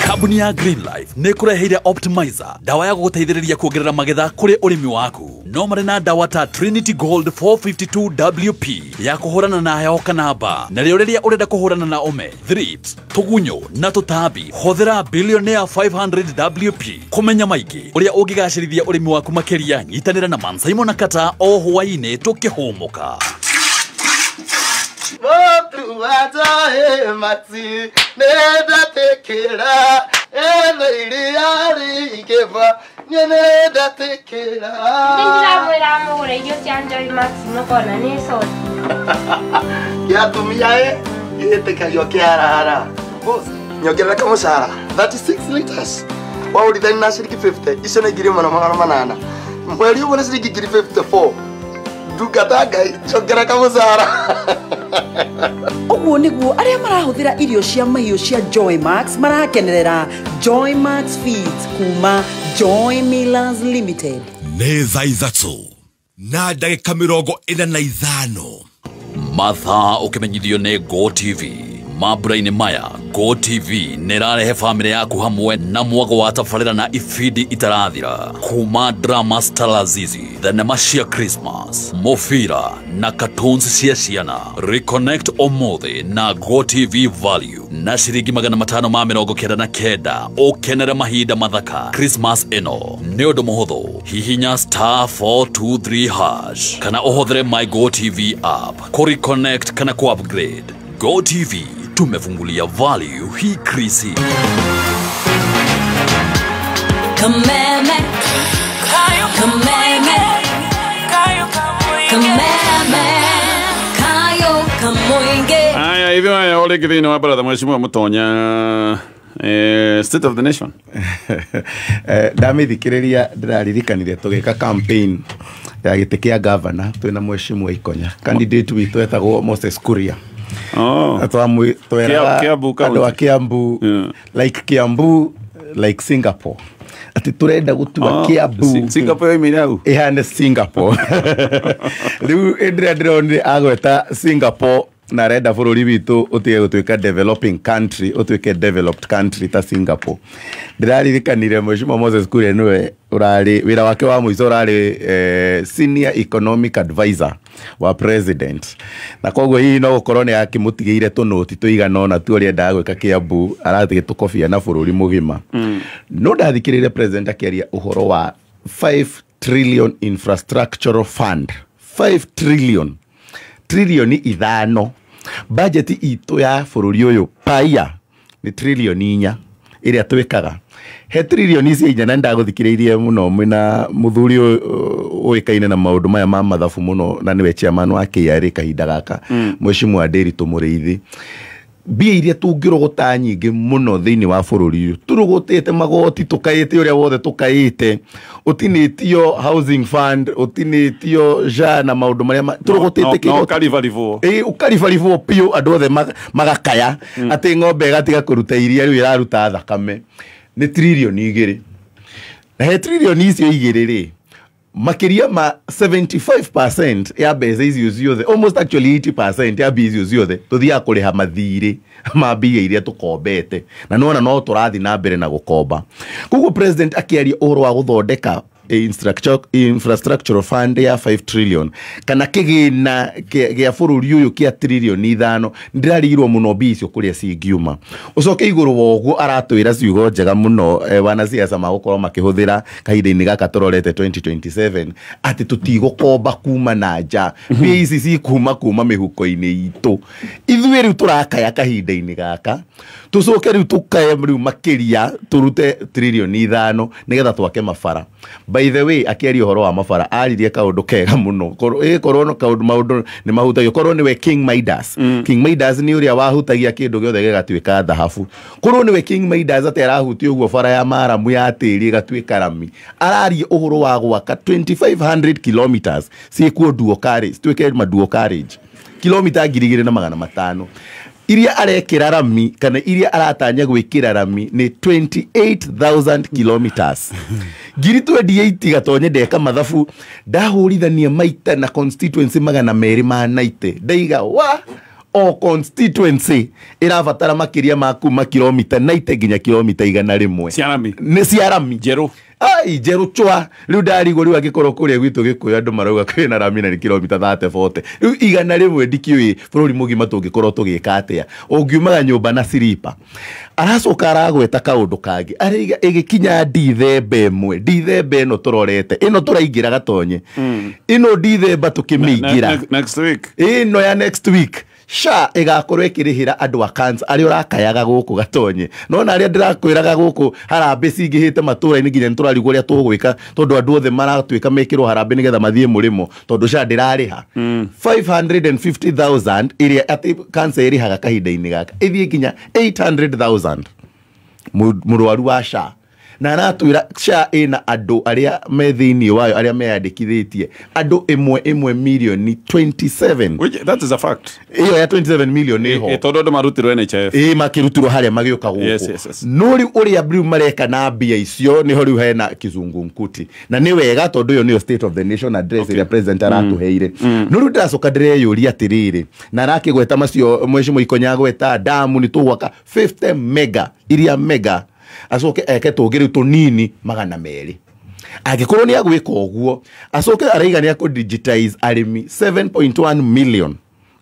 Kambuni ya Green Life nĩ ĩkũreheire Optimizer, dawa ya gũgũteithĩrĩria kuongerera magetha kũrĩ ũrĩmi waku. No marĩ na dawa ta Trinity Gold 452 WP ya kũhũrana na heho kana mbaa, na rĩo rĩrĩa ũrenda kũhũrana na ũme, thrips, tũgunyũ na tũtambi, hũthĩra Billionaire 500 WP. Kũmenya maingĩ ũrĩa ũngĩgacĩrithia ũrĩmi waku makĩria, nyitanĩra na Mansaimo na Kata o hwaĩ-inĩ tũkĩhũmũka. Motu ajae mati nenda tekera ene iriari ikeva nenda tekera. Ndĩramwĩra mũgũre irio cia Joy Max mũkona nĩ soda. Kĩatumia ĩ gĩtĩkagio kĩarara. Boss, nyongerera kamũcara 36 liters. Waũrithani na ciringi 50, icio nĩ 1800. Mweri ũmwe nĩ ciringi 54. Ndungata Ngai, njongera kamũcara. Ũguo nĩguo arĩa marahũthĩra irio cia mahiũ cia Joy Max marakenerera Joy Max Feeds kuma Joy Millers Limited. Nĩ thaa 3:45. Mathaa ũkĩmenyithio nĩ Go TV. Mambura-inĩ maya, Go TV nĩ ĩrarehe bamĩrĩ yaku hamwe na mwago wa tabarĩra na ibindi itarathira. Kuma drama Stalazizi, thenema cia Christmas, mũbira na cartoons cia ciana. Reconnect ũmũthĩ na Go TV Value na ciringi 599 ũkenere mahinda mathaka Christmas ĩno. Nĩ ũndũ mũhũthũ, hihinya *423# kana ũhũthĩre My Go TV app kũ reconnect kana kũ upgrade. Go TV, tumefungulia value hii krisi. Kameme, kameme, kameme, kayo kamoinge. Aya, hivyo haya ole kithini wa baratha mheshimiwa Mutonya. State of the nation. Ndamĩthikĩrĩria ndĩraririkanire tũgĩka campaign ya gĩtĩ kĩa governor twĩna Mheshimiwa Ikonya, candidate witũ etagwo Moses Kuria. Oh. Tweraga Kiambu andũ a County. Kiambu, like Kiambu like Singapore, atĩ tũrenda gũtua Oh, Kiambu Singapore yoimire hau ĩhane Singapore. Rĩu ĩndĩrĩa ndĩronire agweta Singapore na arenda bũrũri witũ ũtige gũtuĩka developing country, ũtuĩke developed country ta Singapore. Ndĩraririkanire Mheshimiwa Moses Kuria nĩwe ũrarĩ wĩra wake wa mũico ũrarĩ senior economic advisor wa president, na koguo hihi no gũkorwo nĩ akĩmũtigĩire tũnũti tũigana ũna tu ũrĩa endaga gwĩka Kiambu, arathiĩ tũkobia na bũrũri mũgima. No ndathikĩrĩire president akĩaria ũhoro wa 5 trillion infrastructural fund, 5 trillion, trilioni 5. Budget itũ ya bũrũri ũyũ paia nĩ trilioni 4 ĩrĩa twĩkaga. He trilioni icio 4, na ndagũthikĩrĩirie mũno mwĩna mũthuri ũĩkaine na maũndũ maya ma mathabu mũno, na nĩwe chairman wa KRA kahinda gaka, Mheshimiwa Ndiritu Mũrĩithi. Mbia iria tũngĩrogota nyingĩ mũno thĩinĩ wa bũrũri ũyũ, tũrogotĩte magoti, tũkaĩte ũrĩa wothe tũkaĩte, ũtinĩtio housing fund, ũtinĩtio SHA na maũndũ marĩa tũrogotĩte No, ũkaribaribwo. Ĩĩ, ũkaribaribwo biũ, andũ othe magakaya atĩ ng'ombe ĩgatiga kũruta iria, rĩu ĩraruta thakame. Nĩ trilioni 2. Na he trilioni icio 2 rĩ, makĩria ma 75% ya mbeca icio ciothe, almost actually 80% ya mbia icio ciothe, tũthiaga kũrĩha mathirĩ ma mbia iria tũkombete, na nĩwona no tũrathiĩ na mbere na gũkomba. Koguo president akĩaria ũhoro wa gũthondeka infrastructural fund ya 5 trillion kana kĩgĩna gĩa bũrũri ũyũ kĩa trilioni 5, ndĩrarigirwo mũno mbia icio kũrĩa cingiuma. Ũcoke igũrũ wa ũguo aratwĩra ciugo njega mũno, wanasiasa magũkorwo makĩhũthĩra kahinda-inĩ gaka tũrorete 2027, atĩ tũtigũkomba kuma na nja, mbia ici cikuma kuma mĩhuko-inĩ itũ. Ithuĩ rĩu tũrakaya kahinda-inĩ gaka, tũcoke rĩu tũkaye rĩu makĩria tũrute trilioni 5 nĩgetha twake mabara. By the way, akĩaria ũhoro wa mabara aririe kaũndũ kega mũno. Korwo no kaũndũ maũndũ nĩ mahutagio, korwo nĩwe King Midas. King Midas nĩ ũrĩa wahutagia kĩndũ gĩothe gĩgatuĩka thahabu. Korwo nĩwe King Midas atĩ arahutia ũguo bara ya maramu ya tĩri ĩgatuĩka rami. Araria ũhoro wa gwaka 2500 kilometers ciĩkuo dual carriage, cituĩke ma dual carriage, kilomita 2500 iria arekĩra rami, kana iria aratanya gwĩkĩra rami nĩ 28,000 kilometers. 28,000 gatonye ndeka mathabu, ndahũrithania maita na constituency 290, ndaiga wa o constituency ĩrabatara makĩria ma kuma kilomita 90 nginya kilomita 100. Cia rami. Nĩ cia rami njerũ. Ai, njerũ chwa. Rĩu ndarigwo rĩu angĩkorwo kũrĩa gwitũ Gĩkũyũ andũ marauga kwĩna rami na nĩ kilomita 30 40, rĩu 100 ndikĩũĩ bũrũri mũgima tũngĩkorwo tũgĩka atĩa ũngiumaga nyũmba na siripa. Aracoka aragweta kaũndũ kangĩ, araiga ĩgĩkinya Dithemba ĩmwe, Dithemba ĩno tũrorete, ĩno tũraingĩra gatonye, ĩno Dithemba tũkĩmĩingĩra next week, ĩno ya next week, SHA ĩgakorwo ĩkĩrĩhĩra andũ a cancer arĩa ũrakayaga gũkũ gatonye. Nona arĩa ndĩrakwĩraga gũkũ harambĩ cingĩhĩte matũra-inĩ nginya nĩtũrarigwo ũrĩa tũgwĩka tondũ andũ othe maratuĩka mekĩrwo harambĩ nĩgetha mathiĩ mũrĩmo tondũ SHA ndĩrarĩha. 550,000 ĩrĩa atĩ cancer ĩrĩhaga kahinda-inĩ gaka ĩthiĩ nginya 800,000 mũrwaru wa SHA. Na aratwĩra SHA ĩna andũ arĩa me thĩinĩ wayo arĩa meyandĩkithĩtie andũ 1.1 milioni 27. Which, that is a fact. Ĩyo ya 27 million ĩho. Tondũ andũ marutirwo NHIF. Ĩ, makĩrutirwo harĩa magĩũka gũkũ. Yes, yes, yes. No rĩu ũrĩa rĩu mareka na mbia icio nĩho rĩu hena kizungumkuti. Na nĩ wega tondũ ĩyo nĩyo state of the nation address ĩrĩa president aratũheire. No rĩu ndĩracoka ndĩreyũria atĩrĩrĩ, na arakĩgweta macio Mheshimiwa Ikonya agweta damu nĩ tũgwaka 50 mega, iria mega, acoke eke tũngĩ rĩu tũnini 200. Angĩkorwo nĩ agwĩka ũguo, acoke araiga nĩ akũ-digitize arĩmi 7.1 million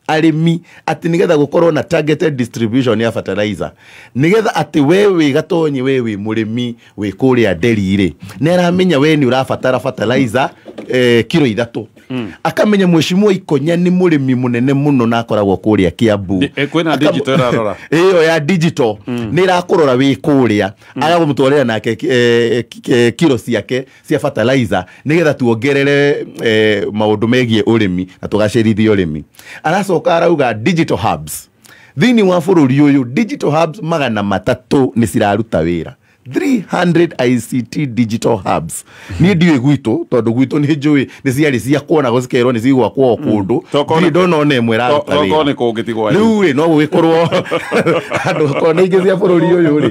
arĩmi, atĩ nĩgetha gũkorwo na targeted distribution ya fertilizer, nĩgetha atĩ we wĩ gatonyi, we wĩ mũrĩmi wĩ kũrĩa Nderi rĩ, nĩ aramenya we nĩ ũrabatara fertilizer kiro 3. Akamenya Mheshimiwa Ikonya nĩ mũrĩmi mũnene mũno na akoragwo kũrĩa Kiambu. Kwĩna digital ĩrarora. Ĩyo ya digital nĩ ĩrakũrora wĩ kũrĩa, agagũmũtwarĩra nake kiro ciake cia fertilizer nĩgetha tuongerere maũndũ megiĩ ũrĩmi na tũgacĩrithie ũrĩmi. Aracoka arauga digital hubs Thĩinĩ wa bũrũri ũyũ digital hubs 300 nĩ ciraruta wĩra. 300 ICT digital hubs. Niĩ ndiũĩ gwitũ tondũ gwitũ nĩ njũĩ nĩ ciarĩ cia kuona gũcikerwo nĩ cigwakwo o kũndũ. Ndirĩ ndona ona ĩmwe ĩraruta wĩra. Tokorwo nĩ kũngĩ ti gwanyu. Rĩu rĩ no gũgĩkorwo andũ korwo nĩ ingĩ cia bũrũri ũyũ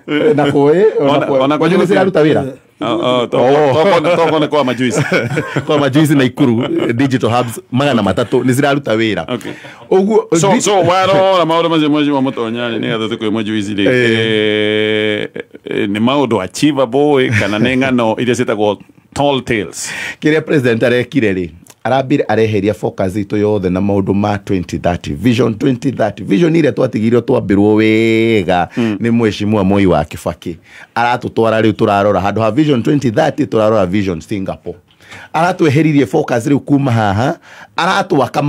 rĩ na kũĩ ona kwanyu nĩ ciraruta wĩra. Tokorwo nĩ kwa majuici. Kwa majuici na Ikuru digital hubs 300 nĩ ciraruta wĩra. Ũguo so warora maũndũ macio macio mũtonyani nĩ getha tũkwĩ majuici rĩ nĩ maũndũ achievable kana nĩ ng'ano iria ciĩtagwo tall tales. Kĩrĩa president arekire rĩ arambire areheria focus itũ yothe na maũndũ ma 2030 vision 2030 vision ĩrĩa twatigirwo twambirwo wega nĩ mheshimiwa Moi wa Kibaki. Aratũtwara rĩu tũrarora handũ ha vision 2030 tũrarora vision Singapore. Aratweheririe focus rĩu kuma haha aratwaka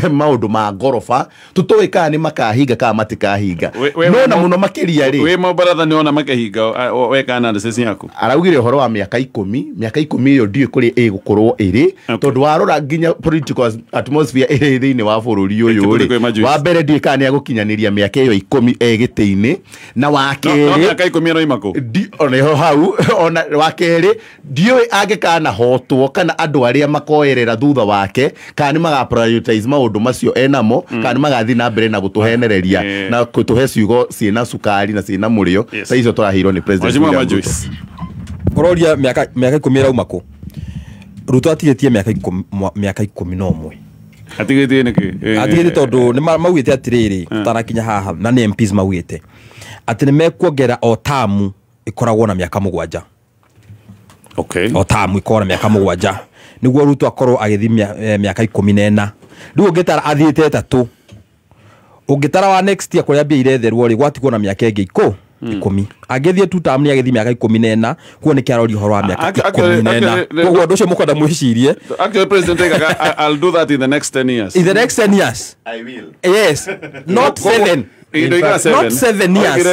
maũndũ ma ngoroba tũtoĩ kana nĩ makahinga kana matikahinga. No na mũno makĩria rĩ wĩ mabaratha nĩ ona makahinga weka analysis yaku. Araugire ũhoro wa mĩaka 10 mĩaka 10 ĩyo ndiũĩ kũrĩa ĩgũkorwo ĩrĩ tondũ warora nginya political atmosphere ĩrĩ thĩinĩ wa bũrũri ũyũ rĩ wa mbere ndiũĩ kana nĩ agũkinyanĩria mĩaka ĩyo 10 gĩtĩ-inĩ na wa kerĩ mĩaka 10 ĩroima kũ oneho hau ona wa kerĩ ndiũĩ angĩkana hotwo kana andũ arĩa makoerera thutha wake kana nĩ maga prioritize maũndũ macio enamo kana nĩ magathiĩ na mbere na gũtũhenereria na gũtũhe ciugo ciĩna cukari na ciĩna mũrĩo ta icio tũraheirwo nĩ President William Ruto. Ũroria mĩaka 10 ĩrauma kũ? Ruto atigĩtie mĩaka 11. Atigĩtie nĩkĩ? Atigĩtie tondũ nĩ maugĩte atĩrĩrĩ tũtanakinya haha na nĩ MPs maugĩte atĩ nĩ mekuongerera o tamu ĩkoragwo na mĩaka 7. Okay. O tamu ikorwo na mĩaka 7 nĩguo Ruto akorwo agĩthiĩ mĩaka 14. Rĩu ũngĩtara athiĩte 3 ũngĩtara wa next year kũrĩa mbia iretherwo rĩ gwatigwo na mĩaka ĩngĩ 10. Angĩthiĩ tu tamu nĩ agĩthiĩ mĩaka 14 kuo nĩ kĩaroria ũhoro wa mĩaka 14. Koguo ũndũ ũcio mũkwenda mwĩcirie. Actually President I'll do that in the next 10 years. In the next 10 years. I will. Yes. Not 7. Not 7 years.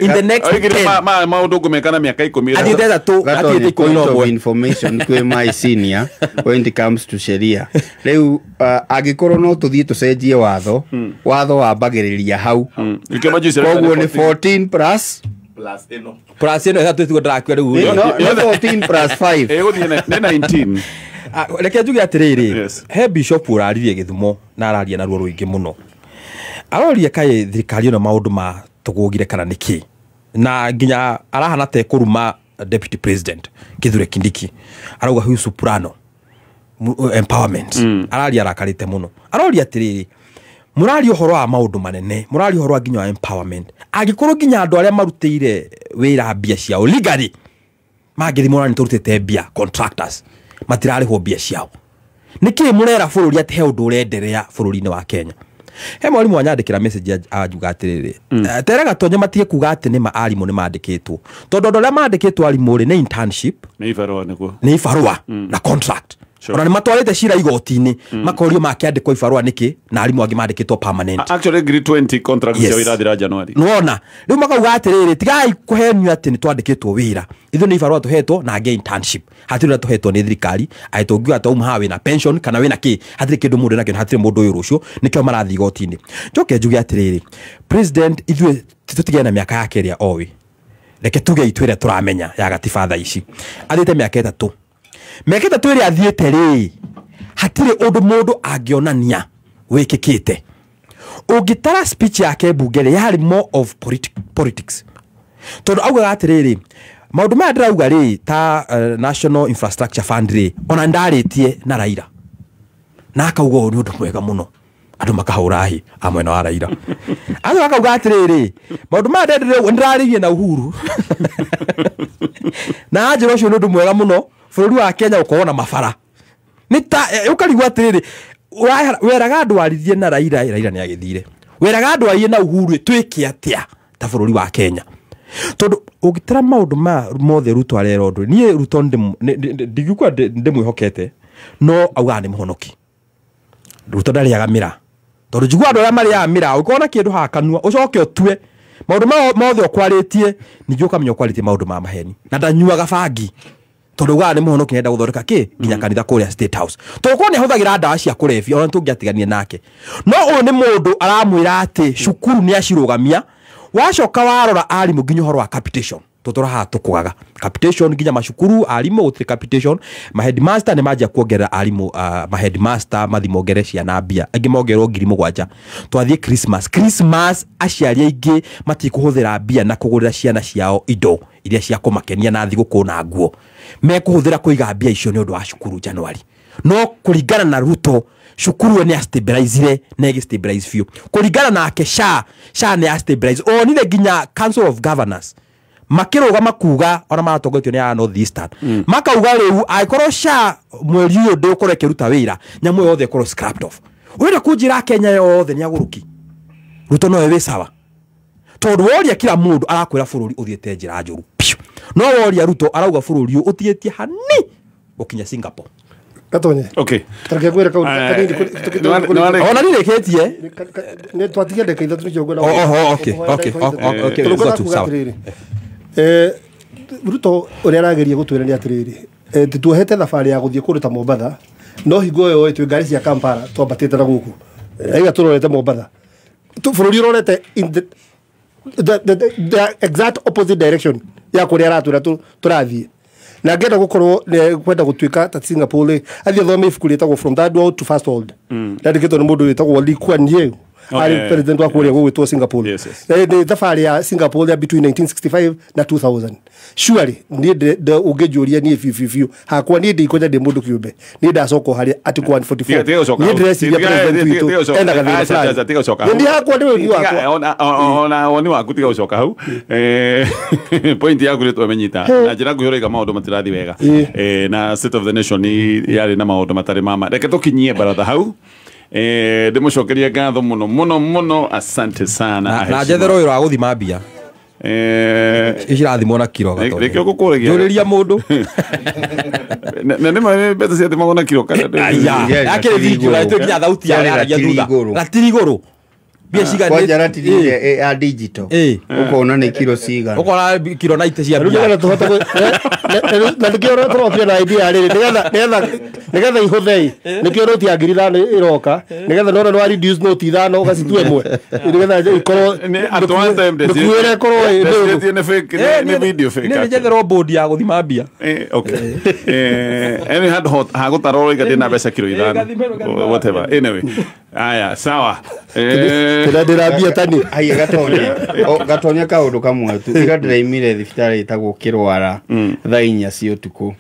In the next 10. Maũndũ ngũmeka na mĩaka 10. Athiĩte 3 athiĩte 11. Information kwĩ my senior when it comes to sheria. Rĩu angĩkorwo no tũthiĩ tũcenjie watho, watho wambagĩrĩria hau. Koguo nĩ 14 plus ĩno. Plus ĩno ĩtatũ tiguo ndĩrakua rĩu. No, 14 plus 5. Ĩgũthiĩ nĩ 19. Reke njuge atĩrĩrĩ, he bishop ũraririe Gĩthumo na araria na ruo rũingĩ mũno. Aroria kaĩ thirikari ĩno maũndũ ma tũgũgire kana nĩkĩ na nginya arahana te kũruma deputy president Kithure Kindiki arauga huyu soprano empowerment. Araria arakarĩte mũno. Aroria atĩrĩrĩ, mũraria ũhoro wa maũndũ manene, mũraria ũhoro wa nginya wa empowerment, angĩkorwo nginya andũ arĩa marutĩire wĩra mbia ciao legally mangĩthiĩ morani tũrutĩte mbia contractors matirarĩhwo mbia ciao, nĩkĩ mũrera bũrũri atĩ he ũndũ ũrenderea bũrũri-inĩ wa Kenya? He mwarimu anyandĩkĩra message anjuga atĩrĩrĩ, tere Gatonye matige kuga atĩ nĩ arimũ nĩ mandĩkĩtwo tondũ andũ arĩa mandĩkĩtwo arimũ rĩ nĩ internship, nĩ ibarũa, nĩguo nĩ ibarũa na contract. Ona nĩ matwarĩte cira igoti-inĩ makorio makĩandĩkwo ibarũa nĩkĩ na arimũ angĩ mandĩkĩtwo permanent. Actually 20 contracts ciao irathira January. Nĩwona rĩu makauga atĩrĩrĩ, tigai kũhenio atĩ nĩ twandĩkĩtwo wĩra, ithuĩ nĩ ibarũa tũhetwo na angĩ internship, hatirĩ ũrĩa tũhetwo nĩ thirikari atĩ tũngiuga twauma haha wĩna pension kana wĩna kĩ, hatirĩ kĩndũ mũndũ enakĩo, hatirĩ mũndũ ũyũ rũciũ, nĩkĩo marathiĩ igoti-inĩ. Njoke njuge atĩrĩrĩ, president ithuĩ tũtigane na mĩaka yake ĩrĩa oĩ, reke tuge itũ ĩrĩa tũramenya ya gatiba thaa ici athiĩte mĩaka 3. Mĩaka 3 ĩrĩa athiĩte rĩ hatirĩ ũndũ mũndũ angĩonania wĩkĩkĩte. Ũngĩtara speech yake mbunge rĩ yarĩ more of politics tondũ augaga atĩrĩrĩ, maũndũ maya ndĩrauga rĩ ta National Infrastructure Fund rĩ ona ndarĩtie na Raila na akauga ũyũ nĩ ũndũ mwega mũno, andũ makahũra hĩ a mwena wa Raila. Andũ akauga atĩrĩrĩ, maũndũ maya ndĩrarĩrie na Uhuru na anjĩra ũcio nĩ ũndũ mwega mũno bũrũri wa Kenya ũkorwo na mabara. Nĩ ta ũkarigwo atĩrĩrĩ, weraga andũ arithie na Raila, Raila nĩ agĩthire, weraga andũ aiye na Uhuru twĩke atĩa ta bũrũri wa Kenya? Tondũ ũngĩtara maũndũ ma mothe Ruto arera ũndũ, niĩ Ruto ndingiuga ndĩmwĩhokete no augaga nĩ mũhonoki. Ruto ndarĩaga mĩraa tondũ njiguaga andũ arĩa marĩaga mĩraa ũkona kĩndũ haha kanua ũcoke ũtue maũndũ mothe ũkwarĩtie, ningĩ ũkamenya ũkwarĩtie maũndũ ma maheni na ndanyuaga bangi. Tondu ugaga nĩ mũhonoki nenda gũthondeka kĩ nginya kanitha kũrĩa State House. Tondũ korwo nĩ ahũthagĩra ndawa cia kũrebia ona tũngĩatigania nake. No ũyũ nĩ mũndũ aramwĩra atĩ cukuru nĩ acirũgamia, wacoka warora arimũ nginya ũhoro wa capitation. Tũtũra haha tũkũgaga capitation nginya macukuru arimũ gũtirĩ capitation, ma headmaster nĩ manjia kuongerera arimũ, ma headmaster mathi mongerere ciana mbia, angĩ mongererwo 7,000. Twathiĩ Christmas aciari aingĩ matikũhũthĩra mbia na kũgũrĩra ciana ciao indo iria cia kũmakenia na thigũkũ na nguo, mekũhũthĩra kũiga mbia icio nĩ ũndũ wa cukuru January. No kũringana na Ruto cukuru nĩ astabilizire na ĩgĩ-stabilize biũ. Kũringana nake SHA nĩ astabilize onire nginya Council of Governors makĩrũgama kuga ona maratongoretio nĩ a North Eastern, makauga rĩu angĩkorwo SHA mweri ũyũ ndĩgũkorwo ĩkĩruta wĩra, nyamũ yothe ĩkorwo scrapped off. Ũrenda kũnjĩra Kenya yothe nĩ agũrũki? Ruto nowe wĩ sawa, tondũ woria kila mũndũ arakwĩra bũrũri ũthiĩte njĩra njũru piũ, no woria Ruto arauga bũrũri ũyũ ũtigĩtie hani gũkinya Singapore. Gatonye. Okay. Tareke kwĩra kaũndũ kanini ona nĩrĩkĩtie nĩ twatigia ndagĩka ithatũ nĩkĩo ngwenda. Okay. Ruto ũrĩa arageria gũtwĩra nĩ atĩrĩrĩ, tuohete thabarĩ ya gũthiĩ kũndũ ta Mombatha, no hingo ĩyo twĩ ngari cia Kampala twambatĩte na gũkũ aiga tũrorete Mombatha, bũrũri ũrorete in the exact opposite direction ya kũrĩa aratwĩra tũrathiĩ. Na ngenda gũkorwo kwenda gũtuĩka ta Singapore, athiĩ athome ibuku rĩtagwo From Third World to First World, rĩandĩkĩtwo nĩ mũndũ wĩtagwo Lee Kuan Yew, arĩ president wa kũrĩa gũgwĩtwo Singapore. Nĩ thabarĩ ya Singapore ya between 1965 na 2000. Surely niĩ ũngĩnjũria niĩ biũ biũ hakwa niĩ ndikwenda ndĩ mũndũ kĩũmbe, niĩ ndacoka harĩa article 144 niĩ ndĩreciria president witũ ena gathĩna fulani, niĩ hakwa nĩ wĩgi wakwa ona woni waku tiga gũcoka hau. Point yaku nĩ twamenyita na njĩra nguhĩ ũraiga maũndũ matirathi wega, na State of the Nation yarĩ na maũndũ matarĩ mama. Reke tũkinyie baratha hau. Ndĩmũcokerie ngatho mũno mũno mũno, asante sana. Na njetherwo wĩra wa gũthima mbia icirathimwo na kiro gatonye. Reke ũgũkũragia njũrĩria mũndũ na nĩ mbeca ciathimagwo na kiro kana yakĩrĩ video na nginya thauti yaragia thutha ratiri igũrũ mbia cigana kwanja ratiri ya digital ũkona nĩ kiro cigana ũkona kiro 90 cia mbia. Nĩgetha tũhote na nĩkĩo tũrokire na idea rĩrĩ, nĩgetha ihũthe nĩkĩo noti ya 5,000 ĩroka, nĩgetha nona nĩ reduce noti 5 ũgacitue ĩmwe nĩgetha ikorwo mĩkuĩre ĩkorwo nĩ video fake. Nĩ njetherwo board ya gũthima mbia. Okay. Any handũ ha gũtarwo ũraiga ndĩna mbeca kiro 5 whatever, anyway aya sawa. Ndĩrambia tani aya gatonya kaũndũ kamwe tu ira ndĩraimire thibitarĩ ĩtagwo Kĩrwara thaa 4 cia ũtukũ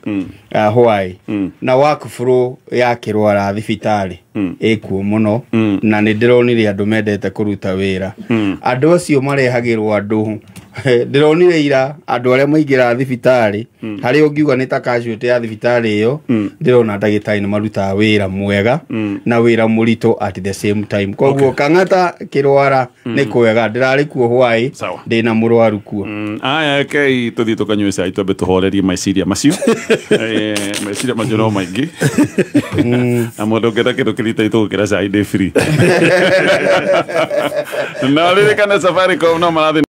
hwaĩ, na workflow ya Kĩrwara thibitarĩ ĩkuo mũno, na nĩ ndĩronire andũ mendete kũruta wĩra. Andũ acio marehagĩrwo andũ ndĩronire ira andũ arĩa maingĩraga thibitarĩ harĩa ũngiuga nĩ ta casualty ya thibitarĩ ĩyo, ndĩrona ndagĩtarĩ nĩ marutaga wĩra mwega na wĩra mũritũ at the same time. Koguo Kang'ata Kĩrwara nĩ kwega, ndĩrarĩ kuo hwaĩ ndĩna mũrwaru kuo. Aya rekei tũthiĩ tũkanyue cai twambe tũhorerie meciria macio. Meciria macio no maingĩ na mũndũ ũngĩenda kĩndũ kĩrita itũgũkĩra cai ndĩ free. Na ririkane Safaricom no marathiĩ